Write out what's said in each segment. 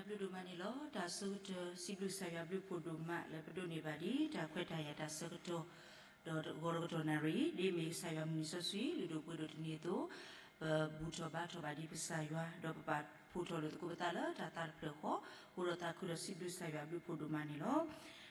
ဘျုးဒိၣ်မးန့ၣ်လီၤ. တၢ်ဆၢကတီၢ် စံးဘျုးကစၢ်ယွၤဘျုးဖှိၣ်ဒိၣ်မးလၢပဒိးန့ၢ်ဘၣ်ဒ်တၢ်ခွဲးတၢ်ယာ်တၢ်ဆၢကတီၢ်, ဒီးဂီၤဒီးကတီၢ်နၣ်ရံၣ်အံၤ ဒ်မ့ၢ်ကစၢ်ယွၤမုၢ်နံၤစီဆှံ လုၢ်ဒိၣ်ပှ့ၤဒိၣ်တနံၤအသိး, ပဘူၣ်ထီၣ်ဘါထီၣ်ဘၣ်ဒ်ပကစၢ်ယွၤ, ဒီးပပာ်ဖှိၣ်ထီၣ်လိာ်သကိးပသးလၢတၢ်သးတဖျၢၣ်ဃီ, အိၣ်ဒီးသးခုဒီးစံးဘျုးကစၢ်ယွၤဘျုးဖှိၣ်ဒိၣ်မးန့ၣ်လီၤ.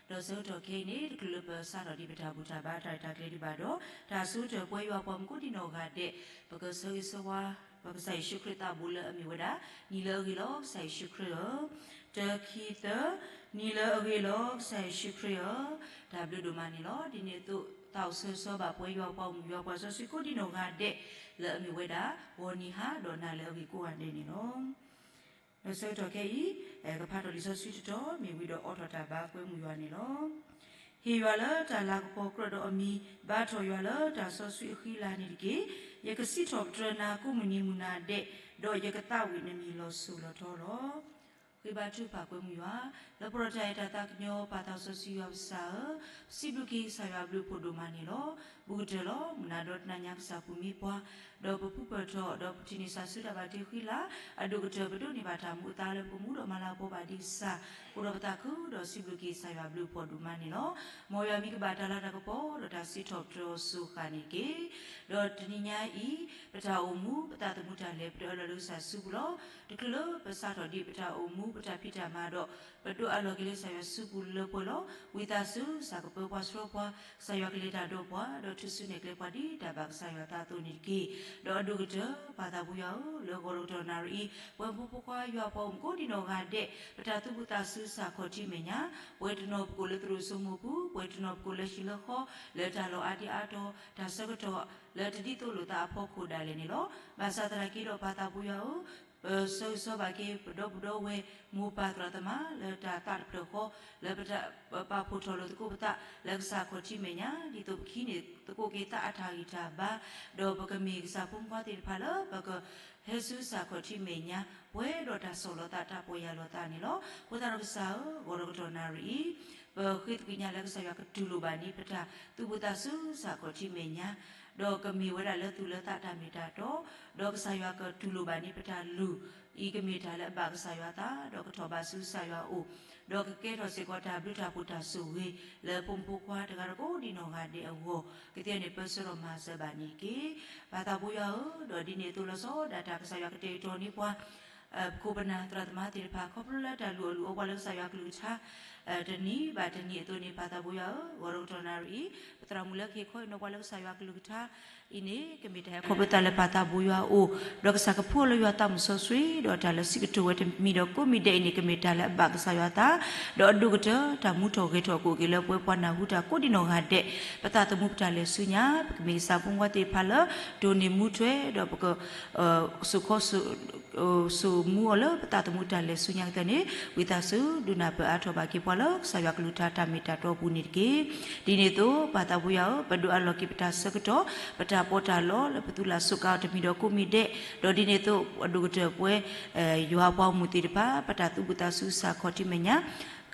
ဒီးဆၢကတီၢ်ခဲအံၤန့ၣ် တချုးလၢပစးထီၣ်ဒံးပတၢ်ဘူၣ်တၢ်ဘါတၢ်ရဲၣ်တၢ်ကျဲၤဒံးဘၣ်ဒီး, တၢ်ဆၢကတီၢ်ပဝဲယွၤပှၤမုၢ်ကိးဒံနီၢ်ဂၤဒဲး, ပကဆၢဂ့ၤဆၢဝါ ပကစၢ်ယ့ၣ်ၡူးခရံာ်သးဘိလၢအမ့ၢ်ဝဲဒၣ်, နံၤလၢအဂ့ၤလီၤကစၢ်ယ့ၣ်ၡူးခရံာ်ဧၢ, တခံသၢ, နံၤလၢအဂ့ၤလီၤကစၢ်ယ့ၣ်ၡူးခရံာ်ဧၢ, တၢ်ဘျုးဒိၣ်မးန့ၣ်လီၤ. ဒ်န့ၣ်အသိး သးအိၣ်ဆၢဂ့ၤဆၢဝါဘၣ်ပဝဲယွၤပှၤမုၢ်ယွၤပှၤစီဆှံကိးဒံနီၢ်ဂၤဒဲး, လၢအမ့ၢ်ဝဲဒၣ်, ဂီၤနံၤဟါဒီးနၤလၢအဂ့ၤကိးဂၤဒဲးန့ၣ်လီၤ. ဒီးဆၢကတီၢ်ခဲအံၤ, ကဖးထီၣ်လံာ်စီဆှံတတီၤ မ့ၢ်ဝံၤဒီးအိးထီၣ်တၢ်ဘါကွဲမုာ်ယွၤန့ၣ်လီၤ. ဟ့ၣ်ယွၤလၢတၢ်လၤကပီၤကြၢးဒီးအမံၤ, ဘါထီၣ်ယွၤလၢတၢ်စီဆှံအဃံလၤန့ၣ်တက့ၢ်. ယကစံးထီၣ်ပတြၢၤနၤကိးမုၢ်နံၤမုၢ်နၤဒဲး, ဒီးယကသးဝံၣ်နမံၤလီၤစိၤလီၤထီလီၤ. ဃ့ဘါထုကဖၣ်ကွဲမုာ်ယွၤ, လၢပှဲၤဒီးတၢ်အဲၣ်တၢ်သးကညီၤ ပၢ်သးစီဆှံယွၤပကစၢ်ဧၢ, ပစံးဘျုးက့ၤကစၢ်ယွၤဘျုးဖှိၣ်ဒိၣ်မးန့ၣ်လီၤ. ဘူးကတၢၢ်လီၤ. မုၢ်နၤဒီတနၤညါကစၢ်ပူၤမ့ၢ်ပှၤ, ဒီးပပူၤပၢၢ်ထီၣ်, ဒီးပထံၣ်န့ၢ်စၢ်ဆူတၢ်ဘၣ်တ့ဃံလၤ, အဒိၣ်ကတၢၢ်ပဒိးန့ၢ်ဘၣ်တၢ်မူအသါလၢပကမူဒီးမၤလၤကပီၤဘၣ်ဒံးကစၢ်, အိၣ်ဒီးပသးခုဒီးစံးဘျုးက့ၤကစၢ်ယွၤဘျုးဖှိၣ်ဒိၣ်မးန့ၣ်လီၤ. မ်ယွၤမံၤကဘၣ်တၢ်လၤတၢ်ကပီၤ ဒီးတၢ်စံးထီၣ်ပတြၢၤအီၤစ့ၢ်ကီးန့ၣ်တက့ၢ်. ဒီးတနံၤညါအံၤ, ပတၢ်အိၣ်မူ ပသးသမူတၢ်လဲၤ ပတအၢၣ်လီၤလၢကစၢ်စုပူၤလီၤ. တချုးလၢပစးထီၣ်ဒံးပတၢ်အိၣ်မူ ပတၢ်ဖံးတၢ်မၤဒီး, ပဒိးအးလီၤက့ၤလၢကစၢ်ယွၤစုပူၤလၢပှဲၤလီၤ. ဝံသးစူၤ ကစၢ်ကပၢပှၤဆှၢပှၤ, ကစၢ်ယွၤကလဲၤတၢ်ဒီးပှၤ, ဒီးထုးစုနဲၣ်ကျဲပှၤဒ်တၢ်ဘၣ်ကစၢ်ယွၤသးအသိးန့ၣ်တက့ၢ်. ဒီးအဒိၣ်ကတၢၢ် ပၢ်သးပူၤယွၤဧၢ, လၢဂီၤဒီးကတီၢ်နၣ်ရံၣ်အံၤ, ပဝဲဖိဖိခွါယွၤပှၤအိၣ်မူကိးဒံနီၢ်ဂၤဒဲး, ပတၢ်သူၣ်ဘၣ်သးစူၤစၢ်ခီၣ်ထံးမဲာ်ညါ, ပှဲၤတနီၤပကိးလၢသရိာ်စိမိၤပူၤ, ပှဲၤတနီၤပကိးလၢဟံၣ်လၢဃီ, လၢတၢ်လီၢ်အါဒံအါတီၤ, တၢ်ဆၢကတီၢ်, လၢတဒ်သိးလိာ်သးအဖီခိၣ်ဒၣ်လဲာ်န့ၣ်လီၤ. ဘၣ်ဆၣ်သနာ်က့ဒီးပၢ်သးပူၤယွၤဧၢ, ပဆၢဂ့ၤဆၢဝါဘၣ်က့ၤပဒီပုၢ်ဒီဝဲၢ်, မိၢ်ပၢ်သရၣ်သမါလၢတၢ်သးတဖျၢၣ်ဃီ, လၢပပာ်ဖှိၣ်ထီၣ်လိာ်သကိးပသးလၢကစၢ်ခီၣ်ထံးမဲာ်ညါ, ဒ်သိးပကဟံးန့ၢ်သကိးက့ၤသးအတၢ်ဂံၢ်တၢ်ဘါ, ဒီးပကမ့ၢ်ကစၢ်ဖိမုၣ်ဖိခွါသ့ၣ်တဖၣ်လၢပကဟဲဆူကစၢ်ခီၣ်ထံးမဲာ်ညါ, ပှဲၤဒီးတၢ်ဆီၣ်လီၤသးတၢ်ပီၢ်ယၢ်လီၤသးန့ၣ်လီၤ. အဃိသတးဒီးကစၢ်ဧၢ, ဂီၤဒီးကတီၢ်နၣ်ရံၣ်အံၤ, ပဃ့သကွံာ်ညါလၢကစၢ်ယွၤကတူၢ်လိာ်ဘၣ်န့ၢ်ပတၢ်သူၣ်ဘၣ်သးစူၤစၢ်ခီၣ်ထံးမဲာ်ညါ, ဒီးကမ့ၢ်ဝဲဒၣ်လၢသူၣ်လၢသးတၢ်မ့ၢ်တၢ်တီ, ဒီးကစၢ်ယွၤကတူၢ်လိာ်ဘၣ်န့ၢ်ပတၢ်လုၢ်, အံၤကမ့ၢ်တၢ်လၢအဘၣ်ကစၢ်ယွၤအသး, ဒီးကထီၣ်ဘးဆူကစၢ်ယွၤအအိၣ်, ဒီးကကဲထီၣ်စ့ၢ်ကီးတၢ်ဘျုးတၢ်ဖှိၣ်တၢ်ဆိၣ်ဂ့ၤ, လၢဖိမုၣ်ဖိခွါတဂၤဒီးကိးဒံနီၢ်ဂၤဒဲးအဂီၢ်, ကသ့န့ၣ်ပၢဆှၢဒီးမၤစၢၤဘၣ်န့ၣ်တက့ၢ်. ပၢ်သးပူၤယွၤဧၢ, ဒီးဒ်န့ၣ်အသိးလီၤဆီဒၣ်တၢ်ကစၢ်ယွၤကတဲာ်ကတီၤန့ၢ်ပှၤ ပခိၣ်ပနၢ်သရၣ်သမါသ့ၣ်တဖၣ် ခီဖျိလၢတၢ်လုၢ်အီၣ်လုၢ်အီပှၤလၢကစၢ်ယွၤကလုၢ်ကထါ တနံၤဘၣ်တနံၤအသိးန့ၣ် ပၢ်သးပူၤယွၤဧၢ, ဂီၤဒီးကတီၢ်နၣ်ရံၣ်အံၤ ပသရၣ်မုၣ်လၢကဟ့ၣ်ခီဟ့ၣ်နီၤပှၤလၢကစၢ်ယွၤကလုၢ်ကထါအံၤန့ၣ် ကမ့ၢ်တၢ်ဟဲခီဖျိသးလၢပၢ်သးပူၤယွၤအအိၣ်, ဒီးကစၢ်ကဖှူအီၤလၢယွၤသးမုၢ်စီဆှံ, ဒီးတၢ်လၢစံးကတိၤဝဲတမံၤဒီးကိးမံၤဒဲးအံၤန့ၣ် ကမ့ၢ်တၢ်လၢအဘၣ်ကစၢ်ယွၤအသး, ဒီးအဒိၣ်ကတၢၢ်တၢ်မူထီၣ်ဂဲၤထီၣ်အကိးက့ၤလၢပဝဲပှၤနၢ်ဟူတၢ်ကိးဒံနီၢ်ဂၤဒဲး, ပသးသမူပတၢ်လဲၤဆူညါ, ပကမ့ၢ်ကစၢ်ဖိမုၣ်ဖိခွါသ့ၣ်တဖၣ်လၢ တိၢ်န့ၢ်မူထွဲ ဒီးပက စိာ်ခီ စိာ်မူအီၤလၢပသးသမူတၢ်လဲၤဆူညါကတၢၢ်န့ၣ် ဝံသးစူၤ ဒုးနၢ်ပၢၢ်အါထီၣ်ဘၣ်က့ၤပှၤလၢကစၢ်ယွၤကလုၢ်ကထါတၢ်မ့ၢ်တၢ်တီအပူၤန့ၣ်တက့ၢ်. ဒ်န့ၣ်အသိး ပၢ်သးပူၤယွၤဧၢ, ပဒိးအးလီၤက့ၤပတၢ်ဆၢကတီၢ်, ပတၢ်ပီးတၢ်လီလၢပသူၣ်လၢ်စူးကါအီၤတမံၤဒီးကိးမံၤဒဲး, ဒီးဒ်န့ၣ်အသိး အဒိၣ်ကတၢၢ်ပဝဲ ယွၤပှၤအိၣ်မူသ့ၣ်တဖၣ် ပတၢ်သူၣ်ဘၣ်သးစူၤစၢ်ခီၣ်ထံးမဲာ်ညါ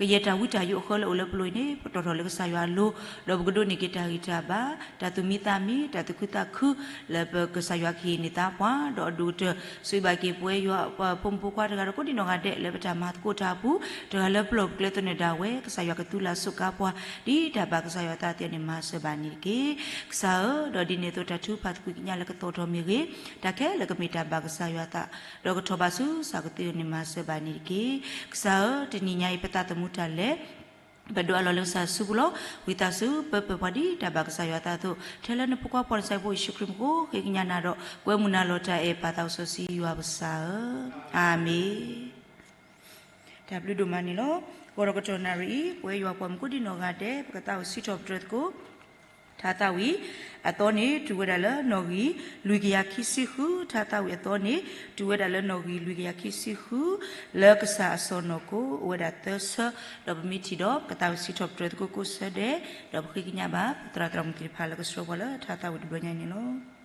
ကယဲၢ်တၢ်ဝံတၢ်ယိးအဃၢလၢအိၣ်လၢပလိၤအံၤန့ၣ် ပတီၢ်ထီၣ်လၢကစၢ်ယွၤအလိၤ, ဒီးပကဒိးန့ၢ်က့ၤတၢ်ဂံၢ်တၢ်ဘါ, တၢ်သူၣ်မံသးမံ, တၢ်သူၣ်ခုသးခု လၢပကစၢ်ယွၤကဟ့ၣ်န့ၢ်သါပှၤ, ဒီးအဒိၣ်ကတၢၢ် ဆိၣ်ဂ့ၤဘၣ်က့ၤပဝဲယွၤဖိမုၣ်ဖိခွါတဂၤဒီးကိးဒံနီၢ်ဂၤဒဲး လၢပတၢ်မၤသကိးတၢ်အပူၤ, တဂၤလၢပလီၢ်ပကျဲသနၢၣ်ဒၣ်ဝဲ ကစၢ်ယွၤကသူၣ်လၢ်စူးကါပှၤ ဒ်တၢ်ဘၣ်ကစၢ်ယွၤသးသ့ၣ်န့ၣ်မၤစၢၤဘၣ်န့ၣ်တက့ၢ်. ကစၢ်ဧၢ, ဒီးဒ်န့ၣ်အသိးတၢ်ထုကဖၣ်သကွံာ်ကညးလၢကသီၣ်ထီၣ်မ့ၢ်ဂ့ၤ, တၢ်ခဲလၢာ်ကမ့ၢ်တၢ်ဘၣ်ကစၢ်ယွၤသး, ဒီးကထီၣ်ဘးဆူကစၢ်ကသ့န့ၣ်မၤစၢၤဘၣ်န့ၣ်တက့ၢ်. ကစၢ်ဧၢ, တနံၤညါအံၤပသးသမူတၢ်လဲၤ ပဒိးအးလီၤလၢကစၢ်စုပူၤလီၤ. ဝံသးစူၤ ပၢပၢၢ်ပှၤဒ်တၢ်ဘၣ်ကစၢ်ယွၤသးအသိး, ထဲလၢနဖိခွါဖီၣ်နစဲးဖိယ့ၣ်ၡူးခရံာ်မူခိၣ် ဃ့ကညးနၤဒီး ကွဲမုာ်နၤလီၤတၢ်အဲၣ်ပၢ်သးစီဆှံယွၤပကစၢ်ဧၢ, အၤမ့ၣ်. တၢ်ဘျုးဒိၣ်မးန့ၣ်လီၤ. ဂီၤဒီးကတီၢ်နၣ်ရံၣ်အံၤ ပဝဲယွၤပှၤမူခိၣ်ဒံနီၢ်ဂၤဒဲး ပကသးအိၣ်စံးထီၣ်ပတြၢၤသကိး ထါသးဝံၣ်အသီန့ၣ် တုၤဝဲဒၣ်လၢနီၣ်ဂံၢ်လွံၢ်ကယၤခံဆံဃု, ထါသးဝံၣ်အသီန့ၣ် တုၤဝဲဒၣ်လၢနီၣ်ဂံၢ်လွံၢ်ကယၤခံဆံဃု, လၢကစၢ်အစီၢ်နီၤခိၣ် အိၣ်ဝဲဒၣ်သၢဆၢ, ဒီးပမ့ၢ်ထံၣ်ဒီး ပကသးအိၣ်စံးထီၣ်ပတြၢၤသကိးကိးဆၢဒဲး, ဒီးပဃ့ကညးဘၣ် ပသရၣ်သရၣ်မုၣ်သ့ၣ်တဖၣ်လၢကဆှၢပှၤလၢထါသးဝံၣ်တဘျီညါအံၤန့ၣ်လီၤ.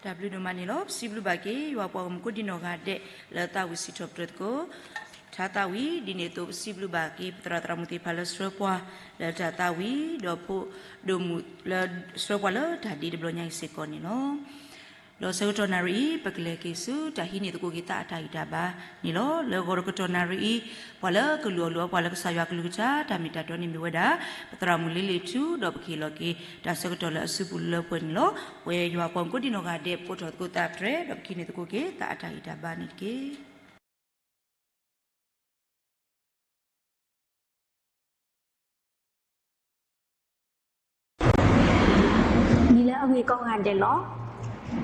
တၢ်ဘျုးဒိၣ်မးန့ၣ်လီၤ. ပစံးဘျုးဘၣ်က့ၤ ယွၤပှၤဂီၢ်မုၢ်ကိးဒံနီၢ်ဂၤဒဲး လၢသးဝံၣ်စံးထီၣ်ပတြၢၤသကိး ထါသးဝံၣ် ဒ်န့ၣ်အသိး ပစံးဘျုးဘၣ်က့ၤ ပသရၣ်သရၣ်မုၣ်သ့ၣ်တဖၣ်လၢဆှၢပှၤ လၢတၢ်သးဝံၣ် ဒီးဖိဒိၣ်မုၣ်လၢဆှၢပှၤလၢတၢ်ဒ့တဘျီညါအံၤစ့ၢ်ကီးန့ၣ်လီၤ. ဒီးဆၢကတီၢ်နၣ်ရံၣ်အံၤ ပကလဲၤက့ၤဆူတၢ်ဟံးန့ၢ်သကိးက့ၤသးအတၢ်ဂံၢ်တၢ်ဘါန့ၣ်လီၤ. လၢဂီၤတကတီၢ်နၣ်ရံၣ်အံၤ ပှၤလၢကလုၢ်အီၣ်လုၢ်အီပှၤလၢကစၢ်ယွၤအကလုၢ်ကထါ တၢ်မ့ၢ်တၢ်တီန့ၣ်မ့ၢ်ဝဲဒၣ် ပသရၣ်မုၣ်လ့လ့ၣ်ထူ ဒီးပကဟ့ၣ်လီၤက့ၤတၢ်ဆၢကတီၢ်လၢအစုပူၤလၢပှဲၤန့ၣ်လီၤ. ပဝဲယွၤပှၤဂီၢ်မုၢ်ကိးဒံနီၢ်ဂၤဒဲး ပကိးထီၣ်သကိးသးပတြၢၤ ဒီးပကဟံးန့ၢ်သကိးက့ၤသးအတၢ်ဂံၢ်တၢ်ဘါန့ၣ်တက့ၢ်. နံၤလၢအဂ့ၤကိးဂၤဒဲးလီၤ.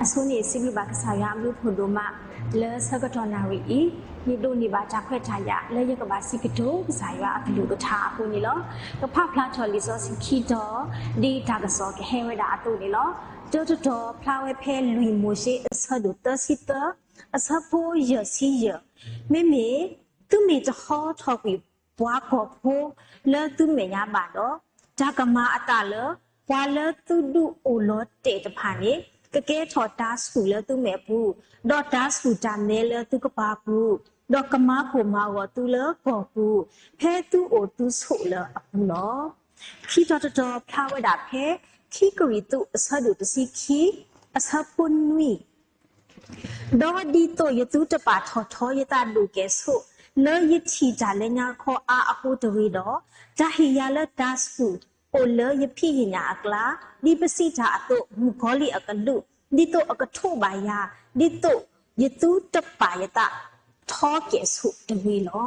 အဆိန့ၣ် စံးဘျုးဘၣ်ကစၢ်ယွၤအဘျုးဖှိၣ်ဒိၣ်မး လၢဆၢကတီၢ်နၣ်ရံၣ်အံၤ ယဒိးန့ၢ်ဘၣ်တၢ်ခွဲးတၢ်ယာ် လၢယကဘၣ်စံးကတိၤကစၢ်ယွၤအကလုၢ်ကထါအဃိန့ၣ်လီၤ. ကဖးဖျါထီၣ်လံာ်စီဆှံခံတီၤ ဒ်တၢ်ကစီၣ်ကဟဲဝဲဒၣ်အသိးန့ၣ်လီၤ. တၢတတီၤဖျါဝဲဖဲလွံၢ်မိၤၡ့အဆၢဒိၣ်သၢဆံသၢ အဆၢဖိယဲၢ်ဆံယဲၢ်, မ့မ့ၢ်သုမ့ၢ်တဟီထီၣ်ကွံာ်ပှၤကီၢ်ဖိလၢသုမဲာ်ညါဘၣ်ဒီး, တၢ်ကမၤအသးလၢပှၤလၢသုဒုးအိၣ်လီၤတဲာ်တဖၣ်န့ၣ် ကကဲထီၣ်တၢ်ဆူၣ်လၢသုမဲာ်ပူၤ, ဒီးတၢ်ဆူၣ်တၢ်မဲလၢသုကပၤပူၤ, ဒီးကမၤကိၢ်မၤဂီၤသုလၢကီၢ်ပူၤ, ဖဲသုအိၣ်သုဆိးလၢအပူၤလီၤ. ခံတီၤတတီၤဖျါဝဲဒၣ်ဖဲ ခံကရံၣ်သူးအဆၢဒိၣ်တဆံခံ အဆၢဖိနွံ, ဒီးဒ်သိးယသုတပာ်ထီၣ်ထီယသးဒိၣ်ကဲၣ်ဆိး လၢယထံၣ်တၢ်လၢညါခီအါအဃိတဂ့ၤဒီး, တၢ်ဟ့ၣ်ယၤလၢတၢ်ဆူၣ်အိၣ်လၢယဖံးယညၣ်အကျါ, ဒ်ပစံးတၢ်အသိး, မုၣ်ကီၤလံၢ်အကလူး, ဒ်သိးအကထိးဘၣ်ယၤ, ဒ်သိးယသုတပာ်ယသးထီကဲၣ်ဆိးတဂ့ၤလီၤ.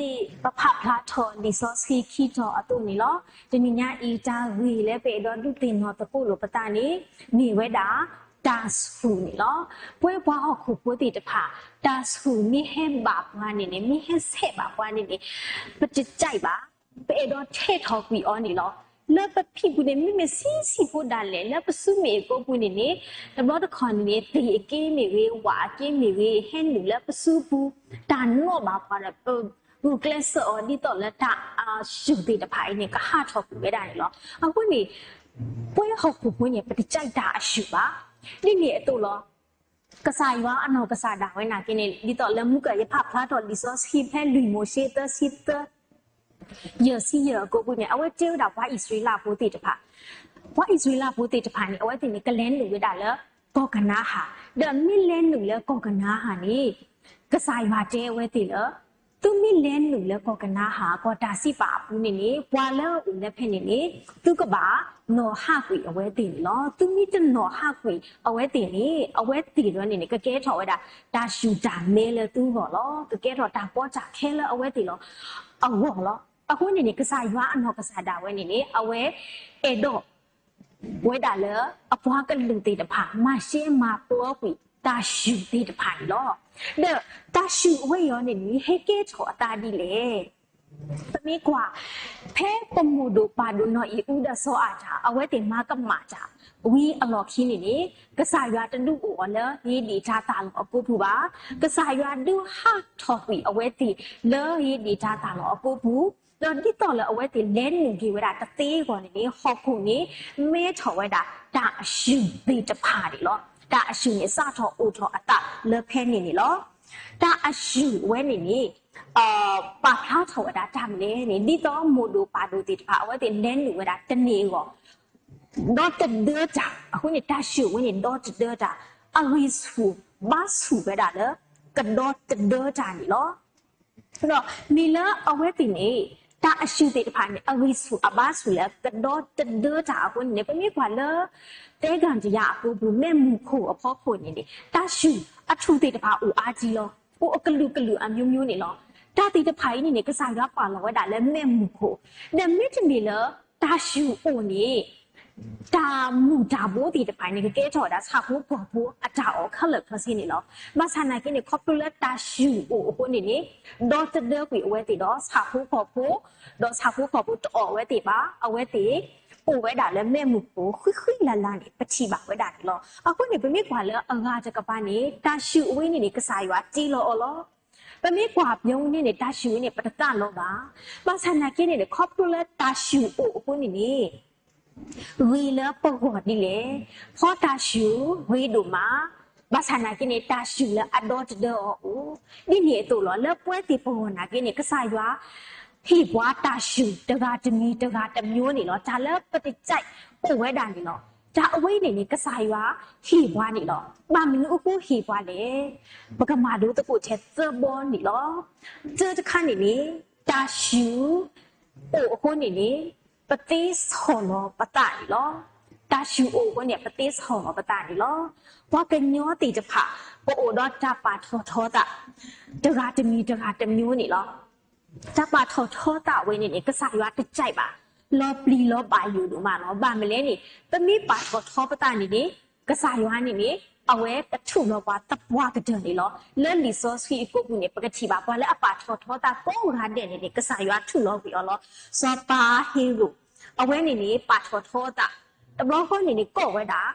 ဒ်ပဖးဖျါထီၣ်လံာ်စီဆှံခံတီၤအသိးန့ၣ်လီၤ. တနံၤညါအံၤ တၢ်ဂ့ၢ်လၢပအဲၣ်ဒိးဒုးသ့ၣ်နီၣ်သကိးလိာ်ပသးန့ၣ် မ့ၢ်ဝဲဒၣ် တၢ်ဆူၣ်န့ၣ်လီၤ. ပဝဲပှၤဟီၣ်ခိၣ်ဖိသ့ၣ်တဖၣ် တၢ်ဆူၣ်မ့ၢ်ဟဲဘၣ်ပှၤန့ၣ်န့ၣ်, မ့ၢ်ဟဲဆဲးဘၣ်ပှၤန့ၣ်န့ၣ်, ပတကြိုက်ဘၣ်. ပအဲၣ်ဒိးထဲးထီၣ်ကွံာ်အီၤန့ၣ်လီၤ. လၢပဖံးပူၤန့ၣ် မ့မ့ၢ်ဆံးဆံးဖိဒၣ်လဲာ်, လၢပစုမ့ၣ်အကိပူၤန့ၣ်န့ၣ်, တဘျီတခီၣ်န့ၣ်န့ၣ် သ့ၣ်အက့မ့ၢ်ဂ့ၤ, ဝၣ်အက့မ့ၢ်ဂ့ၤ, ဟဲနုာ်လၢပစုပူၤ, တၢ်နီၣ်ဘၣ်ပှၤဒီး ပဂုာ်ကျဲးစၢးအီၤ ဒ်သိးလၢတၢ်အဆူၣ်သ့ၣ်တဖၣ်အံၤန့ၣ် ကဟးထီၣ်ကွံာ်ဝဲဒၣ်န့ၣ်လီၤ. အဃိန့ၣ် ပဝဲဟီၣ်ခိၣ်ဖိန့ၣ် ပတကြိုက်တၢ်အဆူၣ်ဘၣ်. ဒ်န့ၣ်အသိးလီၤ. ကစၢ်ယွၤအနီၢ်ကစၢ်ဒၣ်ဝဲနာ်က့န့ၣ် ဒ်သိးလၢမုၢ်ကၢၢ်ယဖးဖျါထီၣ်လံာ်စီဆှံဖဲလွံၢ်မိၤၡ့သၢဆံသၢ ယဲၢ်ဆံယဲၢ်အကိပူၤန့ၣ် အဝဲတဲဝဲဒၣ်ပှၤအံၣ်စရ့လးဖိသ့ၣ်တဖၣ်, ပှၤအံၣ်စရ့လးဖိသ့ၣ်တဖၣ်န့ၣ် အဝဲသ့ၣ်န့ၣ် ကလဲၤနုာ်ဝဲဒၣ်လၢကီၢ်ကနၤဧၣ်, ဒီးမ့ၢ်လဲၤနုာ်လၢကီၢ်ကနၤဧၣ်န့ၣ် ကစၢ်ယွၤတဲအဝဲသ့ၣ်လၢ သုမ့ၢ်လဲၤနုာ်လၢကီၢ်ကနၤဧၣ် ကီၢ်တၢ်စံးပာ်အပူၤန့ၣ်န့ၣ် ပှၤလၢအအိၣ်လၢဖဲန့ၣ်န့ၣ် သုကဘၣ်နီၣ်ဟးကွံာ်အဝဲသ့ၣ်န့ၣ်လီၤ. သုမ့ၢ်တနီၣ်ဟးကွံာ်အဝဲသ့ၣ်န့ၣ် အဝဲသ့ၣ်ဒီးန့ၣ်န့ၣ် ကကဲထီၣ်ဝဲဒၣ် တၢ်ဆူၣ်တၢ်မဲလၢသုဂီၢ်လီၤ. ကကဲထီၣ်တၢ်ကီတၢ်ခဲလၢအဝဲသ့ၣ်လီၤ အဂီၢ်လီၤ. အဃိန့ၣ်န့ၣ် ကစၢ်ယွၤအနီၢ်ကစၢ်ဒၣ်ဝဲန့ၣ်န့ၣ် အဝဲအဲၣ်ဒိး ဝဲဒၣ်လၢ အပှၤကလုာ်သ့ၣ်တဖၣ် မၤရှဲမၤပျီကွံာ် တၢ်ဆူၣ်သ့ၣ်တဖၣ်န့ၣ်လီၤ. ဒီးတၢ်ဆူၣ်အဝဲအံၤန့ၣ်န့ၣ် ဟဲကဲထီၣ်အသးဒ်လဲၣ်. ပမ့ၢ်ကွၢ် ဖဲပမိၢ်ဒိၣ်ပၢ်ဒိၣ်နီၢ်အံၣ်အူဒီးစီၤအၤဒၣ် အဝဲသ့ၣ်မၤကမၣ်တၢ်ဝံၤအလီၢ်ခံန့ၣ်န့ၣ် ကစၢ်ယွၤတဒုးအိၣ်အီၤလၢ ဧ့ဒ့ၣ်တၤသၣ်လီၤအကိပူၤဘၣ်. ကစၢ်ယွၤဒုးဟးထီၣ်ကွံာ်အဝဲသ့ၣ်လၢ ဧ့ဒ့ၣ်တၤသၣ်လီၤအကိပူၤ ဒီးဒ်သိးလၢအဝဲသ့ၣ်လဲၤနုာ်က့ၤဝဲဒၣ်တသ့အဂီၢ်န့ၣ်န့ၣ် ဟီၣ်ခိၣ်န့ၣ် မဲထီၣ်ဝဲဒၣ်တၢ်အဆူၣ်သ့ၣ်တဖၣ်န့ၣ်လီၤ. တၢ်အဆူၣ်န့ၣ် စးထီၣ်အိၣ်ထီၣ်အသးလၢဖဲန့ၣ်န့ၣ်လီၤ. တၢ်အဆူၣ်ဝဲန့ၣ်န့ၣ် ပာ်ဖျါထီၣ်ဝဲဒၣ်တၢ်မနုၤလဲၣ်န့ၣ် ဒ်သိးမိၢ်ဒိၣ်ပၢ်ဒိၣ်သ့ၣ်တဖၣ် အဝဲသ့ၣ်လဲၤနုာ်ဝဲဒၣ်တန့ၢ်အဂီၢ် ဒီတဒၢတၢ် အဃိန့ၣ် တၢ်ဆူၣ်ဝဲန့ၣ် ဒီတဒၢတၢ် အဂံၢ်ဆူၣ်ဘါဆူၣ်ဝဲဒၣ်လၢ ကဒီတဒၢတၢ်န့ၣ်လီၤ. ဒီးမ့ၢ်လၢအဝဲသ့ၣ်န့ၣ် တၢ်အဆူၣ်သ့ၣ်တဖၣ်န့ၣ် အဂံၢ်ဆူၣ်အဘါဆူၣ်လၢကဒီတဒၢတၢ်အဃိန့ၣ်န့ၣ် ပမ့ၢ်ကွၢ်လၢ သဲကၣ်တယၤအပူၤပူၤ မဲးမုၢ်ခိၣ်အဖီခိၣ်န့ၣ်န့ၣ် တၢ်ဆူၣ်အထူၣ်သ့ၣ်တဖၣ်အိၣ်အါတံၢ်လီၤ. အိၣ်အကလုာ်ကလုာ်အမျိုးမျိုးန့ၣ်လီၤ. တၢ်သ့ၣ်တဖၣ်အံၤန့ၣ်န့ၣ် ကစၢ်ယွၤပာ်လီၤဝဲဒၣ်လၢမဲးမုၢ်ခိၣ်, ဒီးမ့တမ့ၢ်လၢ တၢ်ဆူၣ်အိၣ်န့ၣ် တၢ်မုၢ်တၢ်ဘိသ့ၣ်တဖၣ်န့ၣ် ကကဲထီၣ်ဝဲဒၣ်ဆၣ်ဖိကီၢ်ဖိအတၢ်အီၣ်ခဲလၢာ်ခဲဆ့န့ၣ်လီၤ. ဘၣ်ဆၣ်နာ်က့န့ၣ် ခီဖျိလၢတၢ်ဆူၣ်အိၣ်အဃိန့ၣ်န့ၣ် ဒီတဒၢကွံာ်အဝဲသ့ၣ်ဒီးဆၣ်ဖိကီၢ်ဖိ, ဒီးဆၣ်ဖိကီၢ်ဖိတအီၣ်ဝဲသ့ၣ်ဘၣ်, အဝဲသ့ၣ် အိၣ်ဝဲဒၣ်လၢမဲးမုၢ်ခိၣ်ဃံဃံလၤလၤန့ၣ် ပထံၣ်ဘၣ်ဝဲဒၣ်န့ၣ်လီၤ. အဃိန့ၣ် ပမ့ၢ်ကွၢ်လၢအဂၤတကပၤန့ၣ် တၢ်ဆူၣ်အဝဲန့ၣ်န့ၣ် ကစၢ်ယွၤတ့လီၤအီၤလီၤ. ပမ့ၢ်ကွၢ်ပှၤဝဲန့ၣ်န့ၣ် တၢ်ဆူၣ်ဝဲန့ၣ် ပတသးလီၤဘၣ်. ဘၣ်ဆၣ်နာ်က့န့ၣ် ခီဖျိလၢတၢ်ဆူၣ်အိၣ်အဃိန့ၣ်န့ၣ် ဂ့ၤလၢပဂီၢ်ဒ်လဲၣ်. ဖီတၢ်ဆူၣ်ဂ့ၤဒိၣ်မး, ဘၣ်ဆၣ်နာ်က့န့ၣ် တၢ်ဆူၣ်လၢအဒီတဒၢအီၤအိၣ်. ဒ်န့ၣ်အသိးလီၤ, လၢပဝဲသ့ၣ်ပဂီၢ်နာ်က့န့ၣ် ကစၢ်ယွၤဟ့ၣ်ပှၤတၢ်ဆူၣ်တဂၤတမံၤတဂၤတမျိုးန့ၣ်လီၤ. တၢ်လၢပတကြိုက်အိၣ်ဝဲဒၣ်န့ၣ်လီၤ. တၢ်အဝဲန့ၣ်န့ၣ် ကစၢ်ယွၤဟ့ၣ်ပှၤန့ၣ်လီၤ. ဘၣ်မနုၤအဃိဟ့ၣ်ပှၤလဲၣ်. ပကမၤလိသကိးထဲသၢဘီန့ၣ်လီၤ. တၢတခါန့ၣ်န့ၣ် တၢ်ဆူၣ်အိၣ်အဃိန့ၣ်န့ၣ် ပသ့ဆီၣ်လီၤပသးန့ၣ်လီၤ. တၢ်ဆူၣ်အိၣ်အဃိန့ၣ် ပသ့ဆီၣ်လီၤပသးန့ၣ်လီၤ. ပှၤကညီသ့ၣ်တဖၣ် ပအိၣ်ဒီးတၢ်ပာ်ထီၣ်ထီသး တဂၤတမံၤတဂၤတမျိုးန့ၣ်လီၤ. တၢ်ပာ်ထီၣ်ထီသးဝဲန့ၣ်န့ၣ် ကစၢ်ယွၤတကြိုက်ဘၣ်. လီၤပျံၤလီၤဘၣ်ယိၣ်ဒိၣ်မးလီၤ. ဘၣ်မနုၤလဲၣ်န့ၣ် ပမ့ၢ်ပာ်ထီၣ်ထီပသးန့ၣ်န့ၣ် ကစၢ်ယွၤန့ၣ်န့ၣ် အဝဲကထူၣ်လီၤပှၤသပှၢ်ကတၢၢ်န့ၣ်လီၤ. လၢလံာ်စီဆှံအကိးပူၤန့ၣ် ပကထံၣ်ဘၣ် ပှၤလၢအပာ်ထီၣ်ထီသးကိးဂၤဒဲးန့ၣ်န့ၣ် ကစၢ်ယွၤထူၣ်လီၤကွံာ်အီၤလီၤ. စီၤပၤဟ့ၤရိာ် အဝဲန့ၣ်န့ၣ် ပာ်ထီၣ်ထီသး တဘျီဃီန့ၣ်န့ၣ် ကိးဝဲဒၣ်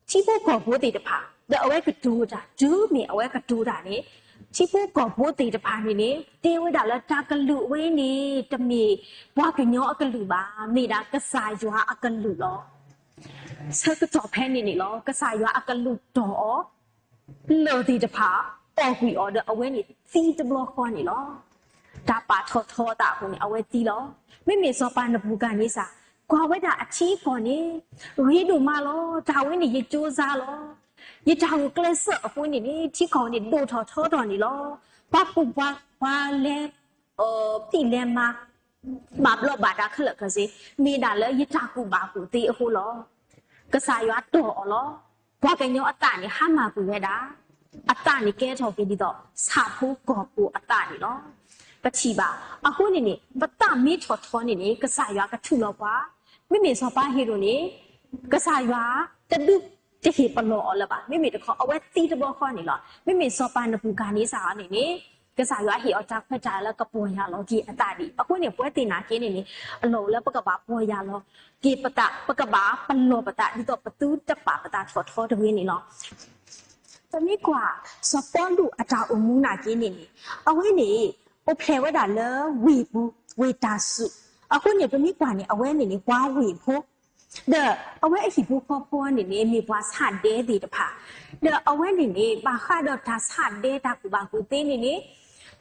ထံဖိကီၢ်ဖိသ့ၣ်တဖၣ် ဒီးအဝဲကတိၤတၢ် တုၤမ့ၢ်အဝဲကတိၤတၢ်န့ၣ် ထံဖိကီၢ်ဖိသ့ၣ်တဖၣ်န့ၣ်န့ၣ် တဲဝဲဒၣ်လၢတၢ်ကလုၢ်အဝဲန့ၣ် တမ့ၢ်ပှၤကညီအကလုၢ်ဘၣ်, မ့ၢ်ဒၣ်ကစၢ်ယွၤအကလုၢ်လီၤ. ဆၢကတီၢ်ဖဲန့ၣ်န့ၣ်လီၤ ကစၢ်ယွၤအကလူးတီၢ်အီၤ လၢၢ်သ့ၣ်တဖၣ် အီၣ်ကွံာ်အီၤဒီးအဝဲန့ၣ်သံတဘျီဃီန့ၣ်လီၤ. တၢ်ပာ်ထီၣ်ထီသးအဃိန့ၣ် အဝဲသံလီၤ. မ့မ့ၢ်စီၤပၤနဘူၤခၣ်နံစၢ် ကွၢ်ဝဲဒၣ်အထံအကီၢ်န့ၣ် ဂ့ၤဒိၣ်မးလီၤ. တၢ်ဝဲန့ၣ်ယကၠိစါလီၤ. ယတၢ်ဂုာ်ကျဲးစၢးအဃိန့ၣ်န့ၣ် ထံကီၢ်န့ၣ်ဒိၣ်ထီၣ်ထီထီၣ်န့ၣ်လီၤ. ပှၤကူၣ်ပှၤလဲ ဖံးလဲၤမၤ ဘၣ်ဘျီးဘၣ်ဒါခဲလၢာ်ခဲဆ့ မ့ၢ်ဒၣ်လၢယတၢ်ကူၣ်ဘၣ်ကူၣ်သ့အဃိလီၤ. ကစၢ်ယွၤတီၢ်အီၤလီၤ. ပှၤကညီအသးန့ၣ် ဟါမၢ်ကွံာ်ဝဲဒၣ် အသးန့ၣ်ကဲထီၣ်က့ၤဒ်သိး ဆၣ်ဖိကီၢ်ဖိအသးန့ၣ်လီၤ. ပထံၣ်ဘၣ်. အဃိန့ၣ်န့ၣ် ပသးမ့ၢ်ထီၣ်ထီန့ၣ်န့ၣ် ကစၢ်ယွၤကထူၣ်လီၤပှၤ. မ့မ့ၢ်စီၤပၤဟ့ၤရိာ်န့ၣ် ကစၢ်ယွၤတဒုးတဟ့ၣ်ပလီၢ်အီၤလၢၤဘၣ်. မ့မ့ၢ်တခီ အဝဲသံတဘျီဃီန့ၣ်လီၤ. မ့မ့ၢ်စီၤပၤနဘူၤခၣ်နံစၢ်အီၤန့ၣ်န့ၣ် ကစၢ်ယွၤဟ့ၣ်အီၤတၢ်ခွဲးတၢ်ယာ်လၢကပီၢ်ယၢ်လီၤက့ၤအသးဒံး. အဃိန့ၣ် ပဝဲသ့ၣ်နာ်က့န့ၣ်န့ၣ် အလီၢ်အိၣ်လၢပကဘၣ်ပီၢ်ယၢ်လီၤက့ၤပသး ပကဘၣ်ပလီၢ်ပသး ဒ်သိးပသုတပာ်ပသးထီၣ်ထီတဂ့ၤန့ၣ်လီၤ. ပမ့ၢ်ကွၢ် စီၤပီလူးအတၢ်အိၣ်မူနာ်က့န့ၣ်န့ၣ် အဝဲန့ၣ် အိၣ်ဖျဲၣ်ဝဲဒၣ်လၢဝ့ၢ်ပူၤ ဝ့ၢ်တၢ်စူၣ်. အဃိန့ၣ် ပမ့ၢ်ကွၢ်န့ၣ် အဝဲန့ၣ်န့ၣ် ပှၤဝ့ၢ်ဖိ ဒီးအဝဲအဟံၣ်ဖိဃီဖိန့ၣ်န့ၣ် မ့ၢ်ပှၤဆးဒဲသ့ၣ်တဖၣ်, ဒီးအဝဲန့ၣ်န့ၣ် ဘၣ်ဃးဒီးတၢ်ဆးဒဲတၢ်ကူၣ်ဘၣ်ကူၣ်သ့န့ၣ်န့ၣ်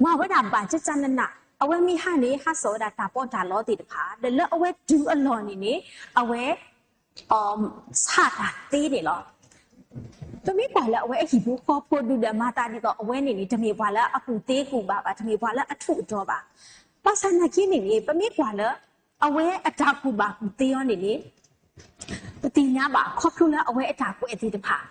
မၤဝဲဒၣ်ဘၣ်ကကနနး, အဝဲမ့ၢ်ဟးန့ၣ် ဟးစိာ်ဝဲဒၣ်တၢ်ပီးတၢ်လီသ့ၣ်တဖၣ်, ဒီးလၢအဝဲတုၤအလီၢ်န့ၣ်န့ၣ် အဝဲ ဆးတၢ်သ့န့ၣ်လီၤ. ပမ့ၢ်ကွၢ်လၢအဝဲအဟံၣ်ဖိဃီဖိဒုးဒီးမၤသးဒ်သိး အဝဲန့ၣ်န့ၣ် တမ့ၢ်ပှၤလၢအကူၣ်သ့ကူၣ်ဘၣ်ဘၣ်, တမ့ၢ်ပှၤလၢအထူးအတီၤဘၣ်. ဘၣ်ဆၣ်နာ်က့န့ၣ်န့ၣ် ပမ့ၢ်ကွၢ်လၢ အဝဲအတၢ်ကူၣ်ဘၣ်ကူၣ်သ့အီၤန့ၣ်န့ၣ် ပသ့ၣ်ညါဘၣ် ခီဖျိလၢအဝဲအတၢ်ကွဲးသ့ၣ်တဖၣ်,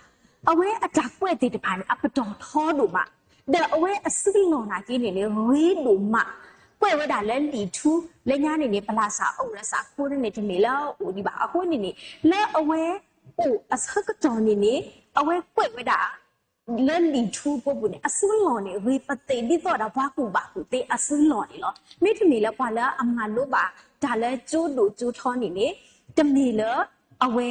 အဝဲအတၢ်ကွဲးသ့ၣ်တဖၣ်န့ၣ် အပတီၢ်ထီဒိၣ်မး, ဒီးအဝဲအစုလီၢ်နာ်က့န့ၣ်န့ၣ် ဂ့ၤဒိၣ်မး, ကွဲးဝဲဒၣ်လၢလံာ်ထူ, လၢညါန့ၣ်န့ၣ် ပလၢ်စးအိၣ်လၢစးခိန့ၣ် တမ့ၢ်လၢအအိၣ်ဒံးဘၣ်. အဃိန့ၣ်န့ၣ် လၢအဝဲအိၣ်အဆၢကတီၢ်န့ၣ်န့ၣ် အဝဲကွဲးဝဲဒၣ် လၢလံာ်ထူအပူၤန့ၣ် အစုလီၢ်န့ၣ် ဂ့ၤပသ့ၣ်ဒ်သိးဒီးပှၤကူၣ်ဘၣ်ကူၣ်သ့အစုလီၢ်န့ၣ်လီၤ. မ့တမ့ၢ်လၢပှၤလၢအမၤလိဘၣ်တၢ်လၢကၠိဒိၣ်ကၠိထီန့ၣ်န့ၣ် တမ့ၢ်လၢအဝဲ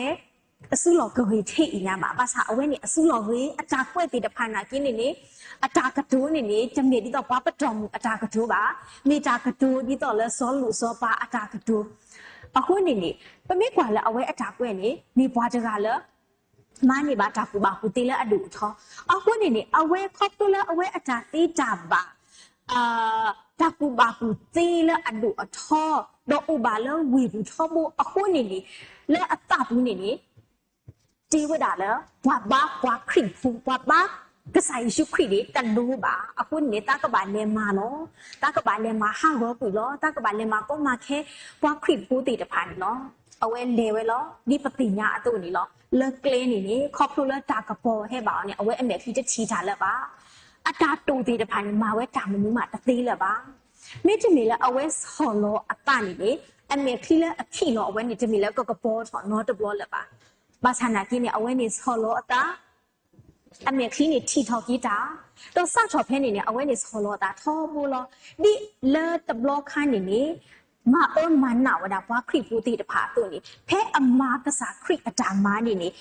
အစုလီၢ်ကဂ့ၤထဲအံၤညါဘၣ်. ဘၣ်ဆၣ်အဝဲန့ၣ်အစုလီၢ်ဂ့ၤ အတၢ်ကွဲးသ့ၣ်တဖၣ်နာ်က့န့ၣ်န့ၣ် အတၢ်ကတိၤန့ၣ်န့ၣ် တမ့ၢ်ဒ်သိးပှၤပတီၢ်မုၢ်အတၢ်ကတိၤဘၣ်. မ့ၢ်တၢ်ကတိၤဒ်သိးလၢစီၤလိၣ်စီၤပၤအတၢ်ကတိၤ. အဃိန့ၣ်န့ၣ် ပမ့ၢ်ကွၢ်လၢအဝဲအတၢ်ကွဲးန့ၣ် မ့ၢ်ပှၤတဂၤလၢ မၤန့ၢ်ဘၣ်တၢ်ကူၣ်ဘၣ်ကူၣ်သ့လၢအဒိၣ်အထီ. အဃိန့ၣ်န့ၣ် အဝဲခီဖျိလၢအဝဲအတၢ်သ့တၢ်ဘၣ် တၢ်ကူၣ်ဘၣ်ကူၣ်သ့လၢအဒိၣ်အထီ ဒီးအိၣ်ဘၣ်လၢဝ့ၢ်ပူၤထီဘိအဃိန့ၣ်န့ၣ် လၢအသးပူၤန့ၣ်န့ၣ် တ့ဝဲဒၣ်လၢ ပှၤဘါပှၤခရံာ်ဖိ ပှၤဘါကစၢ်ယ့ၣ်ၡူးခရံာ်န့ၣ် တလိၤဘၣ်. အဃိန့ၣ်န့ၣ် တၢ်ကဘၣ်လဲၤမၤလီၤ, တၢ်ကဘၣ်လဲၤမၤဟးဂီၤကွံာ်လီၤ, တၢ်ကဘၣ်လဲၤမၤကီမၤခဲ ပှၤခရံာ်ဖိသ့ၣ်တဖၣ်န့ၣ်လီၤ. အဝဲလဲၤဝဲလီၤ. ဒ်ပသ့ၣ်ညါအသိးန့ၣ်လီၤ. လၢကျဲန့ၣ်န့ၣ် ခီဖျိလၢတၢ်ကပီၤဟဲဘၣ်အီၤန့ၣ် အဝဲအမဲာ်ချံတထံၣ်တၢ်လၢၤဘၣ်. အတၢ်တိာ်သ့ၣ်တဖၣ်န့ၣ် မၤဝဲတၢ်မနုၤမးတသ့လၢၤဘၣ်. မ့တမ့ၢ်လၢအဝဲဆီၣ်လီၤအသးန့ၣ်န့ၣ် အမဲာ်ချံလၢအထံၣ်လီၤအဝဲန့ၣ် တမ့ၢ်လၢကကပီၤထီၣ်နီတဘျီလၢၤဘၣ်. ဘၣ်ဆၣ်နာ်က့န့ၣ် အဝဲန့ၣ်ဆီၣ်လီၤအသး အမဲာ်ချံန့ၣ်ထံၣ်ထီၣ်က့ၤတၢ်, ဒီးစးထီၣ်ဖဲန့ၣ်န့ၣ် အဝဲန့ၣ်ဆီၣ်လီၤအသးထီဘိလီၤ. ဒ်လၢတဘျီခါန့ၣ်န့ၣ် မၤအၢမၤနးဝဲဒၣ်ပှၤခရံာ်ဖိသ့ၣ်တဖၣ်အသိးန့ၣ် ဖဲအမၤကစၢ်ခရံာ်အတၢ်မၤန့ၣ်န့ၣ်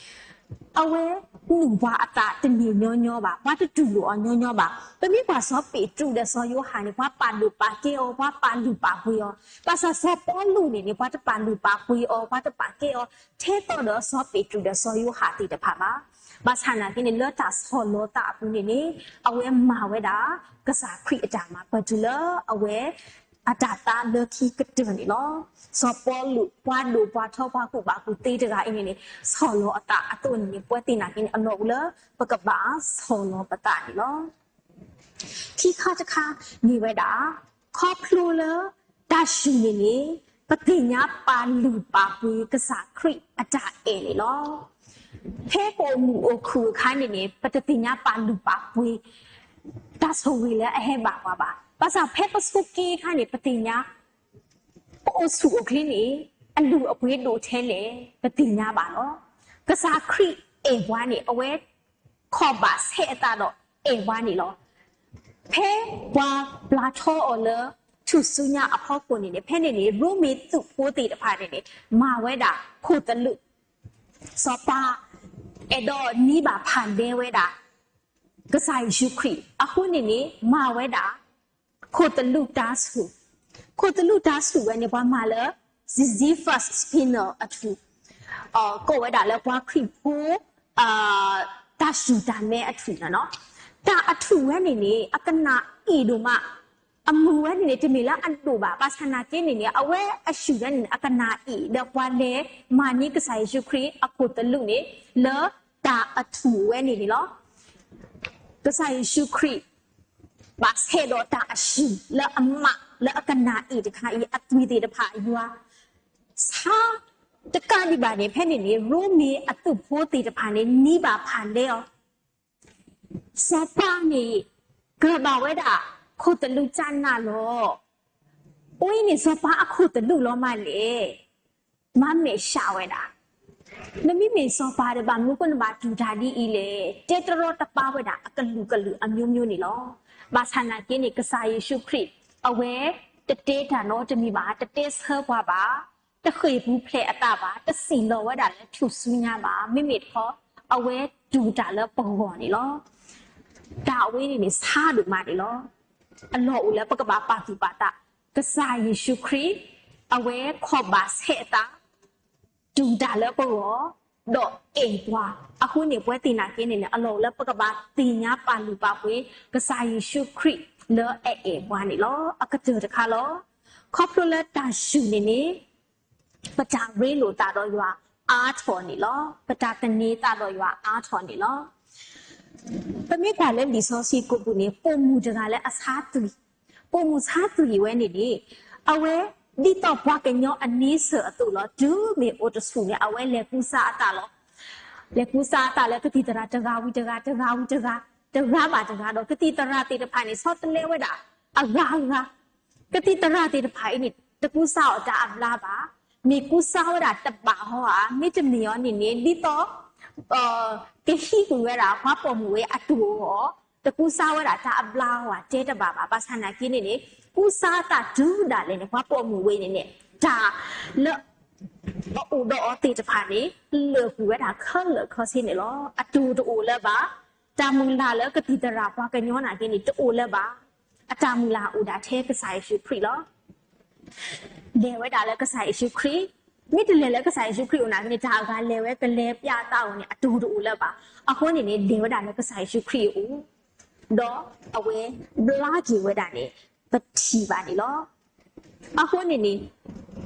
အဝဲ နုာ်ပှၤအသးတန့ၢ်ညီညီဘၣ်, ပှၤတတူၢ်လိာ်အီၤညီညီဘၣ်. ပမ့ၢ်ကွၢ်စီၤပ့းတရူးဒီးစီၤယိၤဟၣ်န့ၣ် ပှၤပာ်ဒိၣ်ပာ်ကဲအီၤ, ပှၤပာ်လုၢ်ပာ်ပှ့ၤအီၤ. ဘၣ်ဆၣ်စီၤပီလူးန့ၣ်န့ၣ် ပှၤတပာ်လုၢ်ပာ်ပှ့ၤအီၤ, ပှၤတပာ်ကဲအီၤ ထဲသိးဒီးစီၤပ့းတရူးဒီးစီၤယိၤဟၣ်သ့ၣ်တဖၣ်ဘၣ်. ဘၣ်ဆၣ်နာ်က့န့ၣ် လၢတၢ်ဆီၣ်လီၤသးအပူၤန့ၣ်န့ၣ် အဝဲမၤဝဲဒၣ် ကစၢ်ခရံာ်အတၢ်မၤပတုၤလၢအဝဲ အတၢ်သါလၢခံကတၢၢ်န့ၣ်လီၤ. စီၤပီလူး ပှၤဒိၣ်ပှၤထီ ပှၤကူၣ်ဘၣ်ကူၣ်သ့တဂၤအံၤန့ၣ်န့ၣ် ဆီၣ်လီၤအသးအသိးန့ၣ်န့ၣ် ပဝဲသ့ၣ်နာ်က့န့ၣ် အလီၢ်အိၣ်လၢ ပကဘၣ်ဆီၣ်လီၤပသးန့ၣ်လီၤ. ခံခါတခါ မ့ၢ်ဝဲဒၣ် ခီဖျိလၢ တၢ်စူၢ်န့ၣ်န့ၣ် ပသ့ၣ်ညါပာ်လုၢ်ပာ်ပှ့ၤကစၢ်ခရံာ်အတၢ်အဲၣ်န့ၣ်လီၤ. ဖဲပအိၣ်မုာ်အိၣ်ခုၣ်အခါန့ၣ်န့ၣ် ပတသ့ၣ်ညါပာ်လုၢ်ပာ်ပှ့ၤ တၢ်ဆိၣ်ဂ့ၤလၢအဟဲဘၣ်ပှၤဘၣ်. ဘၣ်ဆၣ်ဖဲပဆိးက့အခါန့ၣ် ပသ့ၣ်ညါ ပအိၣ်ဆူၣ်အိၣ်ချ့န့ၣ် အလုၢ်အပှ့ၤဒိၣ်ထဲလဲၣ် ပသ့ၣ်ညါဘၣ်လီၤ. ကစၢ်ခရံာ်အဲၣ်ပှၤန့ၣ် အဝဲ ခီၣ်ဘၣ်ဆဲးအသးဒီးအဲၣ်ပှၤန့ၣ်လီၤ. ဖဲပှၤပျၢထီအီၤလၢ ထူၣ်စုညါအဖီခိၣ်န့ၣ်န့ၣ် ဖဲန့ၣ်န့ၣ် ရိမ့ၤသုးဖိသ့ၣ်တဖၣ်န့ၣ်န့ၣ် မၤဝဲဒၣ်ခိၣ်သလုး စီၤပၤ အဲၣ်ဒိးနံဘၣ်ဖးဒဲဝဲဒၣ် ကစၢ်ယ့ၣ်ၡူးခရံာ် အဃိန့ၣ်န့ၣ် မၤဝဲဒၣ် ခိၣ်သလုးတၤဆူၣ်, ခိၣ်သလုးတၤဆူၣ်ဝဲန့ၣ် ပှၤမၤလၢ Sisyphus Spinner အထူၣ်, ကိးဝဲဒၣ်လၢပှၤခရံာ်ဖိ တၢ်စူၢ်တၢ်မဲအထူၣ်န့ၣ်လီၤ. တၢ်အထူၣ်ဝဲန့ၣ်န့ၣ် အကနၣ်အ့ၣ်ဒိၣ်မး, အမုၢ်ဝဲန့ၣ်န့ၣ် တမ့ၢ်လၢအဒိၣ်ဘၣ်, ဘၣ်ဆၣ်နာ်က့န့ၣ်န့ၣ် အဝဲအစူၢ်ဝဲန့ၣ်န့ၣ် အကနၣ်အ့ၣ် ဒီးပှၤလဲၤမၤန့ၢ်ကစၢ်ယ့ၣ်ၡူးခရံာ်အခိၣ်သလုးန့ၣ် လၢတၢ်အထူၣ်ဝဲန့ၣ်န့ၣ်လီၤ. ကစၢ်ယ့ၣ်ၡူးခရံာ် ဘၣ်ဆဲးဒီးတၢ်အစူၢ်လၢအမးလၢအကနၣ်အ့ၣ်တခါအံၤ အသွံၣ်သ့ၣ်တဖၣ်အယွၤ ဆါတကးဒံးဘၣ်န့ၣ် ဖဲန့ၣ်န့ၣ် ရိမ့ၤအသုးဖိသ့ၣ်တဖၣ်န့ၣ် နံဘၣ်ဖးဒဲအီၤ, စီၤပၤန့ၣ် ကြၢးဘၣ်ဝဲဒၣ် ခိၣ်သလုးကနၣ်လီၤ. အဝဲအံၤန့ၣ် စီၤပၤအခိၣ်သလုးလီၤမးလဲၣ်. မၤမဲာ်ဆှးဝဲဒၣ်, နမ့မ့ၢ်စီၤပၤဒီး ဘၣ်မနုၤဃိနဘၣ်တူၢ်တၢ်ဒ်အံၤလဲၣ်. တဲတရီတပါဝဲဒၣ်အကလုာ်ကလုာ်အမျိုးမျိုးန့ၣ်လီၤ. ဘၣ်ဆၣ်နာ်က့န့ၣ် ကစၢ်ယ့ၣ်ၡူးခရံာ် အဝဲတတဲတၢ်နီတမံၤဘၣ်, တတဲဆၢပှၤဘၣ်, တဃ့ၢ်ပူၤဖျဲးအသးဘၣ်, တစံၣ်လီၤဝဲဒၣ်လၢထူၣ်စုညါဘၣ်. မ့မ့ၢ်တခီ အဝဲတူၢ်တၢ်လၢပဂီၢ်န့ၣ်လီၤ. တၢ်အဝဲန့ၣ်န့ၣ် ဆါဒိၣ်မးန့ၣ်လီၤ. အလီၢ်အိၣ်လၢပကဘၣ်ပာ်သူၣ်ပာ်သး, ကစၢ်ယ့ၣ်ၡူးခရံာ် အဝဲခီၣ်ဘၣ်ဆဲးအသး တူၢ်တၢ်လၢပဂီၢ်, ဒီးအဲၣ်ပှၤ, အဃိန့ၣ် ပဝဲသ့ၣ်နာ်က့န့ၣ်န့ၣ် အလီၢ်အိၣ်လၢပကဘၣ်သ့ၣ်ညါပာ်လုၢ်ပာ်ပှ့ၤ ကစၢ်ယ့ၣ်ၡူးခရံာ်လၢအအဲၣ်ပှၤန့ၣ်လီၤ. အကတၢၢ်တခါလီၤ. ခီဖျိလၢတၢ်စူၢ်န့ၣ်န့ၣ် ပတၢ်ရ့လိာ်သးဒီးယွၤအါထီၣ်န့ၣ်လီၤ. ပတၢ်သန့ၤသးဒီးယွၤအါထီၣ်န့ၣ်လီၤ. ပမ့ၢ်ကွၢ်လၢလံာ်စီဆှံကိးပူၤန့ၣ် ပိာ်မုၣ်တဂၤလၢအဆါသွံၣ်, ပိာ်မုၣ်ဆါသွံၣ်ဝဲန့ၣ်န့ၣ် အဝဲ ဒ်သိးပှၤကညီအန့ဆၢၣ်အသိးလီၤ. တုၤမ့ၢ်အိၣ်တဆူၣ်န့ၣ် အဝဲလဲၤကူစါအသးလီၤ. လဲၤကူစါအသးလၢကသံၣ်သရၣ်တဂၤဝံၤတဂၤ, တဂၤဝံၤတဂၤ, တဂၤဘၣ်တဂၤဒီး ကသံၣ်သရၣ်သ့ၣ်တဖၣ်န့ၣ် ဆီတလဲဝဲဒၣ် အဂၤအဂၤ ကသံၣ်သရၣ်သ့ၣ်တဖၣ်အံၤန့ၣ် တကူစါအီၤတၢ်အဘျါဘၣ်, မ့ၢ်ကူစါဝဲဒၣ်တဘၣ်ဟီဧါ, မ့တမ့ၢ်အီၤန့ၣ်န့ၣ် ဒ်သိး ကဟံးကွံာ်ဝဲဒၣ် ပှၤပိာ်မုၣ်ဝဲအတူၢ်အီၤ, တကူစါဝဲဒၣ်တၢ်အဘျါဟီဧါ တဲတဘၣ်ဘၣ်. ဘၣ်ဆၣ်နာ်က့န့ၣ်န့ၣ် ကူစါအသးတုၤဒၣ်လဲာ်န့ၣ် ပှၤပိာ်မုၣ်ဝဲန့ၣ်န့ၣ် တၢ်လၢ အအိၣ်ဒီးအီၤသ့ၣ်တဖၣ်န့ၣ် လၢာ်ကွံာ်ဝဲဒၣ်ခဲလၢာ်ခဲဆ့န့ၣ်လီၤ. အတူၢ်တအိၣ်လၢၤဘၣ်. တၢ်မုၢ်လၢ်လၢကသံၣ်သရၣ်ပှၤကညီနာ်က့န့ၣ် တအိၣ်လၢၤဘၣ်. အတၢ်မုၢ်လၢ်အိၣ်ဒၣ်ထဲကစၢ်ယ့ၣ်ၡူးခရံာ်လီၤ. လဲၤဝဲဒၣ်လၢကစၢ်ယ့ၣ်ၡူးခရံာ်, မ့ၢ်တလဲၤလၢကစၢ်ယ့ၣ်ၡူးခရံာ်အအိၣ်နာ်က့န့ၣ် တၢ်အဂၤလဲၤဝဲကလဲၤပျးအသးအီၤန့ၣ် အတူၢ်တအိၣ်လၢၤဘၣ်. အဃိန့ၣ်န့ၣ် လဲၤဝဲဒၣ်လၢကစၢ်ယ့ၣ်ၡူးခရံာ်အအိၣ် ဒီးအဝဲဘျါက့ၤဝဲဒၣ်န့ၣ် ပထံၣ်ဘၣ်န့ၣ်လီၤ. အဃိန့ၣ်န့ၣ်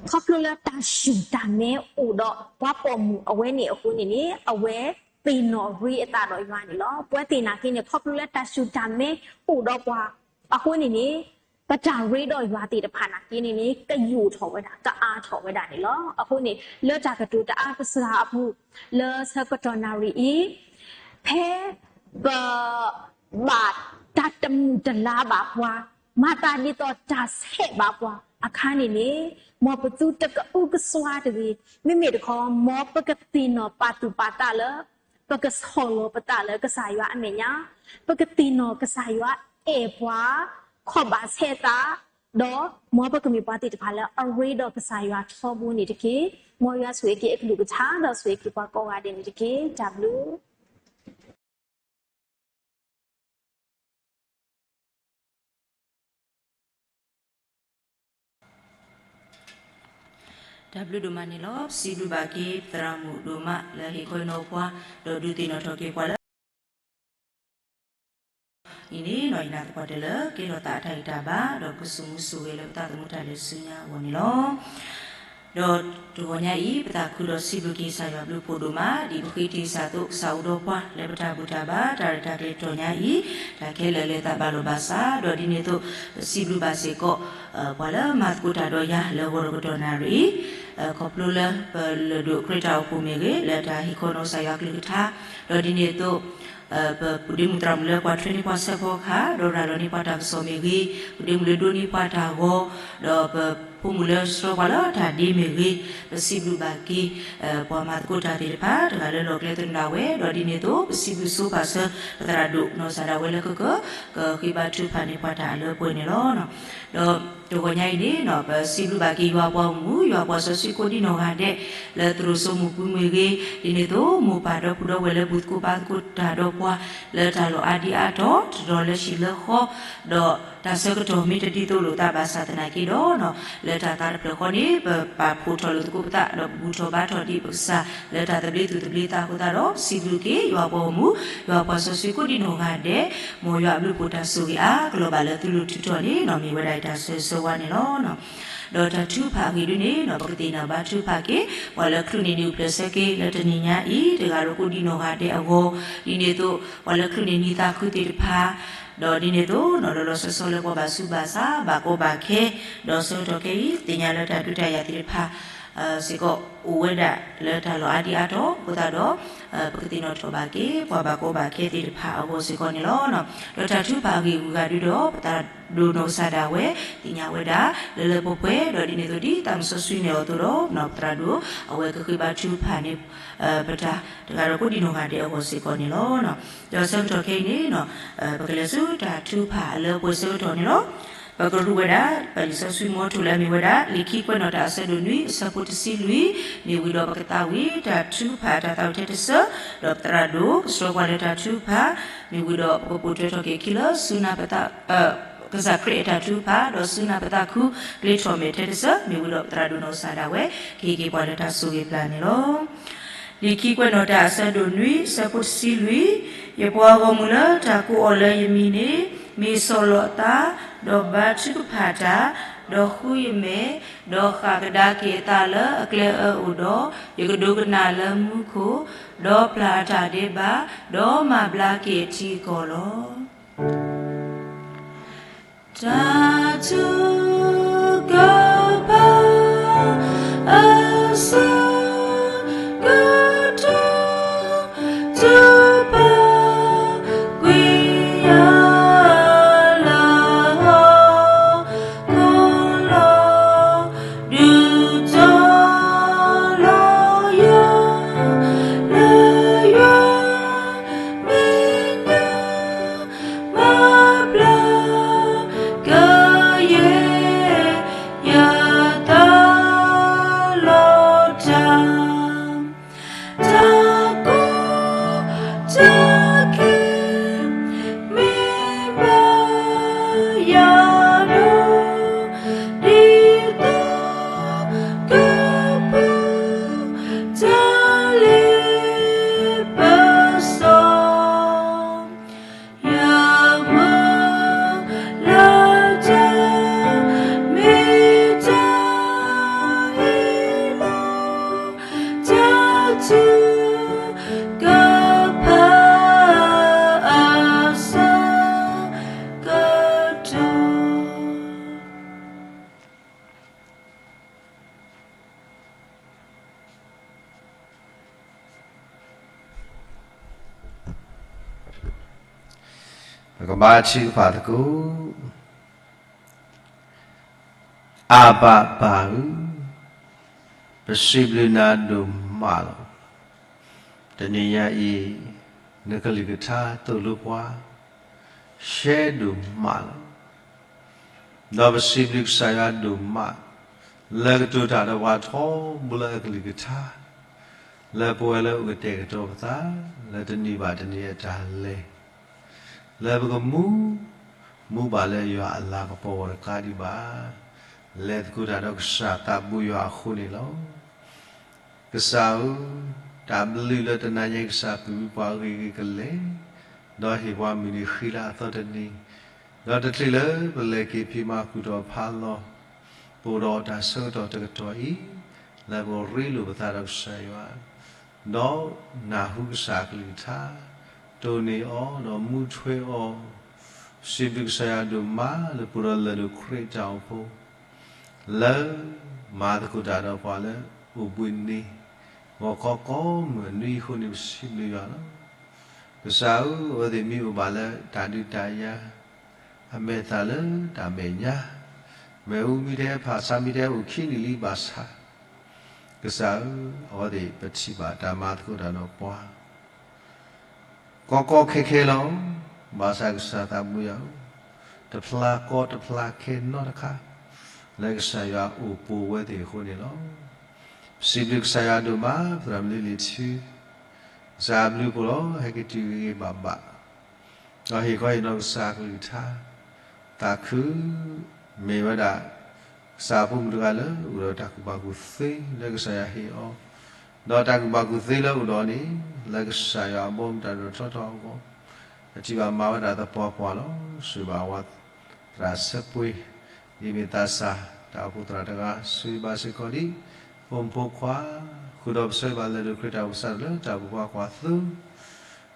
ခီဖျိလၢတၢ်စူၢ်တၢ်မဲအိၣ်ဒီးပှၤပိာ်မုၣ်အဝဲန့ၣ်အဃိန့ၣ်န့ၣ် အဝဲသ့ၣ်နီၣ်ရ့အသးဒီးယွၤန့ၣ်လီၤ. ပဝဲသ့ၣ်နာ်က့န့ၣ် ခီဖျိလၢတၢ်စူၢ်တၢ်မဲအိၣ်ဒီးပှၤ အဃိန့ၣ်န့ၣ် ပတၢ်ရ့ဒီးယွၤသ့ၣ်တဖၣ်နာ်က့န့ၣ်န့ၣ် ကယိာ်ထီၣ်ဝဲဒၣ် ကအါထီၣ်ဝဲဒၣ်န့ၣ်လီၤ. အဃိန့ၣ် လၢတၢ်ကတိၤတအါကစှၤအပူၤ လၢဆၢကတီၢ်နၣ်ရံၣ်အံၤ ဖဲပ ဘၣ်တၢ်တမုာ်တလၤဘၣ်ပှၤ, မၤသးဒ်သိးတၢ်ဆဲးဘၣ်ပှၤအခါန့ၣ်န့ၣ်, မ်ပသုတကအုကစွါတဂ့ၤ. မ့မ့ၢ်တခီ မ်ပကသ့ၣ်နီၣ်ပာ်သူၣ်ပာ်သးလၢ ပကဆီၣ်လီၤပသးလၢကစၢ်ယွၤအမဲာ်ညါ, ပကသ့ၣ်နီၣ်ကစၢ်ယွၤအဲၣ်ပှၤ, ခီၣ်ဘၣ်ဆဲးသး, ဒီးမ်ပကမ့ၢ်ပှၤသ့ၣ်တဖၣ်လၢအရ့ဒီးကစၢ်ယွၤထီဘိန့ၣ်တက့ၢ်. မ်ယွၤဆိၣ်ဂ့ၤက့ၤအကလုၢ်ကထါ ဒီးဆိၣ်ဂ့ၤက့ၤပှၤကိးဂၤဒဲးန့ၣ်တက့ၢ်. တၢ်ဘျုး တၢ်ဘျုးဒိၣ်မးန့ၣ်လီၤ. ပစံးဘျုးဘၣ်က့ၤပသရၣ်မုၣ်ဒိၣ်မးလၢဟ့ၣ်ခီနီၢ်ပှၤ ဒီးဒုးသ့ၣ်နီၣ်ထီၣ်က့ၤပှၤလၢ အံၤန့ၣ် ယနာ်သပှၢ်တၢၢ်လၢ ကဲထီၣ်သးအတၢ်ဂံၢ်တၢ်ဘါ ဒီးပကဆိၣ်မူဆိၣ်ဂဲၤလၢပသးသမူတၢ်လဲၤဆူညါအဂီၢ်န့ၣ်လီၤ. ဒီးတဂီၤညါအံၤ ပသးခုဒီးစံးဘျုးက့ၤကစၢ်ယွၤဘျုးဖှိၣ်ဒိၣ်မး ဒ်ပဃ့တ့ၢ်စၢ်သိးကစၢ်အိၣ်ဒီးပှၤ လၢပတၢ်ဘူၣ်တၢ်ဘါ တၢ်ရဲၣ်တၢ်ကျဲၤတတီၤညါအံၤ တၢ်ခဲလၢာ်လဲၤသးဘၣ်လိာ်ဘၣ်စး ဒီးဒ်န့ၣ်အသိး ပစံးဘျုးဘၣ်စ့ၢ်ကီး ပှၤလၢမၤသကိးတၢ်ဒီးယၤလၢဂီၤဒီးကတီၢ်နၣ်ရံၣ်အံၤ ခီဖျိလၢပလၢၢ်ဒိၣ်ခရံာ်တၢ်အိၣ်ဖှိၣ်မ့ၢ်ဂ့ၤ လၢတၢ်ဟ့ၣ်ခီနီၢ်ကစၢ်ယွၤကလုၢ်ကထါ ဒီးဒ်န့ၣ်အသိး ပဒ့မုၣ်သရၣ်မုၣ်လၢပှၤထွဲန့ၢ်ပှၤဆၢဖီကဟၣ် ဒီးရၤလီၤန့ၢ်ပှၤတၢ်ကစီၣ်မ့ၢ်ဂ့ၤ, ပဒ့မုၣ်လၢဒိးန့ၢ်ပှၤတၢ်ဂီၤ, ဒီးပဖိမုၣ်လၢဆှၢပှၤလၢတၢ်ဒ့မ့ၢ်ဂ့ၤ, ပစံးဘျုးဘၣ်က့ၤ ပှၤမၤသကိးတၢ်သ့ၣ်တဖၣ် တဂၤလၢလီၢ်ကျဲသနၢ်ဝဲ, ဒီးဒ်န့ၣ်အသိး ပစံးဘျုးဆိပာ်စၢၤ ပသရၣ်ဒိၣ်နီၢ်ကစၢ်ဒၣ်ဝဲလၢကက ကဃ့ဘါထုကဖၣ်န့ၢ်ပှၤတၢ်အလၢပှဲၤန့ၣ်လီၤ. ဒီးတဂီၤညါအံၤန့ၣ် ပစံးဘျုးဘၣ်က့ၤယွၤပှၤဂီၢ်မုၢ် ယွၤပှၤစီဆှံကိးဒံနီၢ်ဂၤဒဲး လၢသရိာ်စိမိၢ်ပှၢ်မ့ၢ်ဂ့ၤ, ဒ်န့ၣ်အသိး မိၢ်ပၢ်ဒီပုၢ်ဒီဝဲၢ်လၢဘူၣ်သကိးဘါသကိးတၢ်ဒီးပှၤ လၢတၢ်လီၢ်အါဒံအါတီၤ တတီၤလၢဟံၣ်လၢဃီ, ဒီးတၢ်ဆၢကတီၢ်မ့ၢ်တဒ်သိးလိာ်သးဘၣ်ဆၣ်သနာ်က့ဒီး လၢတၢ်သးတဖျၢၣ်ဃီန့ၣ် ပပာ်ဖှိၣ်ထီၣ်လိာ်သကိးပသး ဒီးပဘူၣ်ထီၣ်ဘါထီၣ်ဒံးပကစၢ် လၢတၢ်သဘျ့သူၣ်သဘျ့သးအဃိသတးဒီး ပစံးဘျုးက့ၤ ယွၤပှၤဂီၢ်မုၢ် ယွၤပှၤစီဆှံကိးဒံနီၢ်ဂၤဒဲး, မ်ယွၤအဘျုးအဖှိၣ်တၢ်ဆိၣ်ဂ့ၤအါကလီၤဘၣ်လၢသုလိၤထုးထီၣ်န့ၣ် မ့ၢ်ဝဲဒၣ်တၢ်ဆၢဂ့ၤဆၢဝါန့ၣ်လီၤ. ဒီးတၢ်ထုကဖၣ်အဂ့ၢ်ဒ်န့ၣ် ပကသ့ၣ်နီၣ်ဘါထုကဖၣ်က့ၤ ပှၤလၢချုးန့ၢ်နံၣ်အိၣ်ဖျဲၣ်ဆၢက့ၤ လၢတနံၤညါအံၤ တဂၤဒီးကိးဒံနီၢ်ဂၤဒဲးအဂီၢ်, ဒ်န့ၣ်အသိး ပှၤလၢချုးန့ၢ်နံၣ်သးခုသ့ၣ်တဖၣ်, ဒီးဒ်န့ၣ်အသိး လီၤလီၤဆီဆီလၢပှၤဘၣ်ဆူးဘၣ်ဆါ ဘၣ်ကီဘၣ်ခဲ, ဒီးဆၢကတီၢ်ခဲအံၤ သ့ၣ်ညါလၢတၢ်ဒုးတၢ်ယၤသ့ၣ်တဖၣ် စ့ၢ်ကီးအိၣ်ဝဲဒၣ်လၢတၢ်လီၢ်အါဒံအါတီၤအဃိသတးဒီး ပကသ့ၣ်နီၣ်ထီၣ်ဘၣ်က့ၤ ပှၤဘၣ်ကီဘၣ်ခဲသ့ၣ်တဖၣ်အဂီၢ်စ့ၢ်ကီးန့ၣ်လီၤ. ဒီးတၢ်ထုကဖၣ်အဂ့ၢ်အဂၤဒ်ဒီး ပသရၣ်ဒိၣ်နီၢ်ကစၢ်ဒၣ်ဝဲ သ့ၣ်ညါဝဲဒၣ် လၢလၢပှဲၤပှဲၤ ဒီးဒ်န့ၣ်အသိးဒ်သးမုၢ်စီဆှံန့ၣ်အသိးဒီး ပသရၣ်ဒိၣ် အဝဲကဃ့ဘါထုကဖၣ်န့ၢ် ပတၢ်တဂၤဒီးကိးဒံနီၢ်ဂၤဒဲးအဂီၢ်စ့ၢ်ကီးန့ၣ်လီၤ. ဒီးဆၢကတီၢ်ခဲအံၤန့ၣ် ပကလဲၤဆူတၢ်ထုကဖၣ်အလၢပှဲၤဆၢကတီၢ်န့ၣ်လီၤ. ပကရူၢ်ဝဲဒၣ် ပလံာ်စီဆှံမီထိၣ်လၢအမ့ၢ်ဝဲဒၣ် လံာ်ခံကွဲးနီၣ်တၢ်အဆၢဒိၣ်နွံ အဆၢဖိတဆံလွံၢ်, မ့ၢ်ဝံၤဒီးပကသးဝံၣ် တၢ်ထုကဖၣ်တၢ်သးဝံၣ်ထဲတစၢၢ်, ဒီးပသရၣ်ဒိၣ်ကဆှၢပှၤလၢတၢ်ထုကဖၣ်, မ့ၢ်ဝံၤဒီးပကပိာ်ထွဲထီၣ်က့ၤခံလၢ စူနၢ်ပသး ကစၢ်ခရံာ်အတၢ်ထုကဖၣ် ဒီးစူနၢ်ပသးခု ကျ့ထီၣ်မဲာ်ထဲတစၢၢ်, မ့ၢ်ဝံၤဒီးပသရၣ်ဒိၣ်နီၢ်ကစၢ်ဒၣ်ဝဲ ကဟ့ၣ်က့ၤပှၤလၢတၢ်ဆိၣ်ဂ့ၤပျၢ်န့ၣ်လီၤ. လံာ်ခံကွဲးနီၣ်တၢ်အဆၢဒိၣ်နွံ အဆၢဖိတဆံလွံၢ်, ယပှၤဂီၢ်မုၢ်လၢတၢ်ကိးအီၤလၢယမံၤန့ၣ် မ့ၢ်ဆီၣ်လီၤအသး, ဒီးဘါထုကဖၣ်တၢ်, ဒီးဃုယမဲာ်, ဒီးဃၣ်ကဒါက့ၤအသးလၢအကျဲအၢအိၣ်ဒီး, ယကဒိကနၣ်လၢမူခိၣ်, ဒီးပျၢ်အတၢ်ဒဲးဘး, ဒီးမၤဘျါက့ၤအထံအကီၢ်လီၤ. တၢ်ထုကဖၣ် အဆၢကတီၢ် ထုကဖၣ်ကွံာ်ယၤလၢ ဟီၣ်ခိၣ်လီၤ ဒုးတီၤလီၤယၤ လၢယွၤမဲာ်ညါ မၤဘျါကယဲၢ်ယသး လီၤတၢ် တၢ်ကီတၢ်ခဲ မ့ၢ်ဘၣ်ယၤဒီး ဒ်သိးကပူၤ တၢ်လ့ပစီ ယမုၢ်လၢ်တၢ် မ့ၢ်တၢ်အ့ၣ်လိာ် တၢ်ထုကဖၣ် အဆၢကတီၢ် ပကဘါထုကဖၣ်သကိး. အဘၣ်ပၢ်ဧၢ, ပစံးဘျုးနၤဒိၣ်မးလီၤ. တနံၤညါအံၤ နကလုၢ်ကထါသိၣ်လိပှၤ ရှဲဒိၣ်မးလီၤ. ဒီးပစံးဘျုးကစၢ်ယွၤဒိၣ်မး လၢကတိၤတၢ်ဒီးပှၤထီဘိလၢအကလုၢ်ကထါ လၢပဝဲလၢအအိၣ်ကတဲာ်ကတီၤပသး လၢတနံၤဘၣ်တနံၤအတၢ်လဲၤ လၢပကမူ မူဘၣ်လၢယွၤအလၤကပီၤဝဲတကးဒံးဘၣ်. လဲၤသကိးတၢ်ဒီးကစၢ်သးဘိယွၤအဃိန့ၣ်လီၤ. ကစၢ်ဧၢ, တၢ်ဘျုးလၢတနၤညါအံၤ ကစၢ်ပာ်ပှၤဂ့ၤဂ့ၤကလဲာ်, ဒီးဟ့ၣ်ပှၤမုၢ်နံၤဃံလၤအသီတနံၤ, ဒီးတချုးလၢပလဲၤက့ၤဖံးမၤဃုာ်ဒီးဖးလီၤ, ပအိၣ်ဒီးတၢ်ဆၢကတီၢ်တကတီၢ်အံၤ, လၢပရ့လိာ်ပသးဒီးကစၢ်ယွၤ, ဒီးနၢ်ဟူကစၢ်အကလုၢ်ကထါ, တိၢ်န့ၢ်အီၤဒီးမူထွဲအီၤ, စံးဘျုးကစၢ်ယွၤဒိၣ်မးလၢပအိၣ်ဒီးလၢၢ်ဒိၣ်ခရံာ်အတၢ်အိၣ်ဖှိၣ် လၢမၤသကိးတၢ်ဒီးပှၤလၢအိၣ်ဘှံးနံၤ ဂီၤခီကိးမုၢ်နွံအဃိန့ၣ် ပစံးဘျုးယွၤလီၤ. ကစၢ်ဧၢ, အဝဲသ့ၣ်မ့ၢ်အိၣ်ဘၣ်လၢတၢ်ဒုးတၢ်ယၤ, အမဲာ်သၣ်လၢတၢ်မဲာ်ညါ, မ့ၣ်အူမ့ၢ်တဟဲဖးဆါ မ့ၢ်တဟဲအိၣ်ခံနံၣ်လံဘၣ်ဆၣ်, ကစၢ်ဧၢ, အဝဲသ့ၣ်ပထံၣ်ဘၣ်တၢ်မၤသကိးတၢ်ဒီးပှၤ ကီကီခဲခဲလီၤ. ဘၣ်ဆၣ်ကစၢ်သးဘိယွၤဧၢ, တဖျါကီတဖျါခဲနီတခါ, လၢကစၢ်ယွၤအိၣ်ပိာ်ဝဲသ့ၣ်အဃိန့ၣ်လီၤ. ပစံးဘျုးကစၢ်ယွၤဒိၣ်မး ပသရၣ်မုၣ်လံလံၤထူ, ကစၢ်အဘျုးအဖှိၣ်လီၤ ဟဲက့ၤတုၤဂ့ၤဂ့ၤဘၣ်ဘၣ်, ဒီးဟ့ၣ်ခီဟ့ၣ်နီၤကစၢ်အကလုၢ်ကထါ, သးခု မ့ၢ်ဝဲဒၣ် ကစၢ်အဖိမုၣ်တဂၤလၢအိၣ်ဒီးတၢ်ကူၣ်ဘၣ်ကူၣ်သ့လၢကစၢ်ယွၤဟ့ၣ်အီၤ, ဒီးတၢ်ကူၣ်ဘၣ်ကူၣ်သ့လၢအိၣ်ဒီးန့ၣ် လၢကစၢ်ယွၤအဘီအမုၢ်တၢ်ဒိၣ်ထီၣ်ထီထီၣ်အဂီၢ်, အထံၣ်ဘၣ်မၤဝဲဒၣ်သပှၢ်ပှၢ်လီၤ. ဆိၣ်ဂ့ၤဘၣ်ဝဲသရၣ်စဲပှ့ၤ, ဒ်မ့ၢ်သးစၢ်တၢ်အိၣ်ဖှိၣ်သရၣ်တဂၤ, ဆိၣ်ဂ့ၤဘၣ်စ့ၢ်ကီးဒ် ဖိမုၣ်ဖိခွါ, ဃုာ်ဒီးပဆၢဂ့ၤဘၣ်လၢၢ်ဒိၣ်ခရံာ်တၢ်အိၣ်ဖှိၣ်ကစၢ်လၢတၢ်ပူၤကွံာ်အသိး,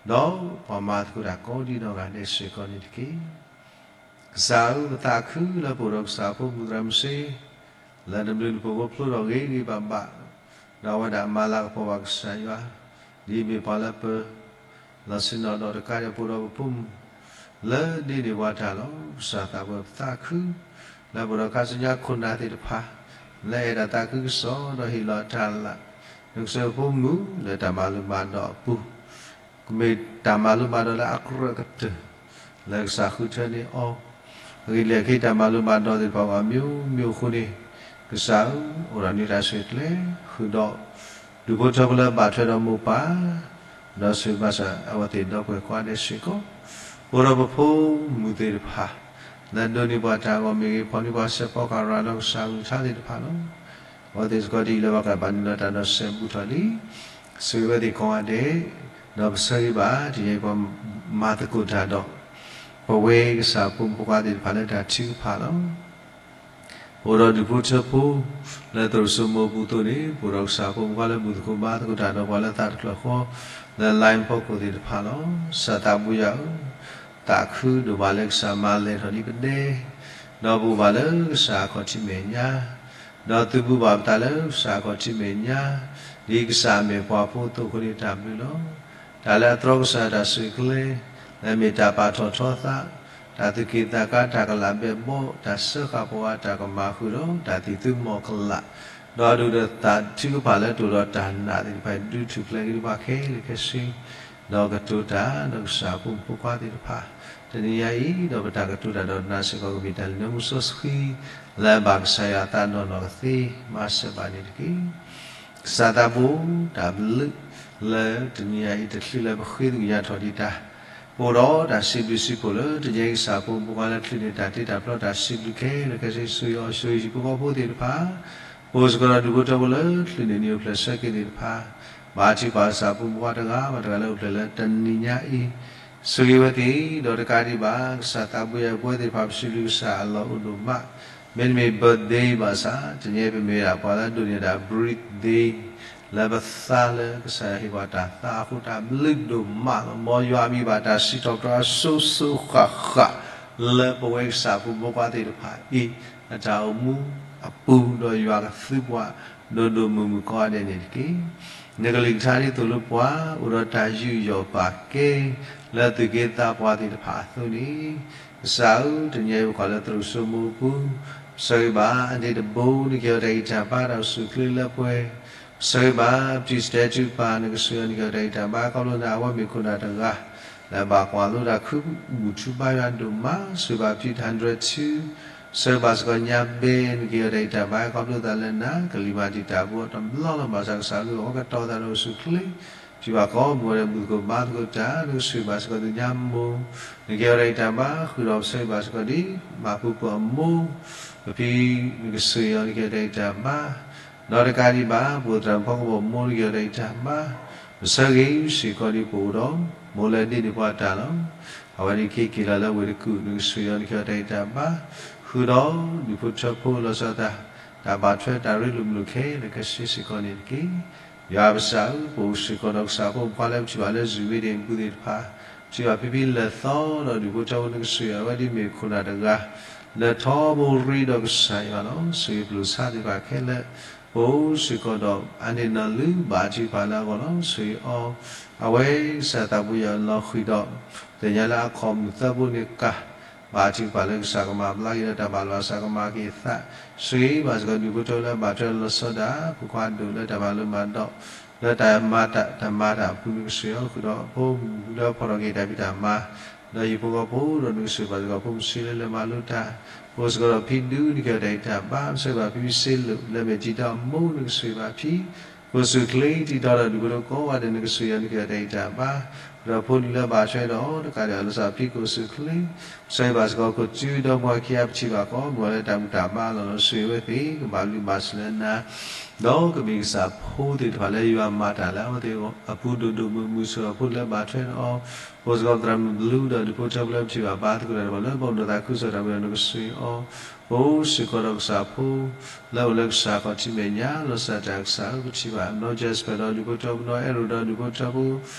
ဒီးပှၤမၤသကိးတၢ်ကိးဒံနီၢ်ဂၤဒဲးစ့ၢ်ကီးန့ၣ်တက့ၢ်. ကစၢ်ဧၢ, ပသးခုလၢပအိၣ်ဒီးကစၢ်အဖိမုၣ်သရၣ်မုၣ်စ့, လၢနဘျုးနဖှိၣ်ဖိဖျိထီၣ်ဂ့ၤဂ့ၤဘၣ်ဘၣ်, ဒီးအဝဲဒၣ်မၤလၤကပီၤဘၣ်ကစၢ်ယွၤ, ဒ်မ့ၢ်ပှၤလၢပ လီၤဆ့ၣ်နီၤဒီးတကးဒံးပအိၣ်ဒီးပဖိမုၣ် လၢဒ်န့ၣ်ပှၤတၢ်လီၤ. ကစၢ်သးဘိပသးခု လၢပအိၣ်ဒီးခါဆူညါခိၣ်နၢ်သ့ၣ်တဖၣ် လၢအဲၣ်ဒိးသးခုကစီၣ်ဒီးဟ့ၣ်လီၤတၢ်လၢ နကစၢ်ဖိမုၣ်လၢတၢ်မၤလိမၤဒိးအပူၤ ကမ့ၢ်တၢ်မၤလိမၤဒိးလၢအကြၢးကတၢၢ် လၢကစၢ်ဃုထၢန့ၢ်အီၤ အဂ့ၢ်လၢခံတၢ်မၤလိမၤဒိးသ့ၣ်တဖၣ်ဘၣ်မံၤမံၤအဃိန့ၣ် ကစၢ်ဧၢ အိၣ်ဒီးနတၢ်ဆိၣ်ဂ့ၤကျဲ ဃုာ်ဒီး ဒူၣ်ဖိထၢဖိလၢဘၣ်ထွဲဒီးမိၢ်ပၢ် ဒီးဆိၣ်ဂ့ၤဘၣ်ဆၣ်အဝဲသ့ၣ်ဒီပုၢ်ဝဲၢ်ကိးဂၤဒဲးစ့ၢ်ကီး ပအိၣ်ဒီးပဖိမုၣ်သ့ၣ်တဖၣ် လၢဒိးန့ၢ်ပှၤတၢ်ဂီၤမ့ၢ်ဂ့ၤ ဖီၣ်န့ၢ်ပှၤစဲးဖီကၤရၤဒီးကစၢ်အကလုၢ်ကထါသ့ၣ်တဖၣ်လီၤ. အဝဲသ့ၣ်စ့ၢ်ကီးဒ်အံၤလၢဘၣ်ကဘၣ်နုာ်လီၤတၢ်ဒီးစဲးဘူးထီၣ်လံ ဆိၣ်ဂ့ၤဝဲသ့ၣ်ကိးဂၤဒဲး ဒီးပဆၢဂ့ၤဘၣ် တနံၤအံၤပှၤမၤသကိးတၢ်ဒီး ပဝဲကစၢ်ဖိမုၣ်ဖိခွါသ့ၣ်တဖၣ်လၢတၢ်ထုကဖၣ်လီၤ. ပအိၣ်ဒီးဒူၣ်ဖိထၢဖိ လၢသရိာ်စိမိၢ်ပူၤအသိးန့ၣ် ပအိၣ်ဒီးကစၢ်ဖိမုၣ်ဖိခွါလၢဘူၣ်သကိးဘါသကိးတၢ်ဒီးပှၤလၢသးတဖျၢၣ်ဃီ လၢ line ဖီခိၣ်သ့ၣ်တဖၣ်လီၤ. ကစၢ်သးဘိယွၤဧၢ, သးခုဒိၣ်မးလၢကစၢ်မၤလဲၢ်ထီၣ်လံပဒဲ ဒီးပအိၣ်ဘၣ်လၢကစၢ်အခီၣ်ထံးမဲာ်ညါ ဒီးသုးဘူးဘၣ်ပသးလၢကစၢ်အခီၣ်ထံးမဲာ်ညါ ဒ်ကစၢ်မ့ၢ်ပှၤဖိအသိးအဃိန့ၣ်တၢ်ဘျုးလီၤ. တၢ်လၢအတြီကစၢ်တၢ်ဆိၣ်ဂ့ၤကျဲ လၢမ့ၢ်တၢ်ပာ်ထီၣ်ထီသး, တၢ်သူၣ်က့ၣ်သးကါ, တၢ်ကလးဘဲဘီ, တၢ်စၢဃာ်ပဝး, တၢ်ကမၤဃုာ်ဒီး တၢ်သံၣ်သူမီၤကလး, ဒီးဒုၣ်ဒီးသးထုကဖၣ်လၢတအိၣ်ဒီးတၢ်နာ်သ့ၣ်တဖၣ် ဒုးထူၣ်ဖျဲးက့ၤဒံးဘၣ်ခဲလၢာ်ခဲဆ့ ဒီးကတိၤတၢ်ဒီးကစၢ်ဖိမုၣ်ဖိခွါသ့ၣ်တဖၣ် တနံၤညါအံၤ ဒီးပတၢ်ကတိၤတၢ်ဒီးနၤစ့ၢ်ကီးကမ့ၢ်တၢ်လၢနၢမူစီဆှံ လၢအဘၣ်ကစၢ်ယွၤအသးနီၢ်နီၢ်ကသ့ မၤစၢၤဘၣ်န့ၣ်တက့ၢ်. ကစၢ်သးဘိ တၢ်ဘျုး လၢတနံၤညါအံၤ တချုးလၢပဃ့သကွံာ်ညါထီၣ်ဒံးတၢ် ပအိၣ်ဒီးတၢ်စံးဘျုးစံးဖှိၣ်လၢတနံၤညါအံၤ ကစၢ်ဖိမုၣ်ဖိခွါလၢချုးန့ၢ်တၢ်တ့တၢ်ဖျီတၢ်စံးဘျုးခဲလၢာ်ခဲဆ့ ဆိၣ်ဂ့ၤအီၤဆိၣ်ဂ့ၤဟံၣ်ဖိဃီဖိသ့ၣ်တဖၣ် ပအိၣ်စ့ၢ်ကီးဒီးဒူၣ်ဖိထၢဖိလၢချုးန့ၢ်နံၣ်အိၣ်ဖျဲၣ်ဆၢက့ၤသ့ၣ်တဖၣ် ဘၣ်ထံၣ်ပှၤကစၢ်ဖိမုၣ်ဖိခွါတဂၤဘၣ်တဂၤလၢအိၣ်ဖျဲၣ်လၢတနံၤညါအံၤ ဆိၣ်ဂ့ၤဝဲသ့ၣ် ဒီးတကးဒံးဘၣ် ကစၢ်သးဘိယွၤပဝဲသ့ၣ်တဖၣ် ပစံးဘျုးကစၢ်အလီၢ်အိၣ်ဒိၣ်မး မ့တမ့ၢ် birthday ဘၣ်ဆၣ် တနံၤအံၤပမ့ၢ်ဒၣ်ပှၤလၢဒိးန့ၢ်ဒၣ် birthday လၢပသးလၢကစၢ်ယွၤဟ့ၣ်ပှၤတၢ်သးအဃိ တၢ်ဘျုးဒိၣ်မးလီၤ. မ်ယွၤမ့ၢ်ဘၣ်တၢ်စံးထီၣ်ပတြၢၤအစိၤစိၤဃၣ်ဃၣ် လၢပဝဲကစၢ်ဖိမုၣ်ဖိခွါသ့ၣ်တဖၣ်အံၤ အတၢ်အိၣ်မူအပူၤ ဒီးယွၤကသုပှၤ ဒိၣ်ဒိၣ်မုၢ်မုၢ်ကိးဂၤဒဲးန့ၣ်တက့ၢ်. နကလုၢ်ကထါဒ်သိးလၢပှၤ အိၣ်ဒီးတၢ်ယူးယီၣ်ပာ်ကဲ လၢသူၣ်က့သးပှၢ်သ့ၣ်တဖၣ်အသိးန့ၣ် ကစၢ်ဧၢ, တနံၤအံၤပကွၢ်လၢသရိာ်စိမိၢ်အပူၤ ပဆၢဂ့ၤဘၣ် အဒ့တဘိ နကဟ့ၣ်အီၤတၢ်ဂံၢ်တၢ်ဘါ တၢ်အိၣ်ဆူၣ်အိၣ်ချ့လၢပှဲၤ ပဆၢဂ့ၤဘၣ် ပတံၢ်စတဲထူပၢ် နကဆိၣ်ဂ့ၤအီၤ နကဟ့ၣ်အီၤတၢ်ဂံၢ်တၢ်ဘါ ခီဖျိလၢအဝဲမ့ၢ်ခိၣ်နၢ်တဂၤ လၢအဘၣ်ကွၢ်လိတၢ်ခု ဘူၣ်ထူဘါယွၤဒိၣ်မး ဆိၣ်ဂ့ၤဘၣ်ပတံၢ် hundred two ဆၢဂ့ၤဘၣ်စ့ၢ်ကီးညါဘဲ နကဟ့ၣ်အီၤတၢ်ဂံၢ်တၢ်ဘါ ခီဖျိသးလၢနၤ ကလံၤမၤတံာ်တာ်ဘိအီၤတဘျီလီၤ. ဘၣ်ဆၣ်ကစၢ်အကလုၢ်အီၤ ကတီၤသးဒီးအိၣ်ဆူၣ်အိၣ်ချ့ ထံၣ်ဘၣ်ကိးမုၢ်ဂီၤဒဲး ဘူၣ်သကိးဘါသကိးတၢ် နကဆိၣ်ဂ့ၤဘၣ်စ့ၢ်ကီးသူၣ်ညါမိၢ် နကဟ့ၣ်အီၤတၢ်ဂံၢ်တၢ်ဘါ ဃုာ်ဒီးပဆၢဂ့ၤဘၣ်စ့ၢ်ကီးဒ် မၤပူၤပၢၤအမိၢ် ပဖံနကစၢ်ယွၤနကဲတၢ်အံၤတၢ်ဘါ, ဒီးတကးဒံးဘၣ် ပအိၣ်သရၣ်မုၣ်ဖီကပီၤမိၢ်နကဲတၢ်အံၤတၢ်ဘါ, ပဆၢဂ့ၤစ့ၢ်ကီးဒ်ပအိၣ်ဒီး မိၢ်လၢဒ့ၣ်န့ၣ်ပှၤတၢ်လီၤ. အဝဲန့ၣ်က့ၤက့ၤလီၤလၢဝ့ၢ်တကူၣ် နကစၢ်ယွၤနကဲတၢ်အံၤတၢ်ဘါ, ဃုာ်ဒီးဒူၣ်ဖိထၢဖိလီၤဆီဒၣ်တၢ်, တၢ်ဘၣ်ထွဲတၢ်ရ့လိာ်မုာ်လိာ်ခဲလၢာ်ခဲဆ့စ့ၢ်ကီးန့ၣ်တက့ၢ်. ယွၤပစံးဧၢ, ပအိၣ်စ့ၢ်ကီးဒီးကစၢ်ဖိမုၣ်ဖိလၢပထံၣ်ဘၣ်လၢ Zoom မ့ၢ်ဒ်န့ၣ် ပူၤသ့ၣ်တဖၣ်, ပထံၣ်ဘၣ်ဖံဖံလၢာ်သီဒီးဒူၣ်ဖိထၢဖိနကစၢ်ယွၤ အဝဲဒ်မ့ၢ်ခိၣ်နၢ်တဂၤ လၢထီဘိရ့ဒီးကစၢ်ယွၤလီၤ. ဆိၣ်ဂ့ၤပျိၢ်ဆါသ့ၣ်တဖၣ်ခဲလၢာ်, ပအိၣ်စ့ၢ်ကီးဒီး အန့ၣ်နီၢ်လုၢ်ဘၣ်ထုကဖၣ်လၢအဂီၢ်လီၤ. ဆိၣ်ဂ့ၤအီၤ, အဝဲကစၢ်သးပူၤယွၤလီၤဃံၤဒီး သ့ၣ်ညါလၢအခီၣ်မုၢ်သၢဘိန့ၣ်ကး, ဘၣ်ထုကဖၣ်လၢကစၢ်ကမၤဘျါက့ၤဒီးတၢ်ဘၣ်လီၤစၢ်ကမၤက့ၤအသး, ဆိၣ်ဂ့ၤဘၣ်စ့ၢ်ကီးဒူၣ်ဖိထၢဖိလၢဘၣ်ထွဲလီၤဆီဒၣ်တၢ် ဖိခွါဒိၣ်လၢတၢ်မၤလိမၤဒိး လၢတၢ်မၤတၢ်မၤတၢ်အပူၤနကစၢ်ယွၤ ဃုာ်ဒီးဖိမုၣ်လၢဖီၣ်ထီၣ်က့ၤတၢ်ဖံးတၢ်မၤ, ဒီးဟံၣ်ဖိဃီဖိဒီးနကစၢ်ယွၤဘၣ်စ့ၢ်ကီးဖိမုၣ်ဆံးလၢလၢမၤလိတၢ်, ပအိၣ်စ့ၢ်ကီးဒီးဖံဒူနကဲတၢ်အံၤတၢ်ဘါ, ပဆၢဂ့ၤဘၣ်ဖံဖံစ့လိာ် လၢမ့ၢ်တံၤဒီမိၢ်နကစၢ်ယွၤဘၣ်ဖံ ကိၣ်စူၣ်ချ့ တံၤဒီဒီးဒူၣ်ဖိထၢဖိကိးဂၤဒဲး နကစၢ်ယွၤနကဲတၢ်အံၤတၢ်ဘါ, ဒီးဖိလံၤလၢဘၣ်ထွဲဒီးအီၤတကးဒံးဘၣ် လီၤစၢ်ဖံကိၣ်စူၣ်ချ့, ပဆၢဂ့ၤဘၣ်စ့ၢ်ကီးခိၣ်စုဒီမါဝၤခံဂၤ ပထံၣ်ဘၣ်ကိးမုၢ်ဂီၤလၢတၢ်ဘူၣ်တၢ်ဘါလီၤလီၤ ဆိၣ်ဂ့ၤအဝဲသ့ၣ် ကဘၣ်ဘျုးဘၣ်ဆိၣ်လၢနၤ, ဒီးကမ့ၢ်ကစၢ်ဖိသ့ၣ်တဖၣ်လၢယွၤမၤတၢ်လၢအဝဲသ့ၣ်အပူၤဒိၣ်ဒိၣ်မုၢ်မုၢ် ဆိၣ်ဂ့ၤအဖိလၢဘၣ်ထွဲဒီးအီၤ, ပအိၣ်စ့ၢ်ကီးသရၣ်မုၣ်ဘျုးဒီးဒူၣ်ဖိထၢဖိလၢပထံၣ်ဘၣ်ဘါသကိးတၢ်တဖၣ်လၢ ဘီၣ်မုၢ်ဒီးသးခုကစီၣ်တၢ်မုၢ်ဒီး နကစၢ်ယွၤ ပအိၣ်စ့ၢ်ကီးဒီးကစၢ်ဖိ လၢအိၣ်လၢကစၢ်ခီၣ်ထံးမဲာ်ညါ လီၤစၢ်တၢ်ကစၢ်ဧၢ ပထံၣ်ဘၣ် နီၢ် Jasper ဒီးဒူၣ်ဖိထၢဖိ နီၢ် Arrow ဒီးဒူၣ်ဖိထၢဖိ,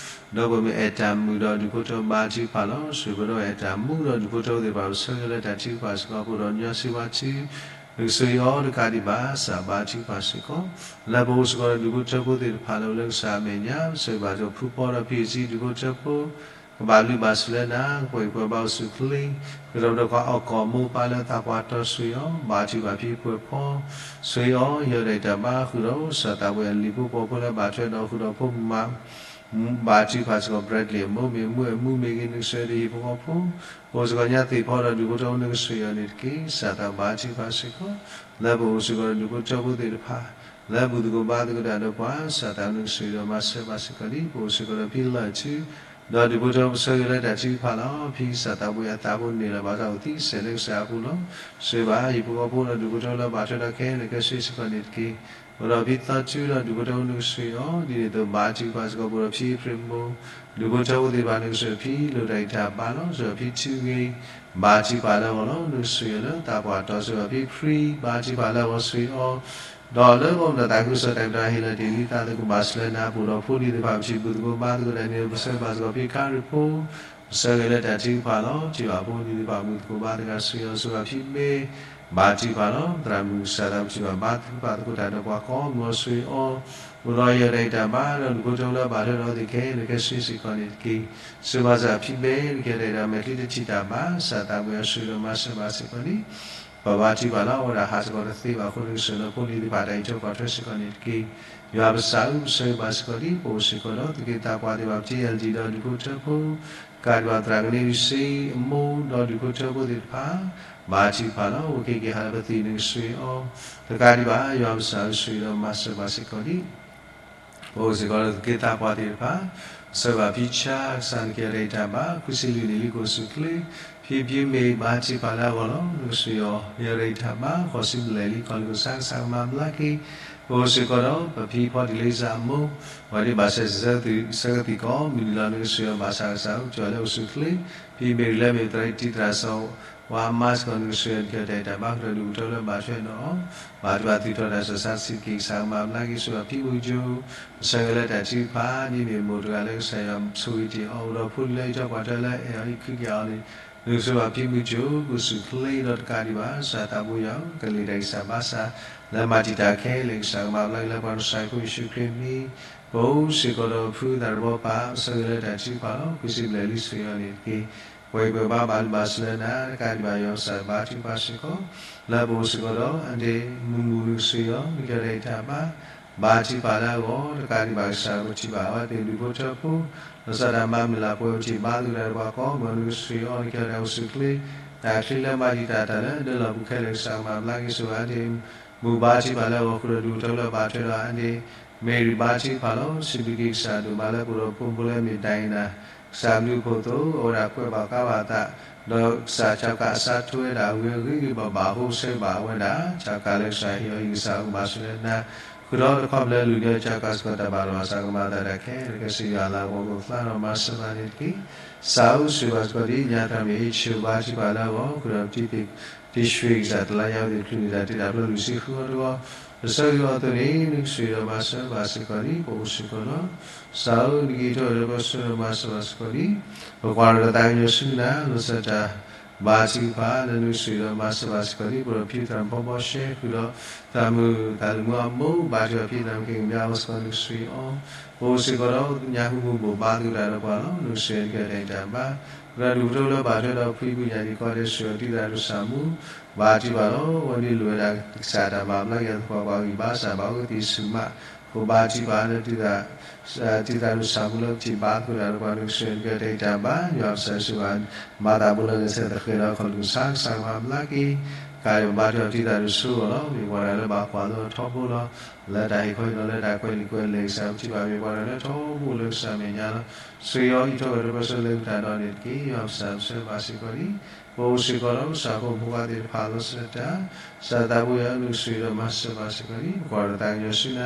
ဒီးပမ့ၢ်အဲၣ်တၢ်မုာ်ဒီးဒူၣ်ဖိထၢဖိဘါထုကဖၣ်လီၤ. ဆိၣ်ဂ့ၤပဒီပုၢ်ဝဲၢ်အဲၣ်တၢ်မုာ်ဒီးဒူၣ်ဖိထၢဖိသ့ၣ်တဖၣ် ပဆၢဂ့ၤလၢတၢ်ထုကဖၣ်စ့ၢ်ကီး ပအိၣ်ဒီးညီစ့ဝါထု နကစၢ်ယွၤတကးဒံးဘၣ် ကစၢ်ဘါထုကဖၣ်စ့ၢ်ကီး လၢပအိၣ်စ့ၢ်ကီးဒီးဒူၣ်ဖိထၢဖိသ့ၣ်တဖၣ်လၢအိၣ်လၢကစၢ်အမဲာ်ညါ ပဆၢဂ့ၤဘၣ်စ့ၢ်ကီးဖုဖီဒီးဖံအစံဒူၣ်ဖိထၢဖိ ကဘၣ်ဘျုးဘၣ်ဆိၣ်လၢနၤ ကပှဲၤကပှဲၤဘါအိၣ်ဆူၣ်ချ့ ကဒီးပဒီးခွါအီၣ်ကိၣ်မိၢ်ပၢ်လၢသးပှၢ်တီဆှံအီၤ ဘါထုကဖၣ်ဖံပှဲၤဖီ ဆိၣ်ဂ့ၤအီၤ ယွၤဒၣ်အံၤတၢ်ဘါဃုာ်ဒီးကစၢ်သးပှၢ်အလံာ်ဖိပှၤဖိလၢဘၣ်ထွဲဒီးဃုာ်ဒီးဖိမုၣ်မး ဘါထုကဖၣ်စ့ၢ်ကီး Bradley အမိၢ် မ့ၢ်မုၢ်အမုၢ်မ့ၢ်ဂ့ၤ နကစၢ်ယွၤဒီးဟံၣ်ဖိဃီဖိ ပအိၣ်စ့ၢ်ကီးညါသ့ၣ်ဖီဒီးဒူၣ်ဖိထၢဖိ နကစၢ်ယွၤန့ၣ်တက့ၢ် ကစၢ်သးဘါထုကဖၣ်စ့ၢ်ကီး လၢပအိၣ်စ့ၢ်ကီးဒီးဒူၣ်ဖိထၢဖိသ့ၣ်တဖၣ် လၢဘူၣ်သကိးဘါသကိးတၢ်ဒီးပှၤ ကစၢ်သးနကစၢ်ယွၤဒီးမၤစၢၤဘၣ်စ့ၢ်ကီးလံ ပအိၣ်စ့ၢ်ကီးဒီးဖံလၢၢ်ထူ ဒီးဒူၣ်ဖိထၢဖိ ပဆၢဂ့ၤလၢတၢ်ထုကဖၣ်လီၤ. ဖံကစၢ်သးပှၢ်အသးဖိန့ၣ်လီၤ ဘၣ်ဆၣ်အိၣ်သံစဲးလၢကစၢ်အပူၤလီၤ. ဆိၣ်ဂ့ၤဘၣ်ဟံၣ်ဖိဃီဖိဒီးဒူၣ်ဖိထၢဖိလၢဘၣ်ထွဲဒီးခဲအံၤခဲဆ့စ့ၢ်ကီးန့ၣ်တက့ၢ်. ပအိၣ်ဒီးဖံသီထူဒီးဒူၣ်ဖိထၢဖိ နကစၢ်ယွၤ ဒ်န့ၣ်အသိးဘါထုကဖၣ်စ့ၢ်ကီး ပအိၣ်ဒီးဖံအ့ဖြ့ၣ်မိၢ် ဒူၣ်ဖိထၢဖိသ့ၣ်တဖၣ် နကစၢ်ယွၤဖံလိၣ်တၢ်အံးတၢ်ဘါလီၤ. ဆိၣ်ဂ့ၤဘၣ်ဖံထူဂ့ၤ ဘါထုကဖၣ်လၢအဂီၢ်လီၤ. နကစၢ်ယွၤလၢသးပှၢ်တီ ဆိၣ်ဂ့ၤဘၣ်ဖံဖြံ ဘါထုကဖၣ်လၢအဂီၢ် ဆိၣ်ဂ့ၤအီၤ ဒီးလၢပဒီသးခုကစီၣ်တၢ်ကဒါဟ့ၣ်လီၤတ့ၢ်လံ သးသကိးဘၣ်ဆိၣ်လၢနၤ ပအိၣ်ဒီးဖိလံၤသ့ၣ်တဖၣ် ပထံၣ်ဘူၣ်သကိးဘါသကိးတၢ်န့ၣ် ပဆၢဂ့ၤဘၣ်စ့ၢ်ကီးဖံခါရံၣ်ဖိ ပဆၢဂ့ၤလၢတၢ်ထုကဖၣ်လီၤ. ထံၣ်ဘၣ်ဖိလံၤသ့ၣ်တဖၣ် ဘူၣ်သကိးဘါသကိး ဆိၣ်ဂ့ၤအီၤ ဆိၣ်ဂ့ၤဘၣ်ဖံမ့ၢ် ဘါထုကဖၣ်လီၤ. သရၣ်မုၣ်ကစၢ်သး ပထံၣ်ဘၣ်ဘါထုကဖၣ်သကိးတၢ်ဒီးပှၤကိးမုၢ်ဂီၤ ဆိၣ်ဂ့ၤအီၤ ပအိၣ်ဒီးယွၤဒၣ်အံၤတၢ်ဘါဒီးဒူၣ်ဖိထၢဖိလၢဘၣ်ထွဲဒီးအီၤသ့ၣ်ခဲအံၤခဲဆ့စ့ၢ်ကီးန့ၣ်တက့ၢ်. ဆိၣ်ဂ့ၤဘၣ်စ့ၢ်ကီးဖံဘ့ၣ် နကဲတၢ်အံၤတၢ်ဘါ မဲာ်ချံတထံၣ်တၢ်ဘါ ကစၢ်သးပှၢ်အီၤ ဆိၣ်ဂ့ၤဒီးမၤစၢၤဘၣ်စ့ၢ်ကီးန့ၣ် ပဘါထုကဖၣ်လီၤ. အဝဲဒၣ်ဟးစ့ၢ်ကီးတသ့ဘၣ်အဃိ နကစၢ်ယွၤလၢဖိလံၤသ့ၣ်တဖၣ် တၢ်အံးထွဲကွၢ်ထွဲစ့ၢ်ကီးန့ၣ်တက့ၢ်. ယွၤပစံးဧၢ ပဆၢဂ့ၤဘၣ်စ့ၢ်ကီးလံ ပအိၣ်စ့ၢ်ကီးဒီးသုးက့သးပှၢ်သ့ၣ်တဖၣ် ပထံၣ် L D ဒီးဒူၣ်ဖိထၢဖိ ကးဒံးဘၣ်သရၣ်ကန့ၢ်ဒုးစ့အမိၢ်ဒီးဒူၣ်ဖိထၢဖိသ့ၣ်တဖၣ် ဘါထုကဖၣ်လီၤ. အိၣ်က့ၤက့ၤဟးလၢပသံး နကစၢ်ယွၤအီၤ တကးဒံးဘၣ် ယွၤပစံးဧၢ ဆိၣ်ဂ့ၤဒီးမၤစၢၤဘၣ်စ့ၢ်ကီးလံ ပအိၣ်စ့ၢ်ကီးဒီးသုးက့သးပှၢ်သ့ၣ်တဖၣ် ပဆၢဂ့ၤဘၣ်ဖံဆါ ကစၢ်နကဲတၢ်အံးတၢ်ဘါ ခွံဆံလွံၢ်နံၣ်လံ ကိၣ်စူၣ်ချ့ ဖံဖံမ့ၢ်ဘါထုကဖၣ်လၢအဂီၢ်လီၤ. နကစၢ်ယွၤ ယွၤဒၣ်အံၤတၢ်ဘါ ဃိးဆံဘျဲၣ်လံ ခီၣ်လ့ၣ်ကစၢ် ကစၢ်ကမၤဘျါက့ၤ ပအိၣ်စ့ၢ်ကီးဒီးပဖံဖီတံၢ်လံစၢ်အမိၢ် ပှၤဒ်ဘၣ်ဆၢစၢသုး ဆၢကသံၣ်ကိးမုၢ်နံၤလီၤ. နကစၢ်ယွၤဘၣ်ဆၣ်ကစၢ် အိၣ်ကၠီၣ်လၢအိၣ်ဆူၣ်ချ့ ဖံမ့ၢ်ရံလၢမ့ၢ်သရၣ်တံၢ်သရၣ်စီၤ ပှၤမါစ့ၢ်ကီး နကစၢ်ယွၤနကဲတၢ်အံးတၢ်ဘါ ဃုာ်ဒီးဒူၣ်ဖိထၢဖိလၢဘၣ်ထွဲဒီးအီၤ ဘၣ်ထုကဖၣ်သုးထီၣ်တၢ်စီၤစါစံးတက့ၢ် ကစၢ်ကမၤဘျါက့ၤ ဆိၣ်ဂ့ၤဘၣ်ဖံမုၢ်ကၠိ ပဆၢဂ့ၤလၢတၢ်ထုကဖၣ် ဒ်မ့ၢ်မိၢ်တဂၤလၢကစၢ်ယွၤဆိၣ်ဂ့ၤတ့ၢ်အီၤ အိၣ်ဒီးဖိလံၤလၢအံးထွဲကွၢ်ထွဲလၢအဲၣ်အီၤအံးခုက့ၤအီၤန့ၣ် နကစၢ်ယွၤဘၣ်ဖံမုၢ်ကၠိ ကိၣ်စူၣ်ချ့ဒီးတကးဒံးဘၣ် ကစၢ်သးဘိယွၤ ကလံၤတၢ်ဂံၢ်စၢ်ဘါစၢ် လၢမၤတံာ်တာ်ခဲလၢာ် ကစၢ်ကမၤဘျါက့ၤလၢပှၤကစၢ်ဖိယ့ၣ်ၡူးခရံာ်မံၤ ပအိၣ်စ့ၢ်ကီးဒီးဖုသၣ်တဘီပၢ် ပဆၢဂ့ၤလၢတၢ်ထုကဖၣ်လီၤ. ခွံဆံဘျဲၣ်လံ ဆိၣ်ဂ့ၤအီၤန့ၣ်တက့ၢ်. ပှဲၤပှဲၤဘါဘၣ်လုၢ်ဘၣ်စၢၤလၢနၤ တကးဒံးဘၣ် ယွၤကစၢ်ဘါထုကဖၣ်စ့ၢ်ကီး လၢပအိၣ်စ့ၢ်ကီးဒီး အဒ့ၣ်မုၢ်မုၢ်နကစၢ်ယွၤ နကဲတၢ်အံးတၢ်ဘါ ဘါထုကဖၣ်လၢအဂီၢ် တကးဒံးဘၣ် ကစၢ်ပထံၣ်ဘၣ်အဝဲသ့ၣ်ဒူၣ်ဖိထၢဖိ လီၤဆီဒၣ်တၢ်မၤမုၢ်လၢ်ပှဲၤ ပထံၣ်ဘါသကိးတၢ်ဒီးပှၤကိးမုၢ်ဂီၤ နကစၢ်ယွၤ နကဲတၢ်အိၣ်ဆူၣ်ချ့ တၢ်ချံလၢမၤတံာ်တာ်တၢ်လၢဒၢလီၢ်ပူၤခဲလၢာ် ကစၢ်ကမၤဘျါက့ၤ ဆိၣ်ဂ့ၤအဒ့ၣ်မုၢ်ဘါထုကဖၣ်လၢအဂီၢ် ဃုာ်ဒီးဒူၣ်ဖိထၢဖိလၢဘၣ်ထွဲဒီးအဒ့ၣ် မ့ၢ်ရံဘါထုကဖၣ်လီၤ. စံးဘျုးက့ၤကစၢ်ဒိၣ်မးလၢပအိၣ်ဒီးဖိမုၣ်ဖိလၢမ့ၢ်ဒၣ်အံၤနၤ ကစၢ်ဘျုးဖှိၣ်အသိး အဝဲဒၣ်ကွဲးဘၣ်ကါဘၣ်သး, ဒီးကစၢ်ဆၢကါအစးထီၣ်ဝဲဒၣ်အဂ့ၤဂ့ၤဘၣ်ဘၣ်အဃိ ဆၢဂ့ၤဘၣ်အဝဲဒၣ် ဆၢကါလၢကစၢ်ဟ့ၣ်အီၤအံၤ ကစၢ်အိၣ်မၤစၢၤလၢနၤ, ဃုာ်ဒီးတခီဖျိလၢ လူၤဒီးဆၢကါစ့ၢ်ကီးတၢ်ဘၣ်လီၤ ဘၣ်ဆၣ်ကမၤအသးတၢ်ခဲလၢာ်ခဲဆ့ ယွၤလၤကပီၤကဖျါဒီးမၤစၢၤဘၣ်န့ၣ်တက့ၢ်. ကစၢ်အိၣ်ဆိၣ်ဂ့ၤဘၣ်စ့ၢ်ကီးဒ်ညါသရၣ်မုၣ်အံၤ ဆံးဘါထုကဖၣ်လၢအဂီၢ် ဃုာ်ဒီးတံသ့ၣ် တံၢ်ဆှံကစၢ်တလါညါဝဲသ့ၣ် ချုးန့ၢ်တၢ်တ့တၢ်ဖျီလွံၢ်ဆံဃုအီၤတဂီၢ်, ပဆၢဂ့ၤအီၤအသိးန့ၣ် နကဆိၣ်ဂ့ၤဒီးမၤစၢၤဘၣ်စ့ၢ်ကီးလံ ပအိၣ်စ့ၢ်ကီးလီၤ. ကစၢ်ဧၢ နကအိးထီၣ်ဒီးပဆၢဒီးမၤစၢၤဘၣ်စ့ၢ်ကီးလံ. ပကွၢ်ဒီးတၢ်သးကညီၤဆူနၤ လီၤဆီဒၣ်တၢ် ဘါထုကဖၣ်လၢနကဆိၣ်ဂ့ၤဒီးမၤစၢၤဘၣ်စ့ၢ်ကီးလံ. ပဒီးဖံသရၣ်ဖီဘီရှဲ ဃုာ်ဒီးသရၣ်မုၣ်သရၣ်မုၣ်အမိၢ် ဘါထုကဖၣ်ဖံသရၣ်မုၣ်က့ၤကမျၢၢ်အဂီၢ်စ့ၢ်ကီး နကဆိၣ်ဂ့ၤအီၤ, ပအိၣ်စ့ၢ်ကီးဒီးညၣ်ဟူမူဘိၣ်ဘါသကိးတၢ်ဒီးပှၤလီၤ. နကဆိၣ်ဂ့ၤက့ၤတၢ်အံၤတၢ်ဘါ ပဒီးဒူၣ်ပတီၢ်လၢဘၣ်ထွဲဒီးဖှံပူၤညၣ်ဒံးကီဒဲး ဆိၣ်ဂ့ၤအီၤတံၤသရၣ်ဒိၣ်ဆၣ်မူ ဘါထုကဖၣ်လီၤ. အဝဲန့ၣ်လိၣ်ဝဲဒၣ်ကစၢ်တၢ်မၤဘျါက့ၤအသပှၢ်ပှၤဂံၢ်ဘါ စၢ်ဘၣ်အဂ့ၢ်သ့ၣ်ဆူၣ်မး, ပဘါထုကဖၣ်လၢ တံၤသရၣ်ဒိၣ်ဆၣ်မူလၢပထံၣ်ဘါသကိးတၢ်ဒီးပှၤ နကဆိၣ်ဂ့ၤက့ၤတၢ်အံၤတၢ်ဘါ ယွၤပစံးဘျုးဘၣ် မၤသးဘိလၢနဆဲးသဃဲးဒီးခီၣ်လူၢ်ကစၢ် ကစၢ်ကမၤဘျါက့ၤ ကါဒီးပဘါထုကဖၣ်တံၤသရၣ်ဒိၣ်ဆိအီၤလီၤ. မ့ၢ်ပှၤတဂၤလၢဘၣ်ကွၢ်လၢထီဘိလီၤ. လၢတၢ်ဟ့ၣ်ခီဟ့ၣ်နီၤလၢတၢ်ကွဲးလံာ်ကွဲးလဲၢ်ကစၢ် ပထံၣ်ဘၣ်မ့ၢ်ပှၤတဂၤလၢထီဘိလၢကစၢ်မဲာ်ညါလီၤ. ဆိၣ်ဂ့ၤအီၤအံးထီၣ်ကဒီးပဆၢလၢကတၢၢ်ဒီးန့ၣ်တက့ၢ်. ယွၤပစံးဘျုးဘၣ်စ့ၢ်ကီးလံ. ပအိၣ်စ့ၢ်ကီးဒီး ကစၢ်ဖိမုၣ်ဖိခွါသ့ၣ်တဖၣ်လီၤဆီဒၣ်တၢ် ကစၢ်သးဘိယွၤ နကဆိၣ်ဂ့ၤဒီးမၤစၢၤဘၣ်စ့ၢ်ကီးလံ. ပကွၢ်ဒီးတၢ်ကညီၤဆူနၤ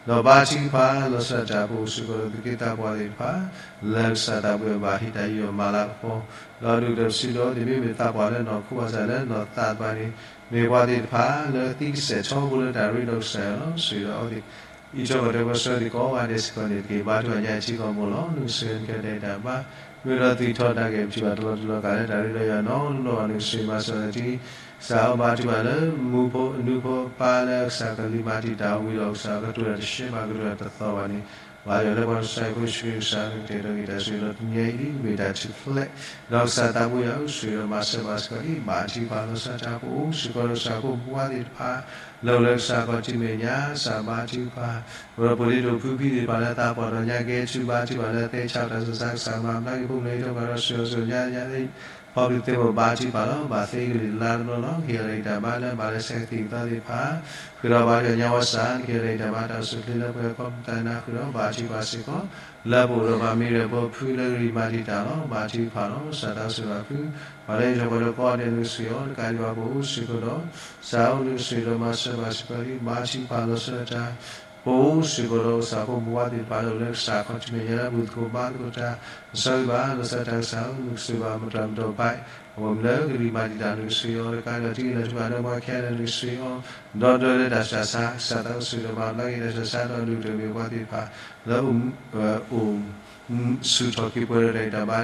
ဒီးဘါထုကဖၣ်လီၤဆီဒၣ်တၢ် ပအိၣ်စ့ၢ်ကီးဒီးသူၣ်က့သးပှၢ်သ့ၣ်တဖၣ် လၢကစၢ်သးဘိယွၤဘၣ်ဟ့ၣ်တၢ်ယူးယီၣ်မၤလၤကပီၤ ဒီးဒုၣ်ဒီးပစုဒီးသ့ၣ်မ့မ့ၢ်သးပှၢ်လၢနီၢ်ခိဘၣ်ဆၣ်လၢနီၢ်သးတဖၣ်န့ၣ် မ့ၢ်ပှၤသ့ၣ်တဖၣ်လၢသံကစဲးထီဘိလၢတၢ်ရ့ဒီးကစၢ်ယွၤလီၤ. ဆိၣ်ဂ့ၤဒီးအီၤသ့ၣ် အံးထီၣ်ကဒီးပဆၢသ့ၣ်ကိးဂၤဒဲးစ့ၢ်ကီးန့ၣ်တက့ၢ်. ဘါထုကဖၣ်ညါအထံကီၢ်မ့ၢ်လီၤ. နကဆိၣ်ဂ့ၤက့ၤတၢ်အံၤတၢ်ဘါ မ့ၢ်ဒီးသူၣ်ထီၣ်တၢ်ဂဲၤပထံၣ်ဘၣ်တလီၤတလီၤကးလၢတၢ်ရ့ဒီးယွၤနီတဘျီဘၣ် နကဆိၣ်ဂ့ၤမၤစၢၤတၢ်ထံ ကစၢ်အီၤဘါထုကဖၣ်လၢ မူဖိအနူဖိပၢ်လၢကစၢ်ကလုၢ်မၤတံာ်တာ်ဝံၤဒီးကစၢ်ကတိၤတၢ်တရှဲဘၣ်ကတိၤတၢ်တသီဘၣ်န့ၣ် ဘၣ်ယွၤလၢပှၤကစၢ်အံၤဖိယ့ၣ်ၡူးခရံာ်ကစၢ် နကတဲာ်ကတီၤက့ၤတၢ်ဆိၣ်ဂ့ၤဒီးတနံၤအံၤဒ်မ့ၢ်တၢ်ထူၣ်ဖျဲး ဒီးကစၢ်သးဘိယွၤအိၣ်ဆိၣ်ဂ့ၤဒီးမၤစၢၤဘၣ်စ့ၢ်ကီးလံ. ဘါထုကဖၣ်လီၤဆီဒၣ်တၢ် ပအိၣ်စ့ၢ်ကီးဒီးကစၢ်ဖိမုၣ်ဖိခွါသ့ၣ်တဖၣ် လၢအိၣ်လၢကစၢ်ခီၣ်ထံးမဲာ်ညါ ကစၢ်ဘါထုကဖၣ် ပဒီပုၢ်ဝဲၢ်ဒိၣ်ဖုဖံသ့ၣ်တဖၣ်လၢသးပှၢ်ဒီးညါကဲဆူဘါထုကဖၣ်လၢသဲဆးတၢ်ဆး ကစၢ်မၤဘျါက့ၤဖိမုၣ်လၢဟံးထီၣ်ပှၤဒီးဆိၣ်ဂ့ၤအီၤဆိၣ်ဂ့ၤညါညါ ဖီဘုးသ့ၣ်ဖိဘါထုကဖၣ်လီၤ. ဘၣ်သ့ကလုာ်လါတဘျီလီၤ. ကဟ့ၣ်အီၤတၢ်အံးတၢ်ဘါလၢဘၣ်လၢဆဲးကသံၣ်ကသီသ့ၣ်တဖၣ် ဃုာ်ဒီးဘါထုကဖၣ်ညါဝဲစၢ် ကဟ့ၣ်အီၤတၢ်အံးတၢ်ဘါတၢ်အိၣ်ဆူၣ်အိၣ်ချ့လၢပှၤကိးမုၢ်တၢ်နါဃုာ်ဒီးဘါထုကဖၣ်စ့ၢ်ကီး လၢပအိၣ်ဒီးပှၤမ့ၢ်ဒီးဖိဖုလၢကရံၣ်မၤတံာ်တာ်လီၤ. ဘါထုကဖၣ်လီၤ. ကစၢ်သးစီဆှံဘၣ်ဖု ပှၤလၢဟံးထီၣ်ပှၤဒီးကိးဂၤဒဲးနကဆိၣ်ဂ့ၤအီၤ တကးဒံးဘၣ်ပအိၣ်စ့ၢ်ကီးဒီး ကစၢ်အိၣ်နကဆိၣ်ဂ့ၤဒီးမၤစၢၤဘၣ်စ့ၢ်ကီးလံ. ဘါထုကဖၣ်လီၤဆီဒၣ်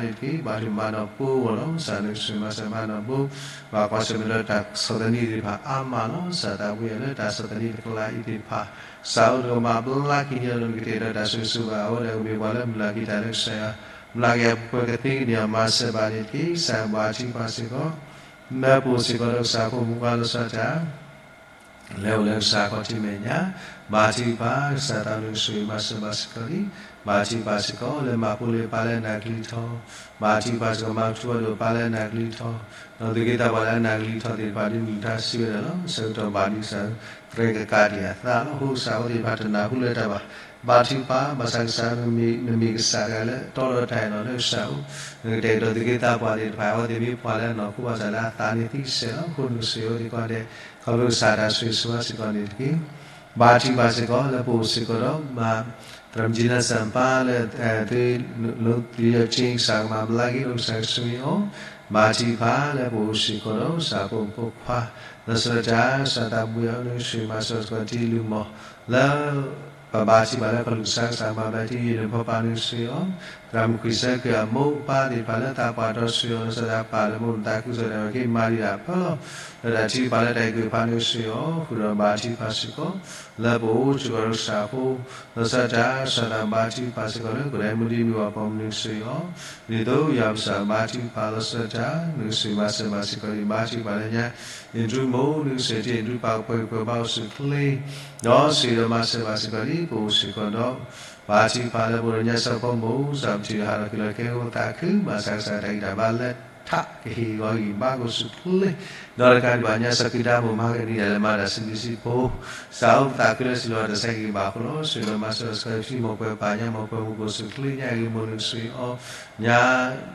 တၢ် ပအိၣ်စ့ၢ်ကီးဒီးကစၢ်ဖိမုၣ်ဖိခွါသ့ၣ်တဖၣ်လၢအိၣ်လၢကစၢ်ခီၣ်ထံးမဲာ်ညါလၢပူၤသကိးဘါသကိးတၢ် ပဆၢဂ့ၤဘၣ်လီၤဆီဒၣ်တၢ် ကစၢ်ဧၢ နကဆိၣ်ဂ့ၤဘၣ်မတၤမတၤဘၣ် အဝဲမ့ၢ်လၢကရံၣ်မၤတံာ်တာ်နကဆိၣ်ဂ့ၤအီၤ တကးဒံးဘၣ်ထံကလၢာ်တဖၣ်လၢပှၤခဲလၢာ်နကဆိၣ်ဂ့ၤအီၤ ဒီးဒီးလၢတၢ်ဆးဆး ကစၢ်သးစီဆှံဒီးမၤဘျါက့ၤတၢ်ဆးဆးဒီးဒုၣ်ဒိၣ်မ့ၢ်ပှၤသ့ၣ်တဖၣ် လၢအိၣ် အိၣ် ဆူၣ်ထီၣ်က့ၤပှဲၤဒီးတၢ်အံးတၢ်ဘါန့ၣ်တက့ၢ်. ဘါထုကဖၣ်မၤနီၣ်ပိဝဲလီၤ. ကစၢ်နကဆိၣ်ဂ့ၤမၤစၢၤမၤနီၣ်ပိ ဘၣ်ကွၢ်ဆၢၣ်မဲာ်ဒီးတၢ်ဆီၣ်သနံးသ့ၣ်တဖၣ်အါမးလီၤ. ကစၢ်သးဘိယွၤလၢတၢ်ဆီၣ်သနံးတကလးအံၤသ့ၣ်တဖၣ် ကစၢ်ဧၢ နကမၤဘျါက့ၤန့ၢ်အီၤလၢနကတဲာ်ကတီၤတၢ်ဆိၣ်ဂ့ၤဆိၣ်ဝါ အဝဲဒၣ်ကမ့ၢ်ပှၤလၢမုၢ်လၢ်က့ၤတၢ်လၢကစၢ်ယွၤ မုၢ်လၢ်က့ၤအပှၤကသ့ကန့ၢ်အီၤမၤစၢၤဘၣ်န့ၣ်တက့ၢ်. ကစၢ်ဘါထုကဖၣ်စ့ၢ်ကီး လၢပအိၣ်စ့ၢ်ကီးဒီးကစၢ်ဖိမုၣ်ဖိခွါလီၤဆီဒၣ်တၢ် လဲၤအိၣ်လၢကစၢ်ခီၣ်ထံးမဲာ်ညါ ဘါထုကဖၣ် ကစၢ်သးနကဆိၣ်ဂ့ၤမၤစၢၤဘၣ်စ့ၢ်ကီးလံ. ဘါထုကဖၣ်စ့ၢ်ကီး လၢမၤဖိလ့ၤပၢ်လၢအနၢ်ကလံၤထီၣ် ဘါထုကဖၣ်စ့ၢ်ကီး မၤကထူအဒိၣ်ပၢ်လၢအနၢ်ကလံၤထီၣ် ဒီးသူၣ်က့သးပှၢ်လၢအနၢ်ကလံၤထီၣ်သ့ၣ်တဖၣ် ဒ်မုၢ်မဆါတၢ်စံးဝဲဒၣ်လီၤ. ဆၢကတီၢ်ဘၣ်ဒ်ကစၢ် သရဲကကးတံာ်အသးလီၤ. အဃိကစၢ်ဖိသ့ၣ်တဖၣ်တနၢ်ဟူလၢတၢ်ဘၣ် ဘါထုကဖၣ် ဘၣ်ဆၣ်ကစၢ် နမ့ၢ်ကစၢ်တဂၤလၢတီဒီးတၢ်အဲၣ်လီၤလၢကစၢ်အအိၣ် နကတဲာ်ကတီၤသူၣ်က့သးပှၢ်သ့ၣ်တဖၣ် အဝဲသ့ၣ်မ့ၢ်ပှၤလၢအနီၢ်ခိဘၣ်ဆၣ်လၢအသးန့ၣ်သံကစဲာ်လီၤ. အဃိနကဆိၣ်ဂ့ၤအဝဲသ့ၣ်ကိးဂၤဒဲး ခီဖျိကစၢ်တၢ်ဆိၣ်ဂ့ၤဆိၣ်ဝါစ့ၢ်ကီးန့ၣ်တက့ၢ်. ဘါထုကဖၣ်စ့ၢ်ကီး လၢပအိၣ်စ့ၢ်ကီးဒီး မၤ သရၣ်မုၣ်ကၠံနၢ်စၢၣ်ပၢ်လၢ သုလီၤကၠ့ကစၢ်ကမၤဘျါက့ၤဒီးကစၢ်ကဆိၣ်ဂ့ၤအီၤ ဘါထုကဖၣ်လၢပအိၣ်စ့ၢ်ကီးဒီးကစၢ်ဖိမုၣ်ဖိခွါ လီၤဆီဒၣ်တၢ် ကစၢ်သးဘိယွၤ နကဆိၣ်ဂ့ၤမၤစၢၤစ့ၢ်ကီးတံၤလုၢ်မီၢ် လၢ ပဘါထုကဖၣ်လၢခီၣ်လူၢ်ကစၢ် ကစၢ်ကမၤဘျါတံၤယုာ်န့ၣ်ဖီပၢ်နကဆိၣ်ဂ့ၤအီၤ သရၣ်မုၣ်ခွံဆၢက့ၤအမိၢ်ပၢ်သ့ၣ်တဖၣ်လၢသးပှၢ်ဒီးဆိၣ်ဂ့ၤအီၤ လီၤဆီဒၣ်တၢ်ပာ်လၢမိၢ်မသးခုစီၣ်တၢ်ဝဲက့ၤမၤဒံးဒၣ်အဖၢလီၤ. လၢတၢ်ထုကဖၣ်လၢတၢ်အဲၣ်ကွံာ်ဖးနကဆိၣ်ဂ့ၤအီၤ ဃုာ်ဒီးဘါထုကဖၣ်စ့ၢ်ကီး လၢပအိၣ်စ့ၢ်ကီးဒီးကစၢ်ဖိ လီၤဆီဒၣ်တၢ် ကစၢ်သးဘါထုကဖၣ်စ့ၢ်ကီးလၢ ကဒဲမုၢ်ဒံမုၢ်ဝၤပိာ်မုၣ်နကဆိၣ်ဂ့ၤအီၤ ဒ်သိးယွၤပစံးဘါထုကဖၣ်လီၤဆီဒၣ်တၢ် နကဆိၣ်ဂ့ၤမၤစၢၤဘၣ်စ့ၢ်ကီးလံ. ဘါထုကဖၣ်လၢညါ အ့ၣ်ဒရူၣ်မိၢ် နကဆိၣ်ဂ့ၤတ့ၢ်အ့ၣ်ဒရူၣ်ပၢ်ကပှဲၤကပှဲၤဘါအိၣ်ဆူၣ်အိၣ်ချ့ ဒီးဆိၣ်ဂ့ၤဒီးမၤစၢၤဘၣ်စ့ၢ်ကီးလံ. ပအိၣ်စ့ၢ်ကီးဒီး ဘါထုကဖၣ်လၢပအိၣ်ဒီးညါစၢဖီမိၢ် စၢ်ပထံၣ်ဟးထီၣ်က့ၤလီၤကဲကဝီၤသးခု ဘၣ်ဆၣ်ကစၢ်တၢ်ဂံၢ်တၢ်ဘါလၢ ထးကဟ့ၣ်ဂီၤဂံၢ်ဘါကအိၣ်ဆူၣ်ချ့, ဒီးတကးဒံးဘၣ်ညါ စီၤကံးဒါမိၢ်မၤကနံၤဒဲးလၢမၤတၢ်စံးဘျုးစံးဖှိၣ်, စးအိၣ်ပသးခုလၢစံးလီၤတၢ်ဆဲးက့ၤဘၣ်အဃိလီၤ. ဆိၣ်ဂ့ၤဒီးမၤစၢၤဒီးစကဲးထံမိၢ်ပှဲၤပၢ်ညါ မိၢ်ပှဲၤမုၢ်ကအိၣ်ဆူၣ်ချ့ညါ ဂ့ၤမိၢ်နုာ်ကစူၣ်အီၤ, ညါ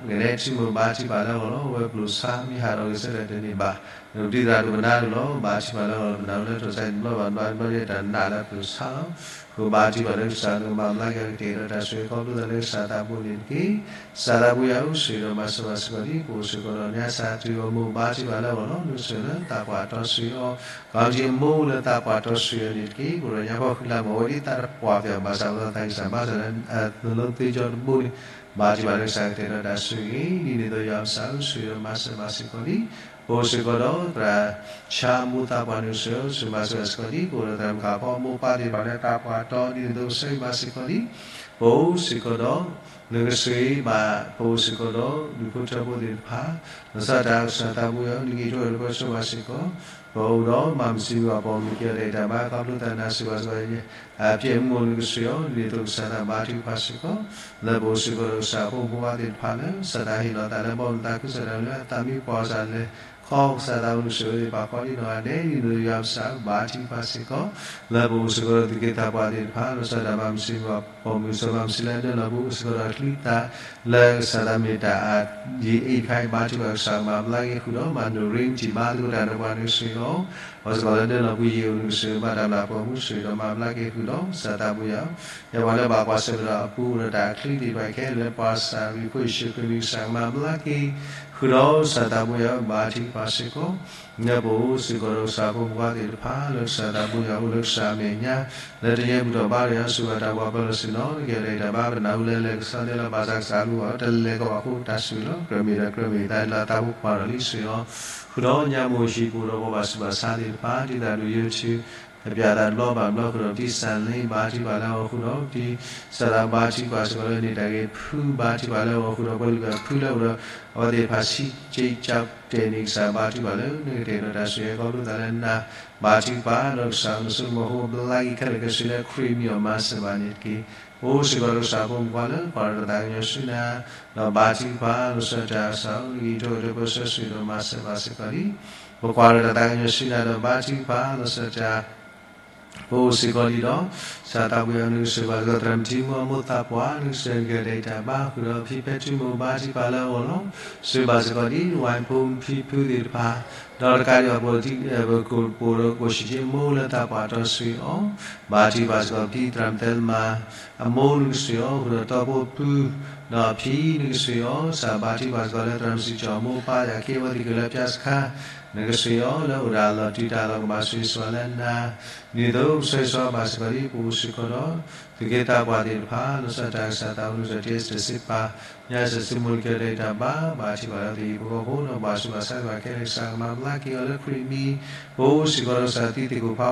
ကနဲထံမိၢ်ဘါထံပာ်လၢအဂီၢ်လီၤ. ဝဲပျိၢ်ဆါမ့ၢ်ဟးဒီးဂဲၤဆၢထၢၣ်တန့ၢ်ဘၣ်, နကဒုးသရၣ်ဒိၣ်ပနါဒိၣ်လီၤ. ဘါထံပာ်လၢအဂီၢ်လီၤ ပနၢ်ဟူလၢတၢ်ဆါတဘျီဘၣ်တဘျီ တၢ်နာ်လၢပျိၢ်ဆါလီၤ. ဃိဘါထံပာ်လၢကစၢ်လၢကမၤဘျါက့ၤအီၤ ကတဲာ်ဒီးတၢ်ဆိၣ်ဂ့ၤခီဖျိသးလၢကစၢ်သးဘိန့ၣ်တက့ၢ်. ကစၢ်သးဘိယွၤဧၢ ဆိၣ်ဂ့ၤဒီးမၤစၢၤဘၣ်စ့ၢ်ကီးလံ ပအိၣ်စ့ၢ်ကီးဒီးညါ စးထီၣ်အမိၢ်ဘါထံပာ်လၢအဂီၢ်လီၤ. နကစၢ်လၢသးပှၢ်တီဆှံအီၤ, ကီၢ်က့ၤအမိၢ်လၢသးပှၢ်တီဆှံအီၤန့ၣ်တက့ၢ်. ပရိညါဖီၣ်ဃံလၤမ့ၢ်ဝဲဒ်သးတပှၢ်ပၠး ဘၣ်ဆၣ်ပသးသးကစၢ်ဘါစၢ်လၢ သလီသ့ကၠီတဘိန့ၣ် ဘါထံပာ်လၢကစၢ်ကတဲာ်ဒီးတၢ်ဆိၣ်ဂ့ၤ, ဒ်န့ၣ်အသိးယွၤပစၢ်ဧၢ ဆိၣ်ဂ့ၤဒီးမၤစၢၤဘၣ်စ့ၢ်ကီးလံ. ပအိၣ်စ့ၢ်ကီးဒီးသရၣ်ဆါမိၢ်သးပှၢ် နကစၢ်ဧၢ ဆိၣ်ဂ့ၤမၤစၢၤဘၣ်စ့ၢ်ကီးလံ. ပအိၣ်ဒီးသရၣ်မုၣ်ဃၣ်ဖီမိၢ်ပၢ်သ့ၣ်တဖၣ်လၢသးပှၢ်တီ ဒ်န့ၣ်အသိးဆိၣ်ဂ့ၤဘၣ်စ့ၢ်ကီးလံ. ပအိၣ်စ့ၢ်ကီးဒီး နကစၢ်ဘၣ် ပအိၣ်စ့ၢ်ကီးဒီး ဒူၣ်ဖိထၢဖိသ့ၣ်တဖၣ်, လီၤဆီဒၣ်တၢ်ကစၢ်သးဘိယွၤ နကအိၣ်ဒီးပှၤဆိၣ်ဂ့ၤဘၣ်စ့ၢ်ကီး, ပအိၣ်ဒီးမၤမုၢ်စံမုၢ်ဘၣ်ပိာ်မုၣ်က့ၤအီၤတၢ်အံၤတၢ်ဘါ ခီဖျိသးနာ်စ့ၢ်ကီးစ့ၢ်ကီး အပျဲၢ်မုၢ်မိၢ်နကစၢ်အီၤ ဒ်န့ၣ်အသိးကစၢ်သးဘါထုကဖၣ်စ့ၢ်ကီး, လၢပအိၣ်စ့ၢ်ကီးဒီးကစၢ်အဖိမုၣ်ဖိခွါသ့ၣ်တဖၣ်လၢ ကစၢ်သးဟ့ၣ်လီၤသးလၢဘီမုၢ်သးခု ကစၢ်တၢ်လၢအသးမံပှၤကစၢ်လဲၤခီ ကစၢ်သးဘိနကစၢ်အံၤသ့ၣ်တဖၣ်ဃီဒ်နီၢ်ဂၤဒဲး ဒ်န့ၣ်အသိးယွၤပစၢ်ဘါထုကဖၣ်စ့ၢ်ကီး, လၢပအိၣ်စ့ၢ်ကီးဒီးသူၣ်က့သးပှၢ်သ့ၣ်တဖၣ် လီၤဆီဒၣ်တၢ်မၤမုၢ်စံမုၢ်ဘၣ်ပိာ်မုၣ် စီၤမၤမုၢ်စံလၢအဒၢလီၤပအိၣ်စ့ၢ်ကီးဒီးအချံအသၣ် လၢကစၢ်သးမ့ၢ်တၢ်အယံာ်အ့ၣ်တခါအံၤ ဘါထုကဖၣ်ကစၢ်မၤဘျါက့ၤဃုာ်ဒီး မၤနၢၤရ့မတံၢ်ဘါသကိးတၢ်ဒီးပှၤနကစၢ်အံၤအီၤ, ပှၤစ့ၢ်ကီးလၢဒၢလီၤပအိၣ်ယံာ်အိၣ်နကစၢ်ဘါတၢ်ဘျၣ်ပိာ်မုၣ် ဆိၣ်ဂ့ၤဒီးမၤဘျါက့ၤဃုာ်ဒီး ကစၢ်သးဘိယွၤ ယပှၤလၢဘၣ်ကွၢ်ဆၢၣ်မဲာ်ဒီးအပူၤဒီးတၢ်အချံသ့ၣ်တဖၣ်ခဲလၢာ် ပှၤကစၢ်ခရံာ်ဖိယ့ၣ်ၡူးခရံာ်မံၤ ကစၢ်ကမၤဘျါက့ၤဃုာ်ဒီး ကစၢ်သးဘိယွၤ ဘါထုကဖၣ်စ့ၢ်ကီး, လၢပအိၣ်စ့ၢ်ကီးဒီးကစၢ်ဖိမုၣ်ဖိခွါသ့ၣ်တဖၣ် လၢကစၢ်သးဘိယွၤအိၣ်လၢကစၢ်အမဲာ်ညါ လၢတယဲၢ်ဘူၣ်ထီၣ်ဘါထီၣ်ယွၤ ဆိၣ်ဂ့ၤတၢ်ပှၤပၢၤလီၢ်ဆ့ၣ်နီၤ နကဲဒီးတၢ်ဘါပနၢ်ဟူလၢလဲၤကစီဒီလၢဘၣ်ဆၣ်ကစၢ်လူၤအီၤ တလဲၤကီးဘၣ်ဃိတၢ်ဆိၣ်ဂ့ၤလီၤ. ကြၢးမ့ၢ်ဒီးကြၢးမ့ၢ်သးလၢသးဖိပှၢ်ဒီးလံဆိၣ်ဂ့ၤအီၤ, ဃုာ်ဒီးညါမိၢ်ဟံၣ်ပူၤဒီးပှၤဘၣ်ဆူးဘၣ်ဆါသ့ၣ်တဖၣ် ဒ်သးဒိၣ်ယိထူ ကပျၢ်သးတဘျီဘၣ်တဘျီဃုာ်ဒီး ပတံၢ်စၢ်လ့ ဘါထုကဖၣ်လၢအဂီၢ်ဃုာ်ဒီး ပတံၢ်စၢ်သးဘါထုကဖၣ်စ့ၢ်ကီးလၢန့ၣ် တၢ်ဂ့ၤဖု ဘါထုကဖၣ်လၢအဂီၢ်ဃုာ်ဒီး ပှၤလုၢ်ပှၤဖုလၢအအိၣ်ဒီး အဝဲသ့ၣ်တဖၣ်ဆံးကၠ့ကၠါတဲာ်န့ၣ် ကစၢ်ဘါထုကဖၣ်လၢ နကတဲာ်ဒီးတၢ်ဆိၣ်ဂ့ၤခီဖျိသးလၢနၤ ဘါထုကဖၣ်ဒီးကစၢ်အစိကမီၤဖိဘျါက့ၤခဲလၢာ်ခဲဆ့လၢခရံာ်မံၤအီၤမၤစၢၤဘၣ်န့ၣ်တက့ၢ်. ပအိၣ်စ့ၢ်ကီးဒီးကစၢ်ဖိမုၣ်ခွါလၢ ပှၤဒီးတၢ်သးကညီၤဆူနၤ ဒီးဘါထုကဖၣ် လီၤဆီဒၣ်တၢ်ကစၢ်ဧၢ နကဟံးထီၣ်က့ၤဒီးပၢဆှၢဆိၣ်ဂ့ၤဒီးမၤစၢၤဘၣ်စ့ၢ်ကီးလံ. ပကွၢ်ဒီးတၢ်သးကညီၤဆူနၤဒီးဘါထုကဖၣ် လီၤဆီဒၣ်တၢ် ပအိၣ်စ့ၢ်ကီးလံဒီး ကစၢ်သးဘိယွၤ နကဆိၣ်ဂ့ၤဘၣ်စ့ၢ်ကီးသရၣ်မုၣ်ထံမိၢ်အမိၢ်သးပှၢ် နကစၢ်ကဲဒၣ်အံၤတၢ်ဘါဃုာ်ဒီးဖံဖဲထူမိၢ်ဘါထုကဖၣ်လၢအဂီၢ်လီၤ. ဆိၣ်ဂ့ၤဘၣ်စ့ၢ်ကီးဒ်ဝဲၢ်ဖိဖံဖုသ့ၣ်တဖၣ် ဒီးတကးဒံးဘၣ်ပအိၣ်ဒီး ပအိၣ်စ့ၢ်ကီးမိၢ်လၢသးပှၢ်တီဆှံအီၤ ဘါထုကဖၣ်စ့ၢ်ကီးဖံသရၣ်မုၣ်သဲလမၤ အမိၢ်နကစၢ်အီၤ ဃုာ်ဒီးတီဖိပုၢ် ဒီးအဖံနကစၢ်အီၤ ကစၢ်ဘါထုကဖၣ်စ့ၢ်ကီးလၢသရၣ်မုၣ်စံၣ်ကၠီၤအမိၢ်အပၢ် ယၤခ့အဝဲသ့ၣ်ကလၢပျၢ်စခါ နကစၢ်အီၤ လၢအိၣ်ဒီးအလီၢ်တုၤတၢ်လီၢ်ကဘၣ်ဆိၣ်ဂ့ၤဆိၣ်ဝါလၢနၤ ဒ်သိးကဆၢဂ့ၤဆၢဝါဘၣ်စ့ၢ်ကီးဒ်ပအိၣ်စ့ၢ်ကီးဒီး သူၣ်က့သးပှၢ်သ့ၣ်တဖၣ် လီၤဆီဒၣ်တၢ်ကစၢ်သးဘိနကစၢ် တ့စတၢ်စံးပာ် ညါစၢ်စံမိၣ်လၢကဲဒၣ်အံၤတၢ်ဘါ ဘါထုကဖၣ်လၢသယုၢ်ဖိဃီဖိဒီးဘၣ်ဆူးဘၣ်ဆါစ့ၢ်ကီးခဲလၢာ် ကစၢ်ကမၤဘျါက့ၤအီၤလၢခရံာ်မံၤ ပအိၣ်စ့ၢ်ကီးဒီးကစၢ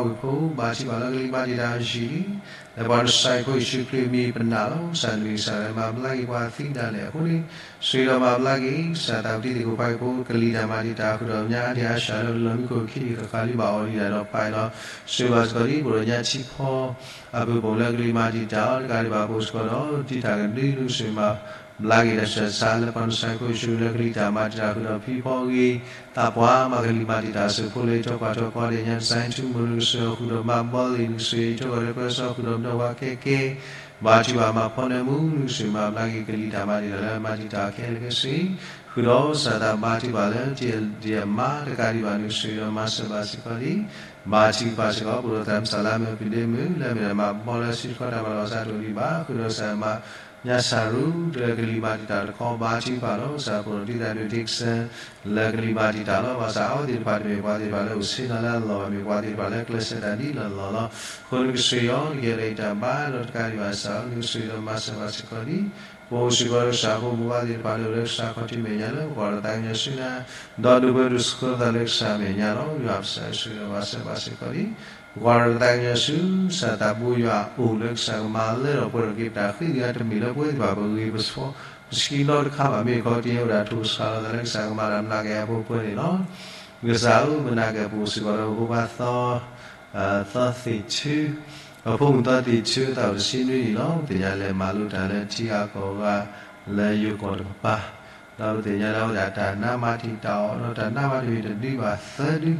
်သံသ့ၣ်ခိၣ်ဖးဝ့ၢ်ဖိ ဘါထုကဖၣ်လၢကလံၤမၤတံာ်တာ်အယံာ်လံ လၢပှၤကစၢ်ခရံာ်ဖိယ့ၣ်ၡူးခရံာ်မံၤပနာ်လီၤ ကစၢ်နမံၤကစၢ်လၢမၤဘျါက့ၤပှၤသံဒၣ်လဲာ်အဃိန့ၣ် ဆိၣ်ဂ့ၤဒီးမၤဘျါက့ၤ ကစၢ်သးဝံၣ်သံသ့ၣ်ခိၣ်ဖးဝ့ၢ်ဖိ ကလံၤတၢ်မၤတံာ်တာ်ဃုာ်ဒီးညါအါဒံအါစှၤလၢလီၢ်မံခိၣ်ခံနံၣ်ဃၣ်ဃၣ်လံဘၣ်အီၤဒံးဒၣ်ဒီးဖးအံၤလီၤ ဆိၣ်ဂ့ၤဘၣ်စ့ၢ်ကီးဒ်ပအိၣ်ဒီးညါထံဖီ အပူၤပိာ်လၢကလံၤမၤတံာ်တာ်အီၤ တကးဒံးဘၣ်ပအိၣ်စ့ၢ်ကီးဒီး တံာ်တာ်ကဒုနုၤဆိၣ်ဂ့ၤမၤဘျါက့ၤ ဒီးစၢ်ဆါလၢပှၤကစၢ်ခရံာ်ဖိယ့ၣ်ၡူးလၢကလံၤတၢ်မၤတံာ်တာ်ဃုာ်ဒီးဖံဖီအဂ့ၤ သးပှၢ်မၤကလံၤမၤတံာ်တာ်အစိၣ်ဖိလၢယထီၣ်ကွၢ်ထီၣ်ကီးဒဲးညါ ကစၢ်ဟဲထူမိၢ်နကစၢ်အီၤဃုာ်ဒီးမၤဘီလ့ၣ်နကစၢ် ယထီၣ်ကွၢ်ထီၣ်ပၢဆှၢအီၤဃုာ်ဒီးမဒီဝါကဲကဲ ဘါထုကဖၣ်မၤဖီနၢမူနကစၢ် မၤဘျါက့ၤကလံၤတၢ်မၤတံာ်တာ်လၢမၤတံာ်တာ်ခဲလၢာ်ခဲဆ့ ဃုာ်ဒီးကစၢ်သးဘါထုကဖၣ်လၢ တံာ်အမါတကးဒံးဘၣ်နကစၢ်ဒီးမၤစၢၤဘၣ်စ့ၢ်ကီးလံ ဘါထုကဖၣ်စ့ၢ်ကီး ပဒိၣ်သရၣ်မုၣ်စၢ်လါမၢ်ပူၤဒ့မုၣ် လၢအမ့ၢ်ဒၣ်မၤဘီလၢစုတခီတၢ်မၤလီၤစးတအိၣ်ဒံးဘၣ် ဃုာ်ဒီးကစၢ်မါ ညါစၢ်ရူ လၢကလံၤမၤတံာ်တာ်တခီ ဘါထုကဖၣ်လီၤ ကစၢ်ပဒိၣ်တံာ်သးဒိၣ်ဒ့ကစၢ် လၢကလံၤမၤတံာ်တာ်လီၤ ဘၣ်ဆၣ်အဝဲသ့ၣ်တဖၣ်တမ့ၢ်ပှၤသ့ၣ်တဖၣ်လၢအိၣ်ဆ့ၣ်နီၤလၢအလီၢ်ဘၣ် မ့ၢ်ပှၤသ့ၣ်တဖၣ်လၢကျဲးစၢးတၢ်ဒ်လီၢ်လီၢ်လီၤ အဃိနကစၢ်ယွၤ နကဲဒၣ်အံၤတၢ်ဘါဒီးတကးဒံးဘၣ်စၢ် နကစၢ်ဒီးမၤစၢၤဘၣ်စ့ၢ်ကီးလံ ပအိၣ်စ့ၢ်ကီးဒီးကစၢ်ဖိမုၣ်ဖိခွါသ့ၣ်တဖၣ်လၢအိၣ်လၢကစၢ်ခီၣ်ထံးမဲာ်ညါလၢ ပကွၢ်ဒီးသးကညီၤဆူနၤ ဒီးဒိးဘၢဒိးဆှၢသးလၢကစၢ်မဲာ်ညါလီၤ ယွၤပစၢ်ဆိၣ်ဂ့ၤဒီးမၤစၢၤဘၣ်စ့ၢ်ကီးလံ ပကွၢ်ဒီးသးကညီၤဆူ ကစၢ်သးဘိယွၤအိၣ်လၢကစၢ်ကမၤလၢထီၣ်ပှဲၤထီၣ်က့ၤပတၢ်ဃံတဂၤ တမ့ၢ်လၢပဝဲသ့ၣ်တဖၣ်ပဂ့ၤပဆိ ပဆှံနီတခါဘၣ် မ့ၢ်ခီတယဲၢ်အိၣ်ဒၣ်ထိၣ်ဆှးလီၤသးလၢကစၢ်ကမၤတၢ်မနုၤက့ၤအဖိအဃိန့ၣ်လီၤ ကစၢ်ဧၢ မနၤကဲပအိၣ်စ့ၢ်ကီးဒီးပဖိခွါသီ သီသ့ၣ်ထူ ပဖိမုၣ်သီသ့ၣ်ထူ သးအိၣ်တဆံနွံနံၣ်လီၤ သ့ၣ်ညါလဲၤမၤလိတၢ်လၢထံဂၤကီၢ်ဂၤ လၢယိၤကီၢ်တကပၤ ဒီးပသ့ၣ်ညါလၢအဝဲဒၣ်တၢ်နါမၤတံာ်တာ်အီၤ ဒီးတၢ်နါမၤတမ့ၢ်တဒုဘၣ်သၢဒု,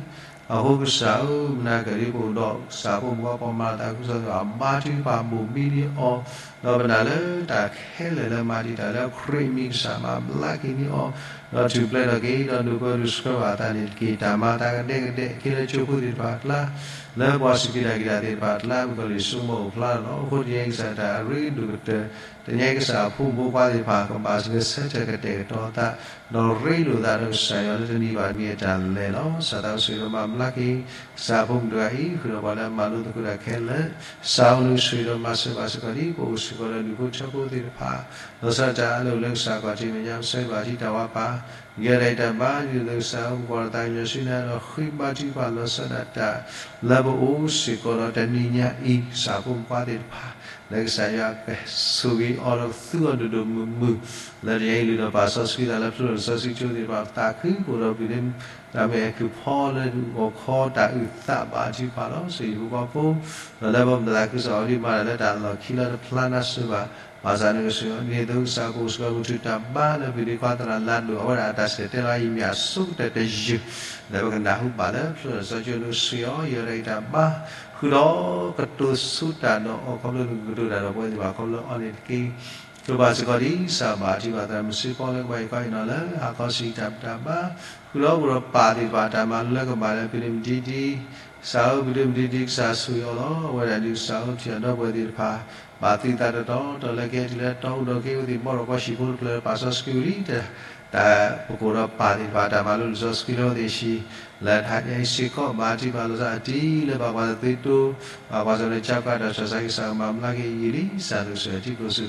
အဃိကစၢ်ဧၢ မနၤကဒ်ပအိၣ်ဒီးကစၢ်ဖိမုၣ်ဖိ ပှၤမၤလီၤသးခုကစီၣ်သ့ၣ်တဖၣ် ဘါထုကဖၣ်ဘိၣ်ဘံန့ၢ်အီၤ, ဒီးပနာ်လၢတၢ်ခဲလၢာ်လၢမၤတံာ်တာ်လၢခရံာ်အမံၤကစၢ်မၤဘျါက့ၤန့ၢ်အီၤ, ဒီးထူၣ်ဖျဲးထီၣ်က့ၤ ဒီးဒိၣ်ပၢဒိၣ်ဆှၢဘၣ်အသးန့ၣ်တက့ၢ်. တၢ်မၤသးကဒဲကဒဲက့ၤလၢကၠိဖိသ့ၣ်တဖၣ်အကျါ, လၢပှၤစူၢ်က့ၤနာ်က့ၤတၢ်သ့ၣ်တဖၣ်အကျါ ပကလံၣ်ဆူမိၢ်အိၣ်ဖျါလီၤ. အဃိတနံၤအံၤကစၢ်တၢ်အရ့ဒိၣ်ကတၢၢ် တနံၤအံၤကစၢ်အဖိမုၣ်ဖိခွါသ့ၣ်တဖၣ် ကဘၣ်ဂဲၤဆၢထၢၣ်ကတဲာ်ကတီၤအသး, ဒီးရ့လိာ်သးဒီးကစၢ်ယွၤလၢတနံၤဘၣ်တနံၤအတၢ်လဲၤလီၤ. ကစၢ်သးအိၣ်ဆိၣ်ဂ့ၤဒီးမၤဘျါက့ၤ ကစၢ်အဖိမုၣ်တဂၤအံၤ ဃုာ်ဒီးပှၤလၢအမၤလိသကိးတၢ်ခဲလၢာ်, ကစၢ်အိၣ်နုၢ်ဆိၣ်ဂ့ၤဒီးမၤစၢၤဘၣ်စ့ၢ်ကီးဒ် ပအိၣ်စ့ၢ်ကီးဒီးဒူၣ်ဖိထၢဖိသ့ၣ်တဖၣ်, လီၤဆီဒၣ်တၢ်အလီၢ်လၢကစၢ်ခီၣ်ထံးမဲာ်ညါ ပဆၢဂ့ၤဘၣ်ထံတၢ်ဝါပၢ် ယဲဒၣ်အံၤတၢ်ဘါ ဒ်သိးကစၢ်အိၣ်ကကွၢ်ဒီးသးကညီၤဆူနၤ ဒီးဃ့ဘါထုကဖၣ်လီၤဆီဒၣ်တၢ် လၢပအိၣ်စ့ၢ်ကီးဒီးတနံၤညါအံၤ ကစၢ်ဖိမုၣ်ဖိခွါသ့ၣ်တဖၣ် လၢကစၢ်ယွၤကဆိၣ်ဂ့ၤအီၤဒီးကသူအီၤဒိၣ်ဒိၣ်မုၢ်မုၢ်, လၢတနံၤအံၤလုၢ်ထီၣ်ပာ်စီဆှံသးလၢဖျိထီၣ်လံာ်စီဆှံကၠိသ့ၣ်တဖၣ် သးခုအိၣ်ဒီးပတုၤလၢ တၢ်မ့ၢ်အကုၢ်ဖီလၢဂီၤခီတၢ်အုၣ်သးဘၣ်ထံဖးလီၤ. စံးဘျုးဖိဃီဖိ ဒီးလၢပမၤသးခုကစီၣ်အီၤဒ်မးတၢ်လၢတၢ်လီၢ်ခံလၢတဖျါနါစၢၤဘၣ်, ဘၣ်ဆၣ်န့ၣ်ကစၢ်ယွၤ ဒ်သိးကစၢ်ပအိၣ်စ့ၢ်ကီးမုၢ်ထူၣ်တၢ်ဘါလၢပဒံခွါသရၣ်လၢအဒိၣ် အဝဲဒၣ်အတၢ်ဆဲးတဲလီၤအံၤမ့ၢ်အဆိကတၢၢ်တယုၢ် လၢပကနၢ်ဟူဘၣ်လၢဖျိထီၣ်လံာ်စီဆှံကၠိ နကစၢ်ယွၤ ယဲဒၣ်အံၤတၢ်ဘါ ဃုာ်ဒီးကတိၤဆူတၢ်ဒီးအီၤခီဖျိနကကတိၤတၢ်ဒီးပဝဲသ့ၣ်တဖၣ်ခီဖျိအီၤန့ၣ်တက့ၢ်. ကဘၣ်စ့ၢ်ကီးဒ်ကစၢ်ဘၣ်ထံဘၣ်သး မုၢ်ဆ့ၣ်ဖီလၢကဘၣ်ယံၤခီအံၤနီၤလၢ ဟါခီဆံးတၢ်ဘါ ဃုာ်ဒီးပဒီးပၢ်သ့ၣ်တဖၣ်တၢ်မၤလိလၢကမၣ်လၢ ပဒုၣ်မတံဒံ ကစၢ်ဧၢ ပဒုၣ်မတံဒံ ကစၢ်ဆိၣ်ဂ့ၤအီၤလီၤ. အဝဲဒၣ်ဒုးကစၢ်ဧၢထံၣ်အဒီပုၢ်ဝဲၢ်သ့ၣ်တဖၣ် ဘၣ်သုသးတတီၤတီၤလၢကဟဲတုၤလၢတီအူဒီးက့ဝဲသ့ၣ်ဘီဒီးကီၢ်ဟံၣ်ဖိတဖျၢၣ် ပာ်စီဆှံဝံၤလံ တၢ်ပကိးဒီးပၢ်သ့ၣ်တဖၣ် တၢ်မၤလိလံာ်စီဆှံလၢအဝဲသ့ၣ်အဟံၣ် လၢတဟါညါအံၤစ့ၢ်ကီး ဘၣ်ထံဘၣ်လီၤသးအတံၤလၢဘၣ်ကွၢ်သးသုတိ ဘၣ်ကွၢ်ဆၢၣ်မဲာ်ကကွၢ်တၢ်ဆၢၣ်စးက့ၤ ကစၢ်ကမၤဘျါက့ၤယံာ်လံ ကစၢ်နကစၢ်ထံကျိၣ်စူၣ်ချ့ ဃုာ်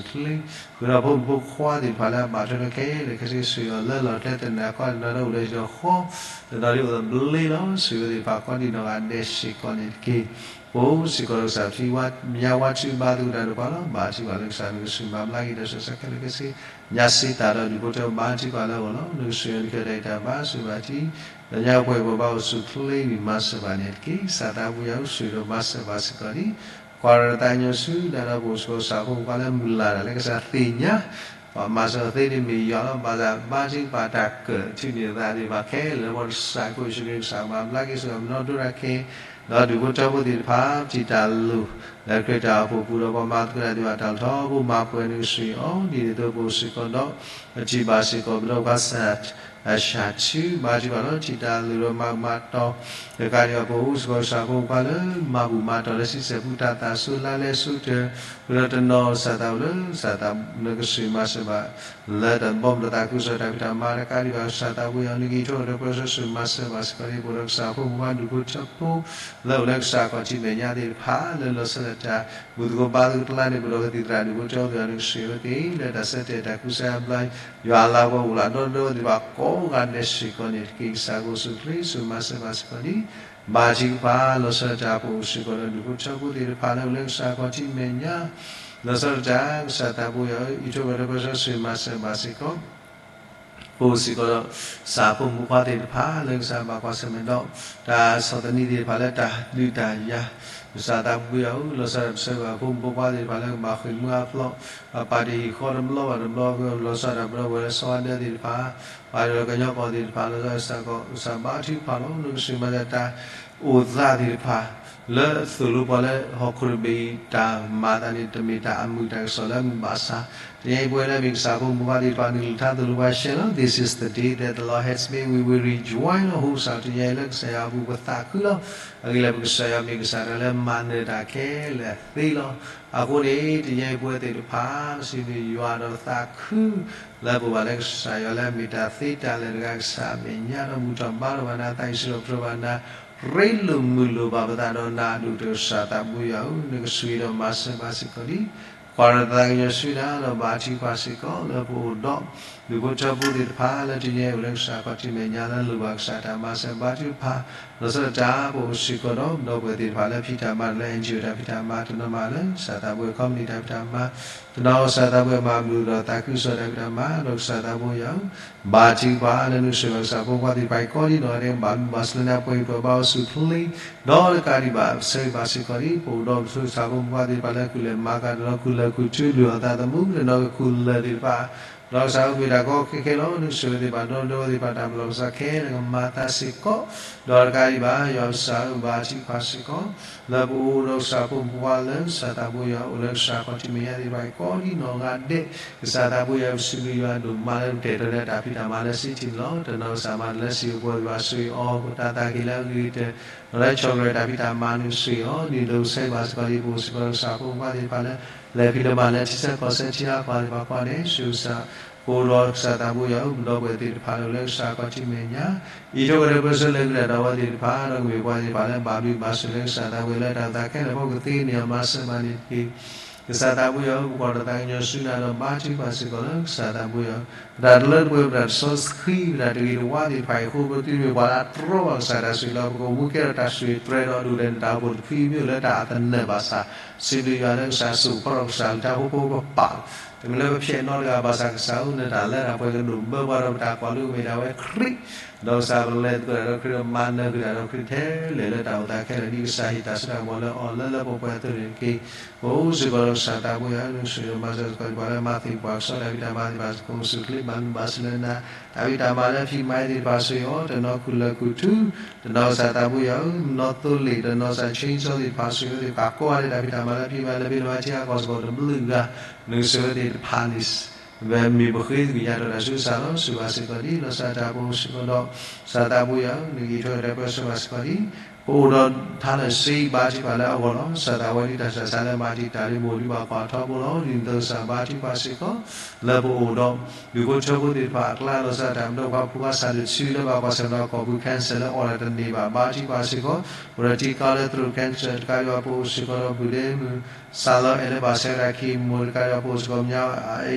ဒီးဖိမုၣ်ဖိခွါသ့ၣ်တဖၣ်လၢအဘၣ်ထွဲဒီးခဲလၢာ် ခဲဆ့ကစၢ်ယွၤလၢလီၢ်ကျဲသနၢၣ်ကီၢ်တနီၤဒီးအိၣ်လၢဟံၣ်ဒီးဃီ တနီၤဒ်အိၣ်သဘျ့လီၤ. စံးဝဲသ့ၣ်တဖၣ်ကိးဒံးနီၢ်ဂၤဒဲးစ့ၢ်ကီးန့ၣ်တက့ၢ်. ပအိၣ်စ့ၢ်ကီးဒီးကစၢ်ထံဝါညါဝါထုဘါသကိးတၢ်ဒီးပှၤလီၤ. ဘၣ်ထံဘၣ်လၢကစၢ်နကစၢ်မၤဘျါက့ၤတၢ်ဆၢၣ်စးခဲလၢာ်ခဲဆ့ ညါစ့တၢ်ဒီးဒူၣ်ဖိထၢဘါထံဘၣ်လၢအဂီၢ်လီၤ. နကစၢ်ယွၤနကဲဒၣ်အံၤတၢ်ဘါစၢၤဘၣ်ထံ ဒီးညါပှဲၤပှၤဘၣ်အိၣ်ဆူၣ်ချ့မံၤမၤစၢၤဘၣ်န့ၣ်တက့ၢ်. ကစၢ်သးပူၤယၤအိၣ်ဆိၣ်ဂ့ၤဒီးမၤစၢၤဘၣ်စ့ၢ်ကီးဒ် ကွၢ်ရၢသးကညီၤဆူနၤဒီးပအိၣ်စ့ၢ်ကီးကစၢ်ဖိမုၣ်ဖိခွါလၢမုၢ်လၢ်တၢ်လၢကစၢ်သ့ၣ်ညါ ပှၤမၤစၢၤသ့န့ၣ်မ့ၢ်ယွၤလီၤ. ဘၣ်ဆၣ်ဘါထုကဖၣ်တၢ်ကၢၣ်ထံန့ၣ်သးသ့ၣ်တဖၣ်ခဲလၢာ် ပကစၢ်ယ့ၣ်ၡူးခရံာ်ကစၢ်မၤဘျါက့ၤစ့ၢ်ကီး မၤနီၣ်ဒိတၢ်ခဲ ဒီးဒူၣ်ဖိထၢဖိသ့ၣ်တဖၣ် ပထံၣ်တၢ်လိၣ် လၢခရံာ်တၢ်အိၣ်ဖှိၣ်ပူၤဒီး ပှၤမၤသကိးတၢ်သ့ၣ်တဖၣ်တၢ်လီၢ်ထီဘိ မၤပှဲၤနကစၢ်အီၤ ဒ်န့ၣ်အသိးပအိၣ်စ့ၢ်ကီးဒီး ပထံၣ်ဘၣ်စ့ၢ်ကီး ပဒီပုၢ်ဝဲၢ် အစၢ်ထု ဘါထုကဖၣ်လီၤ ထံၣ်တၢ်လိၣ်ဒီးမၤမၤတီၢ် တကးဒံးဘၣ် ပအိၣ်စ့ၢ်ကီးကစၢ်ဖိမုၣ်ဖိခွါလၢ မၤဘူၣ်မၤတီၢ်လၢ ဆံဆဲၣ်ပူတၢ်သးစိလါလဲစိတၢၢ် ဃုာ်ဒီးတနီၤကစၢ်သးဝံၤလၢ ကစၢ်သးနကစၢ်မၤစၢၤဘၣ် လၢတၢ်ဘီမုၢ်ဒီးသးခုကစီၣ်တၢ်ဖံးတၢ်မၤ တကးဒံးဘၣ် ကစၢ်သးဝံၤအီၤ နကဟံးထီၣ်ဒီးပၢဆှၢစ့ၢ်မၤစၢၤဘၣ်စ့ၢ်ကီးန့ၣ် ပအိၣ်ဒီးကစၢ်ဖိမုၣ်ဖိခွါဒူၣ်ဖိထၢဖိ လၢအိၣ်လၢကစၢ်ခီၣ်ထံးမဲာ်ညါသ့ၣ်တဖၣ် လၢလီၤဆီဒၣ်တၢ် ဘူၣ်သကိးဘါသကိးကျါန့ၣ် ပဒီးကသံၣ်သရၣ်ဒူၣ်ဖိထၢဖိသ့ၣ်တဖၣ် နကစၢ်ဝဲသ့ၣ် လၢတၢ်ဆၢတဲာ်တၢ်ကူစါဘျါ ယွၤအလၤကပီၤအိၣ်လၢအဒီဒီဝဲသ့ၣ်တဖၣ်ကိးဂၤဒဲးစ့ၢ်ကီးန့ၣ်တက့ၢ်. ကစၢ်ကအိၣ်ဆူၣ်ချ့စ့ၢ်မၤစၢၤဘၣ်စ့ၢ်ကီးန့ၣ် ဘါထုကဖၣ် လီၤဆီဒၣ်တၢ်ပအိၣ်စ့ၢ်ကီးဒီးဒူၣ်ဖိထၢဖိသ့ၣ်တဖၣ်လၢအိၣ်လၢကစၢ်ခီၣ်ထံးမဲာ်ညါ လီၤဆီဒၣ်တၢ် ကစၢ်သးဘိယွၤဧၢ ဟံးထီၣ်ဒီးပၢဆှၢစ့ၢ်မၤစၢၤဘၣ်စ့ၢ်ကီး ပအိၣ်စ့ၢ်ကီးဒီး ကစၢ်ဖိမုၣ်ဖိခွါသ့ၣ်တဖၣ်လၢကစၢ်ဘၣ်ကွၢ်ဆၢၣ်မဲာ်ဒီး တၢ်ဆီၣ်သနံးသ့ၣ်တဖၣ်လၢတၢ်ဒုးတၢ်ယၤ ကစၢ်သးဘိယွၤဧၢ လီၤဆီဒၣ်တၢ်ပၢဆှၢဘၣ်ဖိမုၣ်ဖိခွါသ့ၣ်တဖၣ်လၢကဘၣ်ဃ့ၢ်မှံဟးဖျိး ပာ်တ့ၢ်ဟံၣ်ဃီတဘျီဘၣ်တဘျီ လီၤဆီဒၣ်တၢ်ပဒီပုၢ်ဝဲၢ်လၢစီၤဝါဒၢသ့ၣ်တဖၣ် ပာ်တ့ၢ်ဒီးကညီကီၢ်သ့ၣ်တဖၣ် လီၤဆီဒၣ်တၢ်ကစၢ်ဘါထုကဖၣ်လီၤ နကစၢ်မၤစၢၤတၢ် အိၣ်သးသ့ၣ်တဖၣ် လၢသိၣ်လိပှၤလၢဟီၣ်ခိၣ်တဘ့ၣ်အံၤ တၢ်မၤအသးန့ၣ် တမ့ၢ်တၢ်အမုာ်တၢ်ကစီၣ်လၢမုာ်ဘၣ်ဆၣ် တနံၤအံၤပဝဲလၢအမ့ၢ်ကစၢ်ဖိမုၣ်ဖိခွါသ့ၣ်တဖၣ် နကလုၢ်ကထါသိၣ်လိပှၤရှဲလီၤ This is the day that the Lord has made, we will rejoice လီၤ ဟီၣ်ခိၣ်စးထီၣ်တနံၤအံၤလၢကစၢ်ယွၤအပူၤပသးခုလီၤ အဂ့ၢ်လၢပကစၢ်ယွၤမ့ၢ်ကစၢ်တဂၤလၢမၤနၢၤတၢ်ခဲလၢာ်သ့လီၤ အဃိန့ၣ် တနံၤအံၤပဝဲသ့ၣ်တဖၣ် ပစံးဘျုးယွၤဒီးသးခု လၢပဘၣ်လၢကစၢ်ယွၤလၢအမ့ၢ်တၢ်သ့တၢ်လၢာ်တဂၤကစၢ်အမဲာ်ညါဒီးဘူၣ်ထီၣ်ဘါထီၣ်ဘၣ်နၤ သးအံးစံးထီၣ်ပတြၢၤဘၣ်နၤ ရ့လိာ်မုာ်လိာ်ဘၣ်ပသးဒီးနၤအဒိၣ်ကတၢၢ် ကစၢ်သးဘိယွၤဧၢ နကဆိၣ်ဂ့ၤဒီးမၤစၢၤဘၣ်စ့ၢ်ကီးလံ ကွၢ်ရၢသးကညီၤဆူနၤဒီးဘါထုကဖၣ်စ့ၢ်ကီးလၢပအိၣ်ဒီး ဒူၣ်ဖိထၢဖိသ့ၣ်တဖၣ်လၢတနံၤအံၤအိၣ်လၢကစၢ်ခီၣ်ထံးမဲာ်ညါလၢလိၣ်ဘၣ်ကစၢ်တၢ်မၤစၢၤဘါထုကဖၣ် လီၤဆီဒၣ်တၢ်ပအိၣ်စ့ၢ်ကီးဒီး ဒီပုၢ်ဝဲၢ်သ့ၣ်တဖၣ်လၢဖံးတၢ်မၤတၢ်လၢ NGO တၢ်ဖံးတၢ်မၤတနီၤမးလၢ ကစၢ်သးဘိယွၤ ခီပနံၣ်တၢ်ဖံးတၢ်မၤ တနီၤကစၢ်သးဘိယွၤမၤဘျုးဒီးသးခုကစီၣ်တၢ်ဖံးတၢ်မၤ ဒီးကစၢ်သးဘိယွၤဧၢ ဘါထုကဖၣ်လၢနကဆိၣ်ဂ့ၤဘၣ်ကစၢ်ဖိခွါသ့ၣ်တဖၣ်အံၤကိးဒံးနီၢ်ဂၤဒဲး ဘၣ်မုာ်ဘၣ်စၢၤလၢနပှဲၤပှၤဘါအိၣ်ဆူၣ်ချ့ ဒီးတကးဒံးဘၣ် ပဆၢဂ့ၤဘၣ်စ့ၢ်ကီးဒ် ပအိၣ်ဒီးပဆိၣ်ဂ့ၤကစၢ်ဖိမုၣ်ဖိခွါသ့ၣ်တဖၣ်လၢကူၣ်လဲၤမၤကၤတနီၤ ကူၣ်လဲၤကူၣ်ထုးလုၢ်အီၣ်သးသမူ တနီၤကကူၣ်လဲၤသ့ၣ်တဖၣ် ဒီးကစၢ်ဧၢ မ့ၢ်တၢ်ကီခဲခဲလီၤ. နကဆိၣ်ဂ့ၤသ့ၣ်တဖၣ် ဒီပုၢ်ဝဲၢ်သ့ၣ်တဖၣ် တၢ်မၤလိာ်ပသးခဲလၢာ် ကမၤသးစ့ၢ်ကီး, ဒီးတကးဒံးဘၣ် ယွၤကစၢ်ဧၢ ဘါထုကဖၣ်စ့ၢ်ကီး လၢပအိၣ်ဒီးကစၢ်ဖိမုၣ်ဖိခွါလၢ ကစၢ်သးဘိယွၤအိၣ်လၢကစၢ်ခီၣ်ထံးမဲာ်ညါသ့ၣ်တဖၣ်အံၤ ကိးဒံနီၢ်ဂၤဒဲး, ကစၢ်သးဘိယွၤ ပစံးဘျုးယွၤဒိၣ်မးလၢပတအဲၣ်ဒိးလၢတၢ်ဖံးတၢ်မၤလၢစ့တံၢ်န့ၣ်လီၤ. တနီၤကစၢ်မၤတၢ်လၢစံာ်အပှဲၤသ့ၣ်တဖၣ် ဆိၣ်ဂ့ၤအီၤ, ပတၢ်သးက့ၤလၢအဂ့ၤကတၢၢ် ဒီးလၢဆီၣ်ထွဲတၢ်ဖံးတၢ်မၤန့ၣ် ဆိၣ်ဂ့ၤအီၤ, ဒ်သိးကစၢ်ယွၤဘၣ်စ့ၢ်ကီးဒ် ပအိၣ်စ့ၢ်ကီးဒီးကစၢ်ဖိမုၣ်ဖိခွါသ့ၣ်တဖၣ်လၢ လဲၤဖံးလဲၤမၤလၢထံဆၢကီၢ်ဆၢ ထံအါကီၢ်သ့ၣ်တဖၣ်အဂီၢ်န့ၣ် ဆိၣ်ဂ့ၤကစၢ်, ပအိၣ်ဒီးကစၢ်သးဘိယွၤဧၢ ပဒီပုၢ်ဝဲၢ်သ့ၣ်တဖၣ်လၢ လၢကစၢ်ခီၣ်ထံးမဲာ်ညါ အံးထွဲကွၢ်ထွဲပၢဆှၢလၢအဂ့ၤကတၢၢ်ဒီးအဝဲသ့ၣ်တဖၣ်, ဒီးကမ့ၢ်ပှၤသ့ၣ်တဖၣ်လၢ ဘၣ်ဘျုးဘၣ်ဆိၣ်လၢကစၢ်သးဘိယွၤလၢတၢ်အိၣ်သးခဲလၢာ်အဖီခိၣ် ကသ့န့ၢ်အီၤမၤစၢၤဘၣ်န့ၣ်တက့ၢ်. ကစၢ်သးဘိယွၤဧၢ ပကွၢ်ထီၣ်သးကညီၤဆူနၤဒီး ဘါထုကဖၣ်စ့ၢ်ကီးလၢကစၢ်သးဘိယွၤဧၢ, ပတၢ်တလၢတပှဲၤ ပတၢ်တဆီတဃံ ပတၢ်တဂ့ၤတဝါသ့ၣ်တဖၣ်အံၤအဃိ ပသုတမ့ၢ်ပှၤလၢအတြီဘၣ်ကစၢ်တၢ်ဆိၣ်ဂ့ၤလီၤ. ပကအိၣ်မူကဲထီၣ်တၢ်ဆိၣ်ဂ့ၤတြဲၤဒီးဒိၣ်လဲၣ်န့ၣ် တၢ်အိၣ်ဖှိၣ်တဖုမ့ၢ်အိၣ်လၢတၢ်အသနၢၣ်ဘၣ်ဆၣ်, စံးဘျုးယွၤလၢကစၢ်စိာ်ဖီထီၣ်ကစၢ်အကလုၢ်ကထါဖိဖိကပာ်လီၤ. တမ့ၢ်လၢပဖျဲးနီတဂၤဘၣ်ဆၣ် ကစၢ်ဧၢ နတၢ်လၢတၢ်ပှဲၤကဒိၣ်ဘၢပှၤဒီးပတၢ်ကွၢ်လၢကမ့ၢ်ဒၣ်ဝဲခရံာ်, ဒီးကစၢ်ပလဲၤသကိးတၢ်ဒီးခရံာ်ဒီးမၤနၢၤကွံာ်တၢ်ဒီးခရံာ်ထဲလဲၣ်လၢတၢ်အိၣ်သးခဲလၢာ် ဒ်ကစၢ်ဟ့ၣ်တၢ်စိတၢ်ကမီၤလၢအီၤလၢလၢပှဲၤပှဲၤအသိးန့ၣ်တက့ၢ်. ပအိၣ်စ့ၢ်ကီးဒီးကစၢ်သးဘိယွၤ နကဆိၣ်ဂ့ၤဒီးမၤစၢၤစ့ၢ်ကီးပှၤလၢအမၤသ့ၣ်ပှၤကစီဒီးတၢ်ဖံးတၢ်မၤသ့ၣ်တဖၣ် ကအိၣ်ဆူၣ်ချ့ ဘၣ်ဘျုးဘၣ်ဆိၣ်လၢနၤ, တၢ်ဖံးတၢ်မၤလၢအဖံးမၤသ့ၣ်တဖၣ်ဆိၣ်ဂ့ၤအီၤ တနီၤခူၣ်လၢခူၣ်ထူ, တနီၤကစၢ်သးဘိယွၤဧၢ နီၣ်သိလ့ၣ် တနီၤကစၢ် chainsaw သ့ၣ်တဖၣ်ဆိၣ်ဂ့ၤအီၤသ့ၣ်တဖၣ် ကိးဂၤဒဲးတၢ်ဖံးတၢ်မၤလၢအဖံးမၤလၢအဖံးမၤထံအါကီၢ်စ့ၢ်ကီးတဘျုးဂၤ, နကဆိၣ်ဂ့ၤသ့ၣ်တဖၣ်န့ၣ် ဝဲမ့ၢ်ပဃ့ကညးထီၣ်တၢ်ဆူကစၢ်လီၤ. ဆိၣ်ဂ့ၤဘၣ်စ့ၢ်ကီးဒ်လီၤဆီဒၣ်တၢ် ပအိၣ်စ့ၢ်ကီးဒီး ကစၢ်သးဘိယွၤဧၢ နကအံးထွဲကွၢ်ထွဲပၢဆှၢဘၣ်စ့ၢ်ကီးဒ် ပအိၣ်ဒီးထါလၢာ်စ့ဘါထုကဖၣ်လၢအဂီၢ်လီၤ. ကစၢ်သးဝဲဒၣ်တၢ်ဆၢဆါလၢမၤတံာ်တာ်လံ မိၢ်ဒုးဘၣ်ကွၢ်ထီဘိလီၤ. ဒ်န့ၣ်အသိးကစၢ်ဘါထုကဖၣ်စ့ၢ်ကီး လၢပအိၣ်ဒီး ဒူၣ်ဖိထၢဖိသ့ၣ်တဖၣ်အကျါ လီၤဆီဒၣ်တၢ် ပဒီပုၢ်ဝဲၢ်ဖိခွါစးဒိၣ်ဆူလၢဘၣ်ကွၢ်ဆၢၣ်နီၤကီၢ်ပူၤ cancer လၢအီၣ်တၢ်တန့ၢ်ဘၣ် ဘါထုကဖၣ်စ့ၢ်ကီး, ပအိၣ်ဒီးထံကီၢ်လၢ throat cancer တကးဒံးဘၣ် ပအိၣ်စ့ၢ်ကီးဒီး ပုၢ်ဒ့မုၣ် စးလီအဲၣ်လၢဘၣ်ဆဲးဝဲဒၣ် chemo တကးဒံးဘၣ် ပအိၣ်စ့ၢ်ကီး မညီ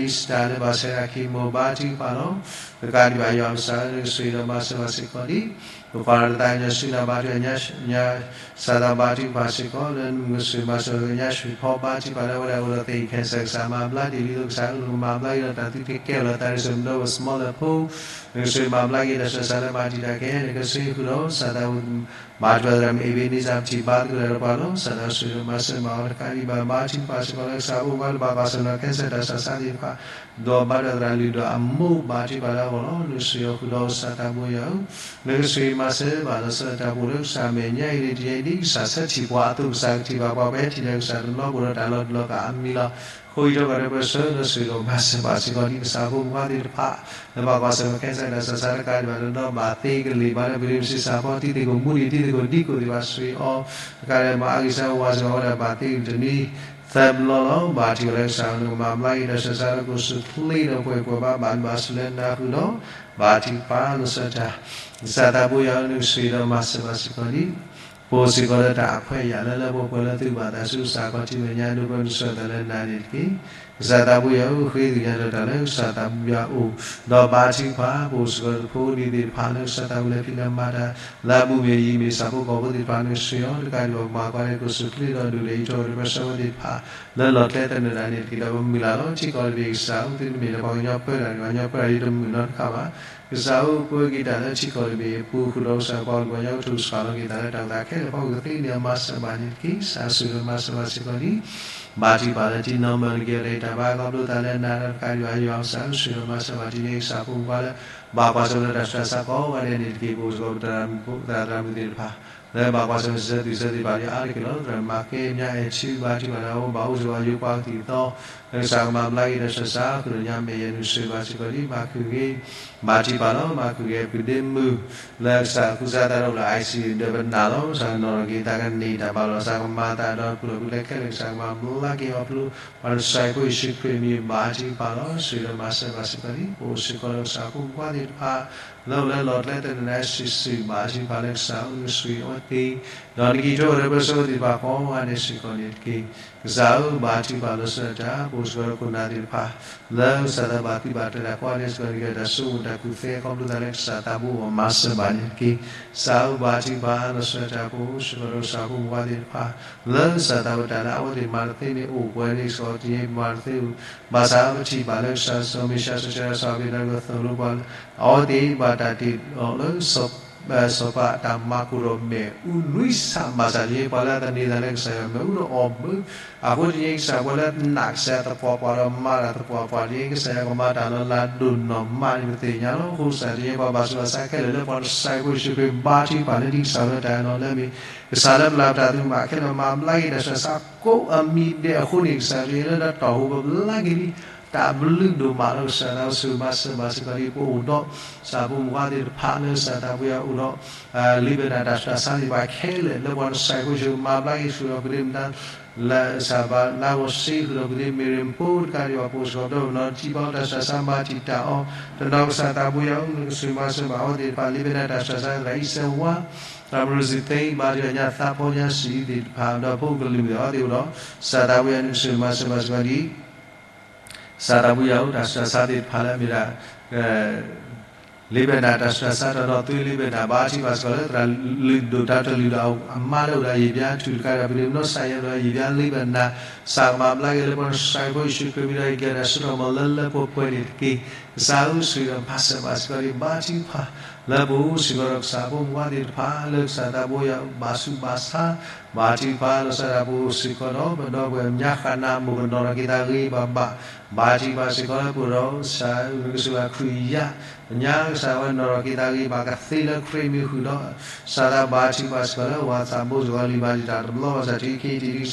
Esther လၢဘၣ်ဆဲးဝဲဒၣ် chemo ဘါထုကဖၣ်လီၤ. တကးဒံးဘၣ် ယွၤပကစၢ်ဧၢ နကဆိၣ်ဂ့ၤဒီးမၤစၢၤဘၣ်စ့ၢ်ကီးဒ် ပကွၢ်ထီၣ်တၢ်သးကညီၤဆူနၤ ဘါထုကဖၣ်ညါ ကစၢ်သးဘါထုကဖၣ်စ့ၢ်ကီး လၢနကဆိၣ်ဂ့ၤမၤစၢၤကညါ ဆှံဖီဘါထုကဖၣ်လၢအဝဲဒၣ်အိၣ်ဒီးသ့ၣ် cancer ကစၢ်မၤဘျါက့ၤ ဒ်သိးကစၢ်ကလုၢ်ကမၤဘျါက့ၤဒီးတၢ်သုတကဲထီၣ်လၢတၢ်ရ့စ့ၣ်မ့ၢ်ဒီး ပ small လၢဖိ နကဆိၣ်ဂ့ၤမၤဘျါက့ၤတၢ်ဆၢဆါလၢမၤတံာ်တာ်ကဲ နကဆိၣ်ဂ့ၤဃုာ်ဒီး ကစၢ်သး ဘါထုကဖၣ်သရၣ်မုၣ် Ebenezer ပထံၣ်ဘါသကိးတၢ်ဒီးပှၤလီၤ. ကစၢ်သးဆိၣ်ဂ့ၤဒီးမၤစၢၤဘၣ်အီၤ တကးဒံးဘၣ် ဘါထုကဖၣ်စ့ၢ်ကီးလၢကစၢ်ဖိခွါလၢဘၣ်ကွၢ်ဆၢၣ်နီၤ cancer တၢ်ဆၢဆါသ့ၣ်တဖၣ် ဒီးဘါထုကဖၣ်သရၣ်လုၢ်ဒီးအမိၢ် ဘါထုကဖၣ်လၢအဂီၢ်လီၤ. နကဆိၣ်ဂ့ၤအီၤဃုာ်ဒီး ကစၢ်သးဘိယွၤဧၢ နကဆိၣ်ဂ့ၤမၤစၢၤဘၣ်လီၤဆီဒၣ်တၢ် ပအိၣ်လၢကစၢ်မဲာ်ညါအံၤန့ၣ် တယဲအံၤဒ်ကစၢ်ဆၢထံၣ်ပှၤအသိး ကစၢ်ကထံၣ်ဘၣ်ပှၤ ပဟဲထံၣ်လၢကစၢ်တနီၤ ပအိၣ်ဒီးတၢ်လီၤတူာ်လီၤကာ်အမံၤလီၤ. အဃိအံးထွဲကွၢ်ထွဲပၢဆှၢ နကဆိၣ်ဂ့ၤဒီးမၤစၢၤဘၣ်စ့ၢ်ကီးဒ်ကစၢ်ဖိခွါသ့ၣ်တဖၣ် လၢဘၣ်ကွၢ်ဆၢၣ်နီၤ cancer တၢ်ဆၢဆါ တကးဒံးဘၣ် တနီၤဘၣ်သ့ကလ့ၢ်ဘၣ်လၢ ပဒ့မုၣ်ဆံးစၢ်ဖီ တံၤသကိးမူဒံး တံၤသကိးဒံကိးသ့ၣ်တဖၣ်ဆိၣ်ဂ့ၤအီၤ တကးဒံးဘၣ် အဂံၢ်စၢ်ဝၢ်စၢ်ဝဲဒၣ်ဘၣ်သ့တနွံ သၢဘျီလီၤ. ဘါထုကဖၣ်လၢကစၢ် နကမၤဘျါက့ၤတၢ်ဆၢဆါလၢ ကအိၣ်ဆူၣ်ချ့ဒီးပှဲၤပှဲၤဘၣ် ဘၣ်ဘျုးဘၣ်ဆိၣ်လၢနၤဃုာ်ဒီး ဘါထုကဖၣ်လီၤဆီဒၣ်တၢ် ကစၢ်သးဘိယွၤဧၢ နကဆိၣ်ဂ့ၤဒီးမၤစၢၤဘၣ်စ့ၢ်ကီးဒ် ပအိၣ်စ့ၢ်ကီးလၢတၢ်အခွဲးအယာ်လၢလၢပှဲၤပှဲၤလၢသုဘၣ်သးဆူ ကစၢ်ခီၣ်ထံးမဲာ်ညါ ဒိးဘၢနဆှၢတၢ်လၢနၤန့ၣ်တက့ၢ်. ကစၢ်သးဘိယွၤဧၢ ဃ့ကညးထီၣ်တၢ်လၢကစၢ်သးဘိယွၤအအိၣ် ဒီးဘါထုကဖၣ် ပအိၣ်စ့ၢ်ကီးတဖိဒံသ့ၣ်တဖၣ်လၢ ကစၢ်သးဘိလဲၤဖံးလဲၤမၤတၢ် လၢအဘူးမ့ၢ်ယံၤမ့ၢ်ဆၣ်ဖိကီၢ်ဖိသ့ၣ်တဖၣ် နကဆိၣ်ဂ့ၤအီၤ တကးဒံးဘၣ် ပမၤကွၢ်လၢကအိၣ်ဆူၣ်ချ့ဒီးဒိၣ်လဲၣ်အံးထွဲကွၢ်ထွဲပၢဆှၢဝဲသ့ၣ်တဖၣ် လၢလီၤကျဲသနၢၣ်တၢ်န့ၣ်တက့ၢ် ဒီးပမုၢ်လၢ်လီၤ. ထံကီၢ်တဘ့ၣ်ကစၢ်ဧၢ သုတမ့ၢ်လၢပှၤကညီပၢတၢ်န့ၣ် ပှၤကညီပၢတၢ်ယတမုာ်နီတခါဘၣ်. ကစၢ်ဧၢ ပၢက့ၤတၢ်လၢထံကီၢ်တဘ့ၣ်အပူၤ ဃုာ်ဒီးကစၢ်ပှၤကလုာ်ပှၤကညီကထိၣ်ကစှၤလီၤက့ၤသးလၢတၢ်အိၣ်သးခဲလၢာ်အဖီခိၣ် ကသ့န့ၢ်အီၤမၤစၢၤဘၣ်န့ၣ်တက့ၢ်. ကစၢ်ဆိၣ်ဂ့ၤဒီးမၤစၢၤဘၣ်စ့ၢ်ကီးလံ ဘါထုကဖၣ်လၢထံနီၢ်မၢနက့ၤအီၤတၢ်ဂံၢ်တၢ်ဘါ ခီဖျိသးလၢနၤဒီးတကးဒံးဘၣ် ယွၤကစၢ်ဧၢ ဆိၣ်ဂ့ၤဒီးမၤစၢၤဘၣ်တနံၤအံၤ ကစၢ်ဖိမုၣ်ခွါလၢ ဘၣ်ကွၢ်ဆၢၣ်မဲာ်ဒီးတၢ်ဆူးတၢ်ဆါကိးဂၤဒဲးန့ၣ်တက့ၢ် ပအိၣ်စ့ၢ်ကီးပသရၣ်မုၣ်သရၣ်သမါသ့ၣ်တဖၣ် လၢဘၣ်ကွၢ်ဆၢၣ်မဲာ်စံးဆၢသုးစၢသုးပာ်လံအါတက့ၢ်လီၤ. သရၣ်မၤကဲမၠါအဲၣ်ထူ ဘါထုကဖၣ်လၢအအိၣ်ဘၣ်အိၣ်စ့ၢ်ကီးယိၤပှၤကသံၣ်ကသီ လၢကစၢ်ကမၤဘျါက့ၤတၢ်ဆူးတၢ်ဆါ ဃုာ်ဒီးညါမဲာ်ယဲၢ် နကဆိၣ်ဂ့ၤဘၣ်စ့ၢ်ကီးလံ မၤခုၣ်ဂ့ၤ ဘါထုကဖၣ်လီၤ. မၤခုၣ်ဂ့ၤအပုၢ်ဒ့မုၣ် လၢကစၢ်ကူစါသးဒီးအိၣ်လၢ ICU ဒီးပနာ်လီၤ ကစၢ်ကနီၤထီၣ်က့ၤသးကန့ၢ်တၢ်ဘၣ်လီၤ ကစၢ်ကမၤသးဒီးပူၤလီၤပူၤလၢခဲလၢာ် ကစၢ်ကမၤဘျါက့ၤအီၤဖျိ ပှၤနစၢ်ဖိယ့ၣ်ၡူးခရံာ်အမံၤ ဘါထုကဖၣ်လီၤ. ဆိၣ်ဂ့ၤဒီးမၤစၢၤဘၣ်စ့ၢ်ကီးလံ ပအိၣ်စ့ၢ်ကီးလၢကစၢ်ဖိမုၣ်ခွါသ့ၣ်တဖၣ် လၢအိၣ်လၢလီၤကျဲသနၢၣ်တၢ် စုာ်စုာ် ဘါထုကဖၣ်လၢကစၢ်ဧၢ နကဆိၣ်ဂ့ၤအဝဲသ့ၣ် ဒီးနကအံးထွဲကွၢ်ထွဲပၢဆှၢဝဲသ့ၣ်တဖၣ်ကိးဂၤဒဲးစ့ၢ်ကီးန့ၣ်တက့ၢ်. ကစၢ်ဧၢ ဘါထုကဖၣ်လီၤဆီဒၣ်တၢ် ပအိၣ်စ့ၢ်ကီးလၢခိၣ်နၢ်သ့ၣ်တဖၣ် လၢကစၢ်သးဘၣ်သံဘၣ်တၢ်ကိးဂၤဒဲးစ့ၢ်ကီးန့ၣ် ကဲတၢ်ဆိကမိၣ်တၢ်ကူၣ်သ့ ခီဖျိသးလၢကစၢ်သးဘိအမၤစၢၤဘၣ်န့ၣ်တက့ၢ်. ကစၢ်ဧၢ ဘါထုကဖၣ်လီၤဆီဒၣ်တၢ် ပအိၣ်စ့ၢ်ကီးလၢကစၢ်ဖိမုၣ်ခွါသ့ၣ်တဖၣ် လၢကစၢ်သးဝဲတၢ်လၢအဝဲသ့ၣ်မၤတသ့န့ၣ် အိၣ်ပှဲၤန့ၣ်စ့ၢ်ကီး တယဲၢ်မၤတသ့ ဘၣ်ဆၣ်ပထံၣ်ဘၣ်လၢကစၢ်စီၤမ့ၣ်ၡံအၤ စီၤဆံးဒၣ်စီၤအၤဘ့း ဒီးကသိၣ်လိပှၤလၢ အဝဲသ့ၣ်ဘၣ်တၢ်တ့ၢ်လီၤလၢစီၤ စီၤပၤအတၢ်မၤကိၢ်ဒီးမ့ၣ်အူနွံဆၣ် ဘၣ်ဆၣ်တယ့ၢ်ပှၤလၢအသန့ၤသးလၢကစၢ်ယွၤမ့ၣ်အူဒီးအီၣ်မုာ်, အဃိတယ့ၢ်ကစၢ်ပှၤလၢနာ်ကစၢ်ယွၤသပှၢ်ပှၢ်ဒီးမၤတၢ်သပှၢ်ပှၢ် တယ့ၢ်ကစၢ်ယွၤကမၤတၢ်လီၤလးဒိၣ်နီၢ်မးန့ၣ် ပသ့ၣ်ညါလီၤ. အဃိကစၢ်တယ့ၢ်ပှၤဘၣ်ဆူးဘၣ်ဆါခဲလၢာ်လၢပှၤကစၢ်ဖိယ့ၣ်ၡူးခရံာ်ဘါထုကဖၣ်လၢဒ်ကစၢ်လၢတၢ်အၢၣ်လီၤလၢမ့ၢ် ကစၢ်လၢပျၢ်ပတၢ်သးဘၣ်ခဲလၢာ် မၤဘျါက့ၤတၢ်ဆၢစးကိးအမံၤဒဲးအဃိန့ၣ် ကစၢ်တယ့ၢ်လၢတၢ်တီၢ်ဟူဘၣ်ဘျါက့ၤလံ တၢ်ဘျုးဒိၣ်မးလီၤ. ကစၢ်သးအိၣ်ဆိၣ်ဂ့ၤမၤစၢၤဘၣ်စ့ၢ်ကီးဒ်ပအိၣ်ဒီး ကစၢ်ဖိမုၣ်ဖိသ့ၣ်တဖၣ်လၢကစၢ်သးပှၢ်ယွၤအိၣ်ဒီး လံာ်ဘၢၣ်တၢ်ဆူးတၢ်ဆါသ့ၣ်တဖၣ်ခဲလၢာ် လၢပှၤကစၢ်ဖိယ့ၣ်ၡူးမၤဘျါက့ၤ ဃုာ်ဒီးပဒ့မတၤ လၢကစၢ်ဘါလါဂီၤစ့ ဃုာ်ဒီးပဒ့မ့ၢ်ရ့ၣ်ဖိတကးဒံးဘၣ် ပအိၣ်စ့ၢ်ကီးဒီးနီၢ်တံၢ်ဘါတၢ်ဆူးတၢ်ဆါ မၤတံာ်တာ်အီၤ တနီၤ ကစၢ်သးပှၢ်ယွၤအိၣ် နကဆိၣ်ဂ့ၤမၤစၢၤဘၣ်အဝဲသ့ၣ်တဖၣ် လံာ်ဘၢၣ်တၢ်ဆူးတၢ်ဆါ သရၣ်အံၤစဲဝါ သရၣ်မရူၢ်စံသ့ ဘါထုကဖၣ်ညါသးဖီညါစံးသ့ၣ်တဖၣ် ဒီးဖိကလုာ်မ့ၢ်အဝဲသ့ၣ်အိၣ်ဒီး ကစၢ်သးပှၢ်ယွၤ နကဆိၣ်ဂ့ၤမၤစၢၤဘၣ်စ့ၢ်ကီးဒ် ကစၢ်သးပှၢ်ယွၤအိၣ် တၢ်ဆူးတၢ်ဆါသ့ၣ်တဖၣ်လၢအမ့ၢ်ဒၣ် လံာ်ဘၢၣ်တၢ်ဆူးတၢ်ဆါ တနီၤ သုလံာ်ဘၢၣ်တၢ်ဘါထုကဖၣ်စ့ၢ်ကီးလၢ သရၣ်လုၢ်ဒိၣ်တၢ်တလုၢ်ဒီးအမါလၢအိၣ်ဒီးယံာ်ဘျါထူၣ်တကးဒံးဘၣ် ပဒ့မနိစၢ်ယဲဒီးယံာ်ဘျါလံာ်ဘၢၣ်တၢ် ကစၢ်ကမၤဘျါက့ၤလၢပှၤကစၢ်ဖိယ့ၣ်ၡူးခရံာ်မံၤဒီး ယကဲတၢ်ဆၢကတီၢ်မးလၢလၢပှဲၤပှဲၤန့ၣ်တက့ၢ်. ကစၢ်ဧၢ ဆိၣ်ဂ့ၤဒီးမၤစၢၤဘၣ်စ့ၢ်ကီးဒ်ဘါထုကဖၣ် လၢပအိၣ်စ့ၢ်ကီးဒီးကစၢ်ဖိမုၣ်ဖိသ့ၣ်တဖၣ် လၢကစၢ်သးပှၢ်ယွၤဘၣ်ဆူးဘၣ်ဆါ ဘါထုကဖၣ် လီၤစၢ်ဒၣ်ပအိၣ်စ့ၢ်ကီးဒီး ပဒီပုၢ်ဝဲၢ်မၠါဃၣ်နၢ်မိၢ်ကနီၤထီၣ်က့ၤသးဂ့ၤဂ့ၤဘၣ်ဘၣ် ဘါထုကဖၣ်စ့ၢ်ကီးလၢပအိၣ်ဒီး ကစၢ်ဧၢ နကဆိၣ်ဂ့ၤခရံာ်ယါ ပညါကစၢ်ဝဲနီၤထီၣ်က့ၤသးဂ့ၤဘၣ်ကသ့လၢခရံာ်မံၤဃုာ်ဒီး ကစၢ်သးဘါထုကဖၣ်စ့ၢ်ကီးလၢ ဝၤသးဘိစ့ၢ်ကီးလံာ်ဘၣ်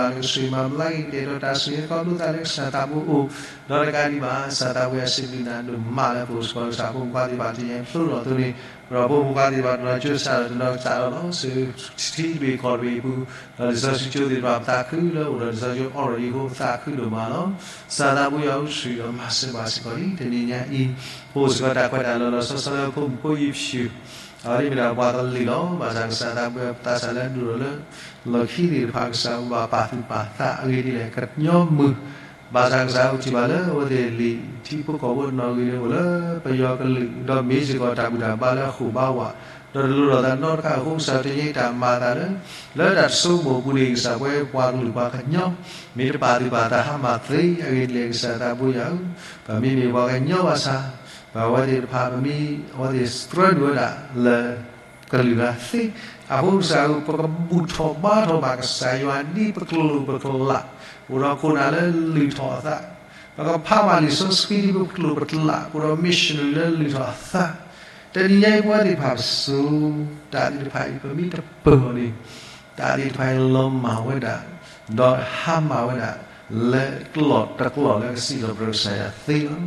တံာ်တာ်တဘျီ ဘၣ်ဆၣ်ထံခံထံၣ်ဒ်ကစၢ်တၢ်ဘၣ်ဘၣ်ဆၣ်တိၢ်လံဘၣ် နကဆိၣ်ဂ့ၤမၤဘျါက့ၤ ကတဲာ်ဒီးတၢ်ဆိၣ်ဂ့ၤခီဖျိသးလၢကစၢ်သးဘိအိၣ် ဒီးတကးဒံးဘၣ် ကစၢ်သးပှၢ်ယွၤစံးဘျုးနၤဒိၣ်မးလၢပအိၣ်စ့ၢ်ကီးဒီးကစၢ်ဖိမုၣ်ဖိသ့ၣ်တဖၣ် တယဲၢ်ဖျိလီၤအသိးန့ၣ် ဒီးဖိမုၣ်ဖိသ့ၣ်တဖၣ်တနီၤကၠိစးဒီးတနီၤကစးဒီးလီၤ ဆူထံတဘ့ၣ်ကီၢ်တဘ့ၣ်အပူၤ ဒီးလံာ်စီဆှံကၠိသ့ၣ်တဖၣ်ပသးခုလၢအိၣ်ဒီးလံာ်စီဆှံအီၤဒီးအံၤအဃိ ပသးခုဒိၣ်မးလီၤ. ကစၢ်သးပှၢ်ယွၤအိၣ်ဆိၣ်ဂ့ၤဒီးမၤစၢၤဘၣ်စ့ၢ်ကီးလံ တနံၤညါအံၤ ပအိၣ်စ့ၢ်ကီးတၢ်ခွဲးတၢ်ယာ်လီၤလီၤဆီဆီလၢဖိမုၣ်ဖိယ့ၣ်ၡူး အဝဲန့ၣ်မ့ၢ်ဒၣ်ပှၤကလုာ်လီၤ. ဘၣ်ဆၣ်ကစၢ်သးပှၢ်ယွၤပသးစၢ်လၢဒိၣ်ထီၣ်လၢ လီၢ်ခံသ့ၣ်တဖၣ် ကစၢ်အိၣ်ဘၣ်ပာ်သူၣ်ပာ်သးအဂ့ၢ်ဒ်လဲၣ် ကညီမုၢ် ဘၣ်ဆၣ်ကစၢ်အိၣ်ထံၣ်ဘၣ်လၢအဝဲသ့ၣ်လံာ်ထံဖိကီၢ်ဖိတနီၤဂ့ၤန့ၣ် အိၣ်လၢပယီၤကလုာ် ဒီးမ့ၢ်စ့ၢ်ကီးတၢ်ဘူၣ်တၢ်ဘါလၢအဃိာ်ဘါဝး ဒီးတလိၣ်ထီၣ်သးနီတခါအဃိ ကစၢ်တယ့ၢ်တၢ်မၤအသးလၢ လၢတၢ်တစိမိၢ်ပူၤန့ၣ် ကစၢ်ပဝဲပှၤကလုာ်ပှၤကညီ မ့ၢ်တပာ်သူၣ်ပာ်သးဟါမၢ်သ့အဂ့ၢ်ဒ်လဲၣ် ကစၢ်သးပှၢ်ယွၤဧၢ ပမ့မ့ၢ်ပှၤကညီဘၣ်ဆၣ် ပဝဲသ့ၣ်တဖၣ် ပမ့ၢ်အဝဲသ့ၣ်သြၢဒုၣ်ဝဲဒၣ်လၢ ကလုာ်ဂၤသ့ အဃိကစၢ်ဧၢ ပကဘူၣ်ထီၣ်ဘါထီၣ်ဘၣ်ကစၢ်ယွၤဒ်ပကျိာ်ပကျါ အိၣ်ဒီးခိၣ်နၢ်လၢလုၢ်ထီၣ်အသး ပကဖးဘၣ်လံာ်စီဆှံဒ်ပကျိာ်ပကျါ အိၣ်ဒီး missionary လၢလုၢ်ထီၣ်အသး တနံၤညါအံၤပဝဲသ့ၣ်တဖၣ်ပစိၤ တၢ်သ့ၣ်တဖၣ်အံၤ ပမ့ၢ်တပၢၢ်အီၤန့ၣ် တၢ်သ့ၣ်တဖၣ်အံၤလီၤမၢ်ဝဲဒၣ် ဒီးဟါမၢ်ဝဲဒၣ် လၢကျိာ်တကျိာ်လၢကစံးထီၣ်ပတြၢၤကစၢ်ယွၤသ့လီၤ.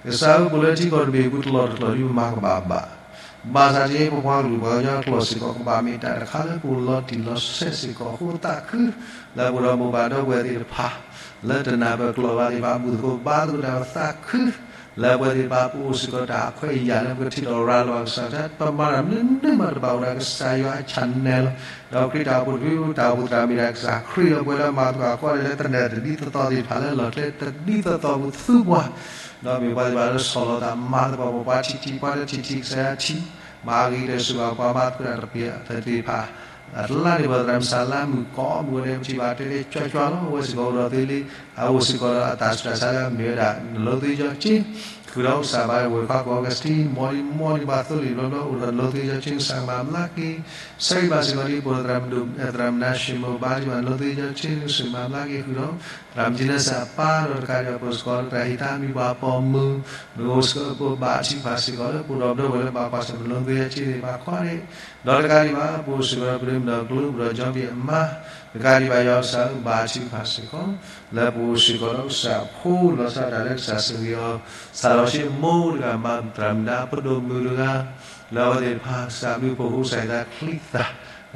ကစၢ်ဧၢ ပအိၣ်လၢထံကီၢ်တဘ့ၣ်အပူၤ တလီၢ်တကျိာ်ဒ်ပမၤကဘၣ်ဘၣ် ဘၣ်ဆၣ်တယ့ၢ်ပပှၤကလုာ်ပှၤကညီအကျိာ်စ့ၢ်ကီး ကဘၣ်မ့ၢ်တၢ်တခါလၢပအိၣ်လီၤတံၢ်လီၤဆဲးစ့ၢ်ကီးအဃိ သးခု လၢပအိၣ်ဒီးမိၢ်ပၢ်ဒီပုၢ်ဝဲၢ်သ့ၣ်တဖၣ် လၢတနၢ်ပၢၢ်ကျိာ်ဘၣ်သ့ၣ်တဖၣ် ဘူၣ်သကိးဘါသကိးတၢ် သးခု လၢပဝဲသ့ၣ်တဖၣ်ပအိၣ်စ့ၢ်ကီးတၢ်အခွဲးအယာ်လၢပကထံၣ်လိာ်ရၤလီၤဘၣ်ကစၢ် ပမၤတၢ်မနုၤမးတဘၣ်အိၣ်ဒီးကစၢ်ယွၤအ channel လီၤ. ဒီးခရံာ်တၢ်အိၣ်ဖှိၣ်တဖုတၢ်အိၣ်ဖှိၣ်သရၣ်မ့ၢ်ဒၣ်ကစၢ်ခရံာ်လီၤ. ပဝဲလၢမၤသကိးအကွၢ်လၢသနၢၣ်တဒ်သိးသိးသ့ၣ်တဖၣ်လၢလီၢ်ကျဲတဒ်သိးသိးပူၤသူပှၤ ဒီးမ့ၢ်ပှၤသ့ၣ်တဖၣ်လၢဆီၣ်လီၤသးမၤသကိးပှၤ ပှၤထံၣ်ထံၣ် ပှၤတထံၣ်ထံၣ်ကစၢ်ယွၤထံၣ် မၤဂ့ၤတၢ်စ့ၢ်ကီးပှၤမၤသကိးတၢ်တပျၢ်သ့ၣ်တဖၣ် အတလါန့ၣ် ပှၤသရၣ်မုၣ်စၢ်လါမုၣ်ကီးမုၢ်ဝဲန့ၣ် ပထံၣ်ဘၣ်တဲတဲကွၢ်ကွၢ်လီၤ. အဝဲစ့ၢ်ကီးအိၣ်ဒီးသ့လံ အအိၣ်စ့ၢ်ကီးဒီးအတၢ်ဆူးတၢ်ဆါလၢအမ့ၢ်ဝဲဒၣ် နလိသ့ယီၤက့ ဃုာ်ဒီးကစၢ်ဘါဝဲၢ်ခွါကီၢ်ကစတံ မီၢ်လံမီၢ်လံဘၣ်သိလ့ၣ်ဘျီဘျီ အိၣ်ဒီးနလိသ့ယီၤက့ ကစၢ်မၤဘျါက့ၤ ဆၢဂ့ၤဘၣ်စ့ၢ်ကီးဒ်ပှၤသရၣ်မုၣ်ဒိၣ် သရၣ်မုၣ်နါၡ့မိၢ်ဘါဒံးဘၣ်နလိသ့ယီၤက့ ကစၢ်မၤဘျါက့ၤဃုာ်ဒီး သရၣ်မုၣ်ကၠံနၢစၢ်အပၢ်ဒီးတကးဒံးဘၣ်ပှၤစ့ၢ်ကီးလၢတၢ်ဟ့ၣ်သးမံၤပှၤပိာ်မုၣ် နအိၣ်စ့ၢ်ကီးပဘါထုကဖၣ်စ့ၢ်ကီးလၢပအိၣ်ဒီးပဒီပုၢ်ဝဲၢ်လၢဘၣ်ကွၢ်ဆၢၣ် နလိသ့ယီၤက့သ့ၣ်တဖၣ်ခီန့ၣ် ဒီးတကးဒံးဘၣ် ပအိၣ်စ့ၢ်ကီးဒီးပဒိၣ်မုၣ်ဒီးကျိ ပဒီးကၠီဘံၣ်အမါ တကးဒံးဘၣ်ယွၤကစၢ်ဧၢ ဘါထုကဖၣ်စ့ၢ်ကီး လၢပအိၣ်စ့ၢ်ကီးဒီးကစၢ်ဖိလီၤဆီဒၣ်တၢ်လၢကစၢ်ဆိၣ်ဂ့ၤအီၤ စးထီၣ်ဆံမိၢ်တဂၤမၤသရၣ်မုၣ်ဒါ ပဒိၣ်မုၣ်တဂၤ လၢအဝဲသ့ၣ်တဖၣ်ကစၢ်ဘျုးဖှိၣ်ဃူကစၢ်အသ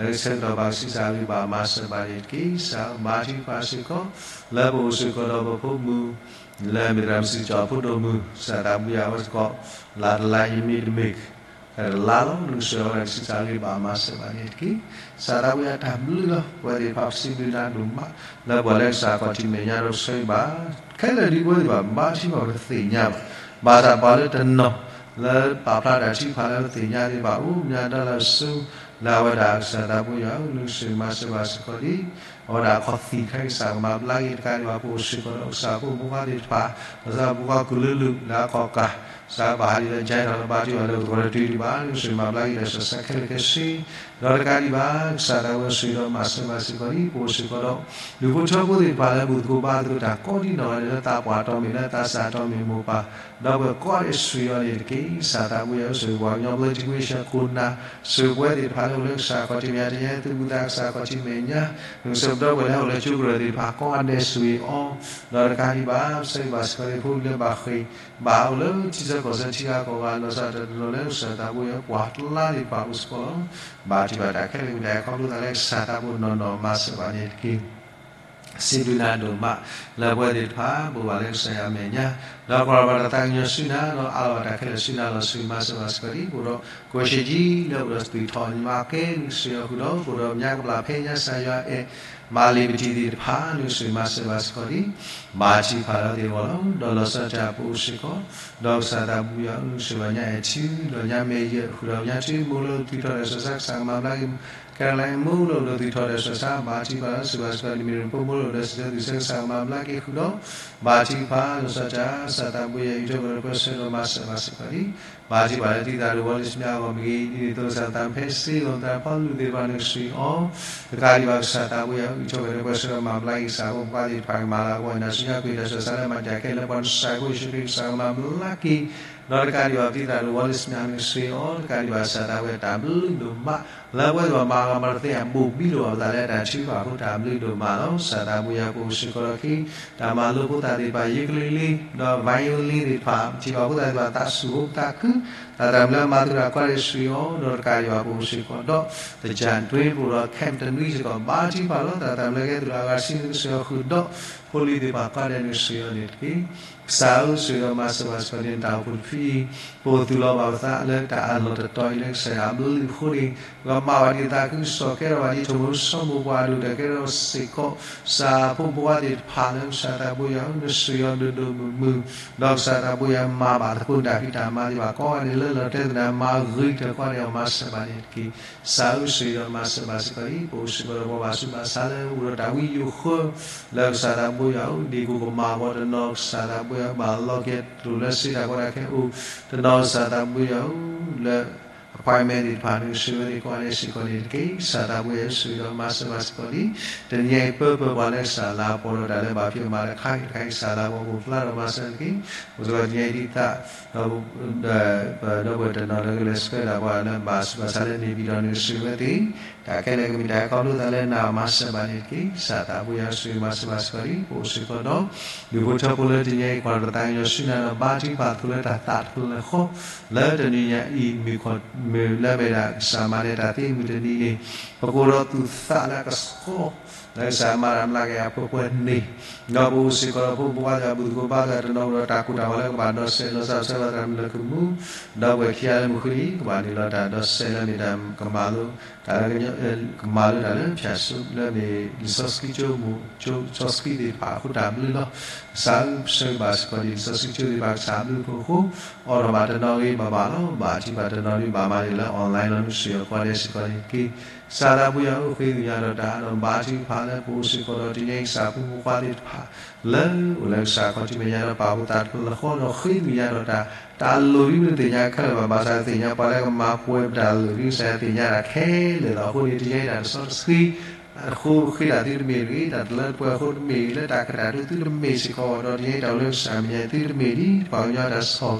းချံသၣ် လၢကဆၢကတီၢ်ဘၣ်ကစံးစၢ်ဂ့ၤဘၣ်မၤစၢၤဘၣ်န့ၣ်တက့ၢ်. ကစၢ်ဧၢ ဘါထုကဖၣ်စ့ၢ်ကီး လၢပအိၣ်စ့ၢ်ကီးဒီးပဖိမုၣ် လၢမ့ၢ်သရၣ်မုၣ်စံးကၠီၣ်ဖိဒိၣ်မုၣ် ကစၢ်သးဘျုးယွၤအဝဲစ့ၢ်ကီး လါတလါအံၤမ့တမ့ၢ် တလါလီၤ နကစၢ်ယွၤဝဲဒၣ်ကစံးစၢ်ဂ့ၤဘၣ်မၤစၢၤဘၣ်န့ၣ်တက့ၢ်. ကစၢ်သးဘျုးယွၤတၢ်ဘျုးလီၤ ပဝဲသ့ၣ်တဖၣ်ပစံးဘျုးနၤဒိၣ်မး လၢပှၤလၢကစၢ်ခီၣ်ထံးမဲာ်ညါဒီးဆၢဂ့ၤဘၣ် ခဲလၢာ်ဒ်ပဝဲသ့ၣ်တဖၣ်ဘါထုကဖၣ်ပသ့ၣ်ညါဘၣ် ဘၣ်ဆၣ်ပှၤလၢတနီၤ လၢပာ်ဖျါတၢ်ထုကဖၣ်လၢပသ့ၣ်ညါသ့ၣ်တဖၣ် အိၣ်မူဒါလၢအစိၤ လၢအဝဲဒၣ်ကစၢ်သးဘျုးယွၤဧၢ နကစၢ်မၤစၢၤဘၣ်စ့ၢ်ကီးလံ အဝဲဒၣ်အခီၣ်သံၣ်ခဲကစၢ်ကမၤဘျါက့ၤတကးဒံးဘၣ် ပအိၣ်စ့ၢ်ကီးဒီးကစၢ်ဖိမုၣ်ဖိခွါသ့ၣ်တဖၣ် ဒီးကစၢ်ဖိခွါကလုာ်လုာ်လၢအခီၣ်ကၢ် စးဘၣ်ဟးဒ်လၢကၠဲထီၣ်လၢဘါထုကဖၣ်လၢပသကိးတတုၤဒံးဘၣ် နကစၢ်မၤဘျါက့ၤဒီးစၢၤစးခဲလၢာ်ခဲဆ့, ဒီးတကးဒံးဘၣ် ကစၢ်သးဝဲဆိၣ်ဂ့ၤဒီးမၤစၢၤဘၣ်စ့ၢ်ကီးဒံး ပအိၣ်စ့ၢ်ကီးဒီး ဒူၣ်ဖိထၢဖိသ့ၣ်တဖၣ်လၢဘူၣ်သကိးဘါသကိးတၢ်ကိးဒံးနီၢ်ဂၤဒဲးလၢသးပှၢ်တီမ့ၢ်လၢသးစၢ်တီမ့ၢ်မိၢ်ပၢ်, ဒီပုၢ်ဝဲၢ်ကိးဂၤဒဲးစ့ၢ်ကီးန့ၣ်တက့ၢ်. ကစၢ်သးဘိယွၤအိၣ်ဆိၣ်ဂ့ၤပှၤကညီဘျၢထံခဝ့ၡၢၣ်ခိၣ်နၢ် စ့ၢ်ကီးပဝဲသ့ၣ်တဖၣ်လၢအိၣ်လၢကစၢ်ခီၣ်ထံးမဲာ်ညါ တနံၤညါ သူၣ်မုာ်သးစၢ်ကီၣ်ထံးမဲာ်ညါ နကစၢ်ပဒီပုၢ်ဝဲၢ်လၢဟဲအိၣ်လၢကၠိကရၢၢ်သ့ၣ်တဖၣ်ကိးဂၤဒဲးဆိၣ်ဂ့ၤအီၤ, ဒီးတကးဒံးဘၣ် ပဆၢဂ့ၤဘၣ်စ့ၢ်ကီးသ့ၣ်ဖိလၢဘၣ်ဃ့ၢ် ဘၣ်အိၣ်လၢထံဆၢကီၢ်ဆၢထံဂၤကီၢ်ဂၤ လီၤစၢ်တၢ်တနီၤလၢကစၢ်သးဘိယွၤပှၤကျါသ့ၣ်တဖၣ်အိၣ်စ့ၢ်ကီးလီၤ. ဘၣ်ထံၣ်ဘၣ်တၢ်ခဲလၢာ်ကမ့ၢ်တၢ်အဲၣ်ခီဖျိသးလၢကစၢ်သးဘိနီၢ်နီၢ်မၤစၢၤဘၣ်န့ၣ်တက့ၢ်. စံးဘျုးနၤဒိၣ်မး လၢပဝဲသ့ၣ်တဖၣ် ပအိၣ်ဘၣ်လၢကစၢ်ယွၤအမဲာ်ညါ, ဒီးကွၢ်လီၤဘၣ်တၢ်သးကညီၤဆူနၤ ဒီးအးလီၤဘၣ်တၢ်ခဲလၢာ်ဆူနၤလီၤ. ဆိၣ်ဂ့ၤမၤစၢၤဘၣ်စ့ၢ်ကီးဒံး ပအိၣ်ဒီး ကိးဆံးကံ လၢအိၣ်ဒီးသုးထီၣ်ညီမးကဲ နကစၢ်ယွၤဃုာ်ဒီး ပအိၣ်ဒီးညါကပျၢ်ဖဲညါကစၢ်ယွၤအဲၣ် မၤလ့ၤပတံၤသ့ၣ်တဖၣ် နကစၢ်မၤစၢၤဘၣ်စ့ၢ်ကီးဒံး ဘၣ်ထံၣ်ဖးလီၤသ့ၣ်အဂီၢ်လီၤ. ဒီးလီၤဆီဒၣ်တၢ်ပအိၣ်စ့ၢ်ကီး ဒီးကစၢ်သးဘိယွၤ နကစၢ်ဘၣ်ညါအဲၣ်ထံ ဒီးညါမဲာ်ယဲၢ် ဃုာ်ဒီးညါထံ မိၢ်လၢသုးထီၣ်တၢ်ဆၢစါ ကစၢ်ကမၤဘျါက့ၤ ကဲလၢမိၢ်လၢအိၣ်ဒီးသုးထီၣ်တၢ်ဆၢစါ ဘၣ်ထံၣ်ဖးလီၤ ဆိၣ်ဂ့ၤဘၣ်စ့ၢ်ကီးဒံး မ့ၢ်ရိၣ်ဖိမိၢ်လၢအိၣ်ဒီးစံးဆၢသုးဆၢ ကစၢ်ကမၤဘျါက့ၤဃုာ်ဒီး ဘၣ်ထံၣ်ဖးလီၤဆီဒၣ်တၢ် ကစၢ်သးဘိယွၤအံးထွဲကွံာ်ဒီးပၢဆှၢဒီးမၤစၢၤဘၣ်စ့ၢ်ကီးဒံး ဘၣ်ထံၣ်ဖးလၢသုသးဒိၣ်ဝီလံ စမ့ၢ်အဂီၢ်မ့ၢ်ဂ့ၤ ဒ်န့ၣ်အသိး ကစၢ်သးဖဲစ့ၢ်ကီး သရၣ်ဖီလူးသ့ၣ်တဖၣ် နကစၢ်အံးအီၤ တကးဒံးဘၣ် ကစၢ်သးဘိယွၤအံးထွဲကွံာ်ဒီးပၢဆှၢဒီးမၤဘျါက့ၤ ကစၢ်ဖိမုၣ်ဖိသ့ၣ်တဖၣ် မၤလၤကပီၤနၢ်ဆူညါကွံာ်တၢ်ဆၢစါလၢမၤတၢ်ခဲလၢာ် ပှၤနစၢ်ဖိယ့ၣ်ၡူးခရံာ် ကစၢ်ကမၤဘျါက့ၤ ဒီးတကးဒံးဘၣ် ပသုသးဒိၣ်ဝီလံ စမ့ၢ်အဂီၢ် နကစၢ်အံးအီၤ တကးဒံးဘၣ် ကစၢ်သးဘိယွၤတၢ်ဘျုးဒိၣ်မး လၢပဝဲသ့ၣ်ဘၣ်မၤဂ့ၤမၤဒိးသ့ၣ်ညါ ဘိၣ်ဘံလိာ်ဘၣ်ပသးလၢတၢ်ထုကဖၣ်အဃိ တၢ်ဘျုးဒိၣ်မးလီၤ. ကစၢ်သးဘိယွၤပအိၣ်စ့ၢ်ကီးဒီးက့ၤ တၢ်မၤလိဖိသၣ်သ့ၣ်တဖၣ် ယ့ကလံလံ ဒီး violin သ့ၣ်တဖၣ် ထံၣ်ဘၣ်ဖိသၣ်သ့ၣ်တဖၣ် သးစူၤဖိသးခု သးတၢ်မၤလၢမၤသကိးတၢ်ကိးဂၤဒဲးစ့ၢ်ကီး ဒီးတကးဒံးဘၣ်ပအိၣ်စ့ၢ်ကီးဒီး သၢၣ်ကၠၣ်တွ့ ပအိၣ်ဒီး camp တနွံစ့ၢ်ကီး ဘၣ်ထံၣ်ဖးလီၤ သးတၢ်မၤလၢကဲသုးလၢအဂၤဆံ နကစၢ်အံးဃုာ်ဒီး ဖိလံၤသ့ၣ်တဖၣ်ကိးဂၤဒဲး နကစၢ်အံးအီၤန့ၣ်တက့ၢ်. ကစၢ်ဧၢ ဆိၣ်ဂ့ၤဒီးမၤစၢၤဘၣ်စ့ၢ်ကီးန့ၣ် တၢ်အိၣ်ဖှိၣ်တဖုအံၤ ပအိၣ်သူၣ်လီၤဘၣ်ပသးလၢတၢ်အၢၣ်လီၤတတီၤအံၤ လၢကစၢ်ယွၤအဘျုးအဃိန့ၣ် ပကမၤဘၣ်ဒ်သးခုကစီၣ် ကဲထီၣ်ဘၣ်ဒ်ထိၣ်မူဆိမိၣ် ပှၤဒိၣ်တၢ်ကဲထီၣ်စ့ၢ်ကီး ကစၢ်ဖိမုၣ်ဖိခွါသ့ၣ်တဖၣ်လၢ ကစၢ်သးဘိယွၤဧၢ နဆိၣ်ဂ့ၤအီၤဒိၣ်ဒိၣ်မုၢ်မုၢ် ဒီးကစၢ်သးဘိယွၤမၤဘၣ်သကိးတၢ်ဖံးတၢ်မၤသ့ၣ်တဖၣ်ကိးဂၤဒဲးလၢ လီၤတဲာ်သဒၣ် မၤဂ့ၤတၢ်ကိးဂၤဒဲးအီၤ မၤစၢၤဘၣ်န့ၣ်တက့ၢ်. ကစၢ်ဧၢ ဆိၣ်ဂ့ၤဒီးမၤစၢၤဘၣ်စ့ၢ်ကီးအံၤ ပအိၣ်စ့ၢ်ကီးဒီးပှၤဘၣ်ဆူးဘၣ်ဆါလၢ အိၣ်ဒီးတၢ်ဝံယိၤဃၢ လၢကစၢ်သးဘိယွၤဧၢ ဒ်ကိၣ်ကမၤအဂီၢ်တနီၤ ကစၢ်သးဘိယွၤ ဘၣ်လီၤက့ၤတြူာ်လၢစ့တၢ်ကီတၢ်ခဲအိၣ် တနီၤကစၢ်သးဘိယွၤဧၢ လၢ appointment သ့ၣ်တဖၣ် နကစၢ်ဝဲသ့ၣ်ကိးဂၤဒဲးစ့ၢ်ကီးန့ၣ်တက့ၢ်. ကစၢ်သးဘိယွၤ ဆိၣ်ဂ့ၤဒီးမၤစၢၤဘၣ်စ့ၢ်ကီးလံ တနံၤအံၤ ပၢပၢပှၤလၢကစၢ်လၤပီၤဒီးတၢ်လၢဘၣ်ဖံးမၤတခါဂ့ၤတခါဂ့ၤ ကစၢ်လၤပီၤပှၤဖျါဒီးမၤစၢၤတက့ၢ်. ပစ့ၢ်ကီးတနံၤအံၤဒ်သး ဒီး ဒီပုၢ်ဝဲၢ်တနီၤလၢကလဲၤဆှၢဒၣ်ပှၤလၢဘၣ်ဆူးဘၣ်ဆါလၢ နေပြည်တော် နကစၢ်ဝဲသ့ၣ် တၢ်ခဲလၢာ်ကမ့ၢ်တၢ်ခီဖျိသးလၢနၤမၤစၢၤဘၣ်န့ၣ်တက့ၢ်. ကစၢ်သးဘိယွၤ ဆိၣ်ဂ့ၤမၤစၢၤဘၣ်စ့ၢ်ကီးလံ ပအိၣ်စ့ၢ်ကီးဒီး ဒူၣ်ဖိထၢဖိလၢတနံၤအံၤ ကွၢ်တၢ်ပသးကညီၤဆူနၤဒီး ဘါထုကဖၣ်သကိးလၢတၢ်သးတဖျၢၣ်လၢဃီ လၢတနံၤညါအံၤ မုၢ်ခီ မုၢ်လၢမ့ၢ်ဒၣ်ကစၢ်မၤနၢၤတၢ်သ့မုၢ်တနံၤန့ၣ် ပကအိၣ်ဒီးသူၣ်သးလၢကဆှီ လၢကစၢ်မၤတၢ်မျးကယၤပှဲၤပှဲၤန့ၣ် ဒီးပအိၣ်စ့ၢ်ကီးဒီးဖိမုၣ်ဖိခွါသ့ၣ်တဖၣ် ဘူၣ်သကိးဘါသကိးတနီၤ အိၣ်ဒီးတၢ်ကိၢ်တၢ်ဂီၤလၢကဘၣ်ဒီးစဲးလီၤစၢ်ဆၢဘၣ်သရၣ်မုၣ်လၢကမူ ဒီပုၢ်ဝဲၢ်ခံဂၤလၢမုၢ်ဃုနံၤ ကဘၣ်နုာ်လီၤတၢ်ဒီးစဲးလၢမ့ၢ်တၢ်ကမၤလိ တၢ်လၢ ကမၤလိတၢ်လၢဖၠၣ်စိလၢမ့ၢ်လံာ်စီဆှံကၠိ မူၢ်ကၠိ လံာ်စီဆှံသ့ၣ်တဖၣ်အဃိတၢ်ဘျုးလီၤ. ကစၢ်ဧၢ ပဆၢဂ့ၤဘၣ်စ့ၢ်ကီးဒ်လံာ်စီဆှံကၠိသ့ၣ်တဖၣ် ကစၢ်ဘျုးဖှိၣ်အဃိ အိးထီၣ်ဘၣ်တနီၤဂ့ၤဘၣ်ဘၣ်လီၤ. ဘၣ်ထံၣ်ဘၣ်တနီၤဒ်ဘၣ်မၤန့ၣ်လၢ online လီၤ နကစၢ်ယွၤကိးဂၤဒဲးစ့ၢ်ကီးန့ၣ်တက့ၢ်. ကစၢ်သးဘိယွၤဧၢ ဃ့နုာ်ညါဒီးတၢ်ဒီးဘါထုကဖၣ်လၢပအိၣ်စ့ၢ်ကီးဒီးတနံၤအံၤ ကစၢ်ဖိမုၣ်ဖိခွါသ့ၣ်တဖၣ် လၢအိၣ်လၢကစၢ်ခီၣ်ထံးမဲာ်ညါဒီးပာ်ဖှိၣ်သးတဖျၢၣ်လၢဃီဒီးဃ့နုာ်ညါဒီးတၢ် တၢ်လိၣ်ဒ်မနုၤသ့ၣ်ညါခဲလၢာ်ဘၣ် ဘၣ်ဆၣ်သ့ၣ်ညါပှၤလၢကမၤပှဲၤပတၢ်လိၣ်ဒ် ကစၢ်ယွၤသ့ၣ်ညါတၢ်ခဲလၢာ်လီၤ. အဃိန့ၣ် တနံၤအံၤတၢ်တစီတဆှံ အဃိဃ့တၢ်သုတမ့ၢ်တဂ့ၤ တၢ်တလၢတပှဲၤအဃိတမ့ၢ်ဂ့ၤ လၢတၢ်ကတၢၢ်ဒိၣ်သုတမ့ၢ်စ့ၢ်ကီးဒီး တနံၤအံၤတၢ်အိၣ်လၢကစၢ်မဲာ်ညါသုတမ့ၢ်ဒ် ပှၤကညီတၢ်ဆီၣ်တံၢ် ဆီၣ်ပှၤတဂ့ၤ မ့ၢ်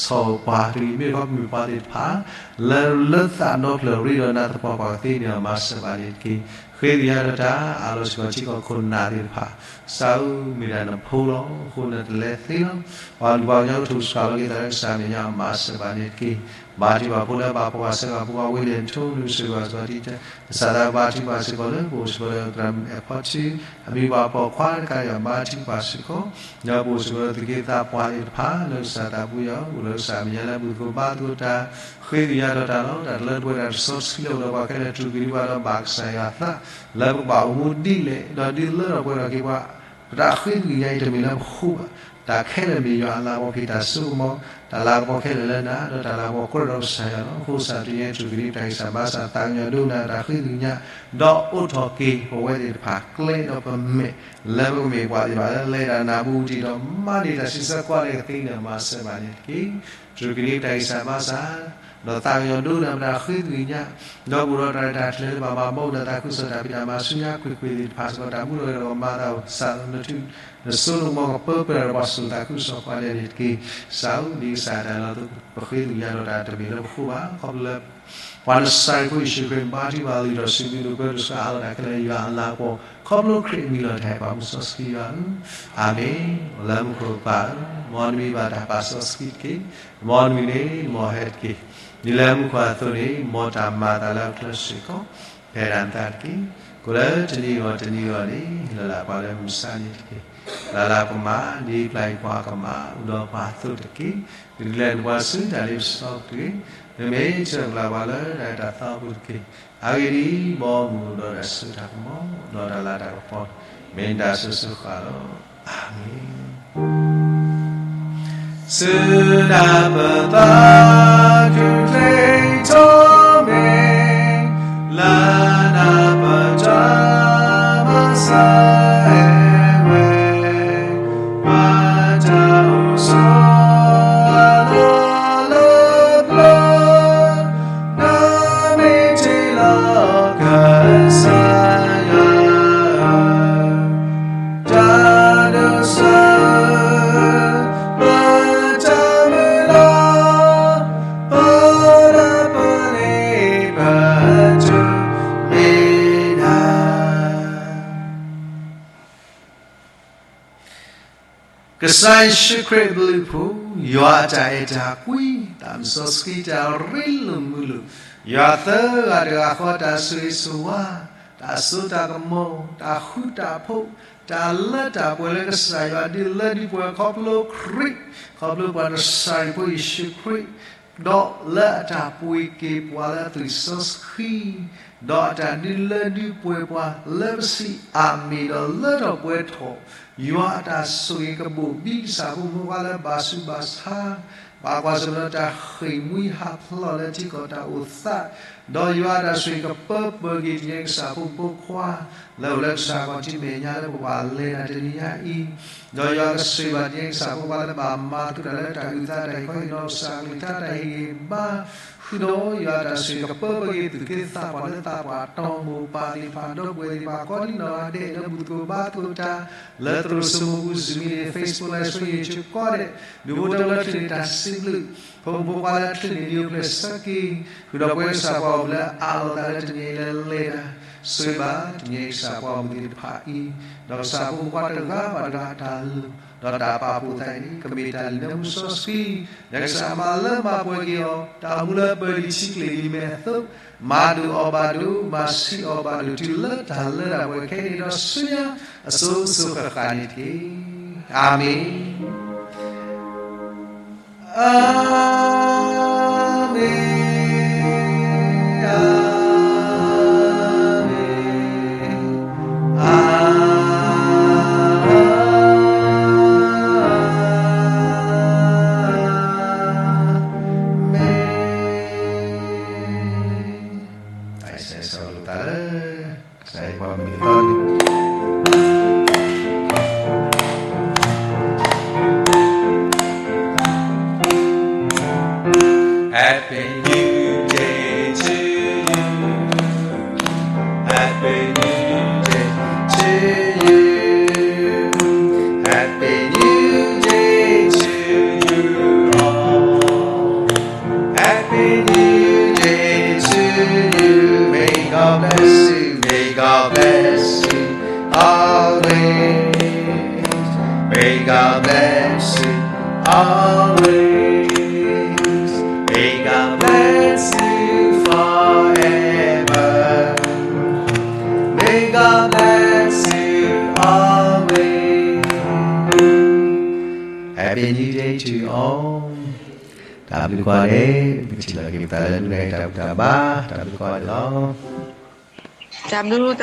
တခီပမုၢ်ပှၤသ့ၣ်တဖၣ် လၢလၢသးနီဖျၢၣ်ရ့ဒီးနၤသပှၢ်ပှၢ်ကသ့န့ၣ် မၤစၢၤဘၣ်န့ၣ်တက့ၢ်. ဃ့နုာ်ညါဒီးတၢ် အးလီၤစ့ၢ်ကီးထံကီၢ်ခိၣ်နၢ်သ့ၣ်တဖၣ် ကစၢ်ဧၢ မ့ၢ်ဒၣ်နဖိလီၤ. အဃိနတလဲၤသ့လီၤ. ပှၤလူၤပှၤကညီကထူၣ်စှၤလီၤက့ၤသးလၢကစၢ်မဲာ်ညါ မၤစၢၤဘၣ်န့ၣ်တက့ၢ်. ဘၣ်ထံၣ်ဘၣ်ဖိလၢဘၣ်ဖှီၣ်ဘၣ်ဆၢဘၣ်ဖိခွါဝ့ၢ်လ့ၣ်ထိ နကစၢ်ဘၣ်စ့ၢ်ကီးဒ် ကစၢ်သးဘါထုကဖၣ်စ့ၢ်ကီးလၢ ပအိၣ်စ့ၢ်ကီးလၢသရၣ်မုၣ်အဲၣ်ဖီထံ အမံၤပှၤပိာ်ခွါတကးယွၤဘါထုကဖၣ်စ့ၢ်ကီး ဒီးပအိၣ်စ့ၢ်ကီးလၢသုးက့သးပှၢ်သ့ၣ်တဖၣ် လၢကစၢ်သးဘိယွၤ အိၣ်လၢကစၢ်မဲာ်ညါလၢဘူၣ်သကိးဘါသကိးတၢ် ဃ့နုာ်ညါဒီးတၢ်လီၤ. တၢ်တလၢတပှဲၤတၢ်တစီတဆှံလၢအိၣ်ဒီးပှၤခဲလၢာ်တြူာ်ကွံာ်ဒံးဘၣ်ဒီးဘၣ်ကစၢ်ယွၤသး လၢပကဘၣ်အိၣ်မူဒ်လဲၣ် ဒီးဒ်လၢထီၣ်ပှဲၤထီၣ်က့ၤပှၤ ပတၢ်ဃ့နုာ်ညါအံၤတမ့ၢ်လၢပဃိဘၣ်. တၢ်ခဲလၢာ်မ့ၢ်ယွၤအလၤကပီၤဖံးတၢ်စိကမီၤ တၢ်လၤကပီၤခဲလၢာ်လၢနၤ ဒီးတၢ်လၤကပီၤကြၢးဒီးကစၢ်ယွၤလီၤ. အဃိစး တုၤညါတြူၢ်ကနံၤပတၢ်ဂံၢ်စၢ်ဘါစၢ် သးကညီၤဒိကနၣ်တၢ်ဃ့သ့ၣ်ညါ, ဒီးအိးထီၣ်က့ၤပဝဲသ့ၣ်တဖၣ်ကျဲဒီးပမဲာ် လၢပကမ့ၢ်ပှၤသ့ၣ်တဖၣ်လၢလဲၤတၢ်နၢ်ပူၤတံၢ်ဒီးမၤန့ၢ်တၢ်ဆံးဆၢကွၢ်လၢကသ့န့ၣ် မၤစၢၤဘၣ်န့ၣ်တက့ၢ်. တြူၢ်ကနံၤပတၢ်ဂံၢ်စၢ်ဘါစၢ် ဒီးသးကညီၤဒိကနၣ်ပတၢ်ဃ့သ့ၣ်ညါ, ဒီးဘူးဒီးတၢ်ရဲၣ်တၢ်ကျဲၤလၢပှၤဘၣ်မူဘၣ်ဒါ သးခုကစီၣ်တၢ်ဖံးတၢ်မၤဆူညါကွ့ၢ်ကွ့ၢ်သ့ၣ်တဖၣ်စ့ၢ်ကီး တၢ်မူထီၣ်ဂဲၤထီၣ်ကမၤသးအိၣ် စးထီၣ်နထူၣ် နစိနကမီၤကပၢပှဲၤဒီးပှၤစိာ်သးခုကစီၣ်ပှၤဒဲးန့ၣ်တက့ၢ်. စးအူဒ်ကစၢ်တၢ်လီၤ ပဃ့သ့ၣ်ညါဒီးတၢ်တမ့ၢ်လၢပဃိဘၣ် ခီဖျိလၢ ပှၤနစၤရ့းဖိယ့ၣ်ၡူးခရံာ် ဘါထုကဖၣ်လံဒီးစံးဘျုးနကပၢၤ တၢ်ဆှၢအါလီၤတၢ်ခဲလၢာ်ယွၤအလၤကပီၤ ခီဖျိခရံာ်အမံၤလီၤတၢ်အဲၣ်ပှၤမူစီဆှံယွၤဧၢ, အၤမ့ၣ်. လၢမူခိၣ်ပၢ်ဧၢ, မ်နမံၤဘၣ်တၢ်ပာ်စီဆှံတက့ၢ်. မ်နမံၤန့ၣ် မ်ဟဲတက့ၢ်. ဒ်လၢမူခိၣ်အသိးန့ၣ် မ်တၢ်မၤအသးလၢအကျဲစ့ၢ်ကီး ဖဲဒၣ်နသးတက့ၢ်. ကိးလၢတနံၤအဂီၢ်တနံၤအဂီၢ်န့ၣ် လၢ်လၢ်ပှၤလၢမုၢ်ဆါန့ၣ်တက့ၢ်. လၢ်လၢ်ပမၤ ဒ်ပျၢ်ယွၤပှၤကမၤ အိၣ်ဒီးပှၤအသိးတက့ၢ်. ဒုးလဲၤနပှၤဆူတၢ်လ့ပစီတက့ၢ်. မ့မ့ၢ်ဆၢကလၢ်ပှၤလၢတၢ်သးပူၤတက့ၢ်. အဂ့ၢ်ဒ်အံၤ, မ်မုၢ်ဒီးတၢ်စိတၢ်ကမီၤ ဒီးတၢ်လၤတၢ်ကပီၤ မ့ၢ်နတၢ်စိၤစိၤဃၣ်ဃၣ်လီၤ. အၤမ့ၣ်. ဆူနၢ်ပၢၢ်သးခုချ့ထီၣ်မ့ၢ် လၢနၢ်ပၢၢ်တၢ်မၤစၢၤဝဲ ပတၢ်အိၣ်ဆိးအလီၢ်လၢပျၢၤ နမ့ၢ်တ့လီၤကစၢ်ယွၤ တၢ်ဒိးစၢၤ ပတၢ်မုၢ်လၢ် ပဒၢပလ့ပတုၤမ့ၢ်နၤ ကစၢ်ယ့ၣ်ၡူးခရံာ်အဘျုးအဖှိၣ်, ယွၤအတၢ်အဲၣ်တၢ်ကွံ, သးစီဆှံတၢ်ရ့လိာ်မုာ်လိာ်, ယွၤသၢဂၤတဂၤဃီတၢ်ဆိၣ်ဂ့ၤဆိၣ်ဝါ, တၢ်စိတၢ်ကမီၤ, တၢ်ဃူတၢ်ဖိး, တၢ်လၢတၢ်ပှဲၤလၢကစၢ်ယွၤဒုးလၢဒုးပှဲၤခီဖျိခရံာ်, ခီဖျိပှၤနစၤရ့းဖိယ့ၣ်ၡူးခရံာ် ဒီးလၢအတၢ်ပှ့ၤက့ၤပှၤလၢအသွံၣ်စီဆှံ, ဒီးအတၢ်ဒုးလၢဒုးပှဲၤပှၤလၢပစံးအၤမ့ၣ်ဒီးလၢထီၣ်ပှဲၤထီၣ်, ယွၤအတၢ်ဆိၣ်ဂ့ၤကဘိးဘံကစၢ်ဖိမုၣ်ဖိခွါလၢဘၣ်ဆူးဘၣ်ဆါ, ဘၣ်ကွၢ်ဆၢၣ်မဲာ်ဒီးတၢ်ဃ့ၢ်မှံဟးဖျိးလၢထံကီၢ်တၢ်အိၣ်သး, ဒီးယွၤအတၢ်ဆိၣ်ဂ့ၤကပၢပၢၤက့ၤတနံၤအံၤကစၢ်ဖိမုၣ်ဖိခွါ လၢအိၣ်လၢကစၢ်ခီၣ်ထံးမဲာ်ညါလၢပပှၤလဲၤတၢ်တနံၤညါအံၤ, ဒီးယွၤကဆိၣ်ဂ့ၤဘၣ်တနံၤအံၤကစၢ်ဖိခွါလၢဘၣ်မၤသကိးတၢ်လၢတၢ်အုၣ်သးတၢ်အံၤခီအံၤဒီးကစၢ်အကလုၢ်ကထါတၢ်ဟ့ၣ်ဂံၢ်ဘါ, ဃုာ်ဒီးယွၤအတၢ်ဆိၣ်ဂ့ၤကပၢပၢၤက့ၤသုးက့သးပှၢ်လၢသးပှၢ်တီၢ်မိၢ်ပၢ်သ့ၣ်တဖၣ် ဒီပုၢ်ဝဲၢ်သ့ၣ်တဖၣ်ကိးဒံနီၢ်ဂၤဒဲးလၢဘူၣ်သကိးဘါသကိးတၢ်, လၢသရိာ်စိမိၤပူၤ Zoom န့ၣ် Facebook Live ဆိယ့ၣ်ဆိကိးဂၤဒဲး, ဒုးအိၣ်ထီၣ်လၢချုးန့ၣ်တၢ်စံးဘျုး, ဖိမုၣ်ဖိခွါလၢချုးန့ၣ်ဒုးအိၣ်ဖျဲၣ်ဆၢက့ၤ, ဃုာ်ဒီးပဝဲကစၢ်ပှၤအိၣ်လၢအးလီၤသးလၢတနံၤအံၤလၢလဲၤတၢ်, ဆိၣ်ဂ့ၤဘၣ်တနံၤအံၤကစၢ်ပှၤမုၣ်သ့ၣ်တဖၣ်အံၤ, ဒီးကစၢ်ဖိမုၣ်ဖိခွါတဂၤဘၣ်တဂၤအတၢ်လိၣ်, ဒီးတၢ်ပာ်ဖှိၣ်သးအံၤန့ၣ် ကမ့ၢ်တၢ်လၢမူစီဆှံ, ဒီးကစၢ်မၤလၢမၤပှဲၤက့ၤအီၤ, တၢ်အိၣ်မူလၢပၢၤလံၤထံကျိၤအံၤမ့ၢ်အသိး, မၤဒိၣ်အီၤဘၣ်ဒိၣ်, မၤဆံးအီၤဘၣ်ဒိၣ် တုၤလၢတၢ်လၢတၢ်ပှဲၤခဲအံၤဒီးဆူညါ အစိၤစိၤဃၣ်ဃၣ်န့ၣ်တက့ၢ်. အၤမ့ၣ်. အၤမ့ၣ်, အၤမ့ၣ်, အၤမ့ၣ်. တၢ်ဆၢဂ့ၤဆၢဝါလိာ်သးလၢ ကစၢ်ယွၤပှၤမုၣ်ကသီန့ၣ် Happy New Day to you. Happy New Day to you. Happy New Day to you all. Happy New Day to you. May God bless you. May God bless you always. May God bless you always. May God bless you forever. May God bless you always. Happy New Day to you all. တၢ်ဘျုးကိးဂၤဒဲး, ပထံၣ်လိာ်က့ၤပသးလၢနံၣ်တၢ်ဘူၣ်တၢ်ဘါ, တၢ်ဘျုးကိးဂၤဒဲးလီၤ. တၢ်ဘျုးသရၣ်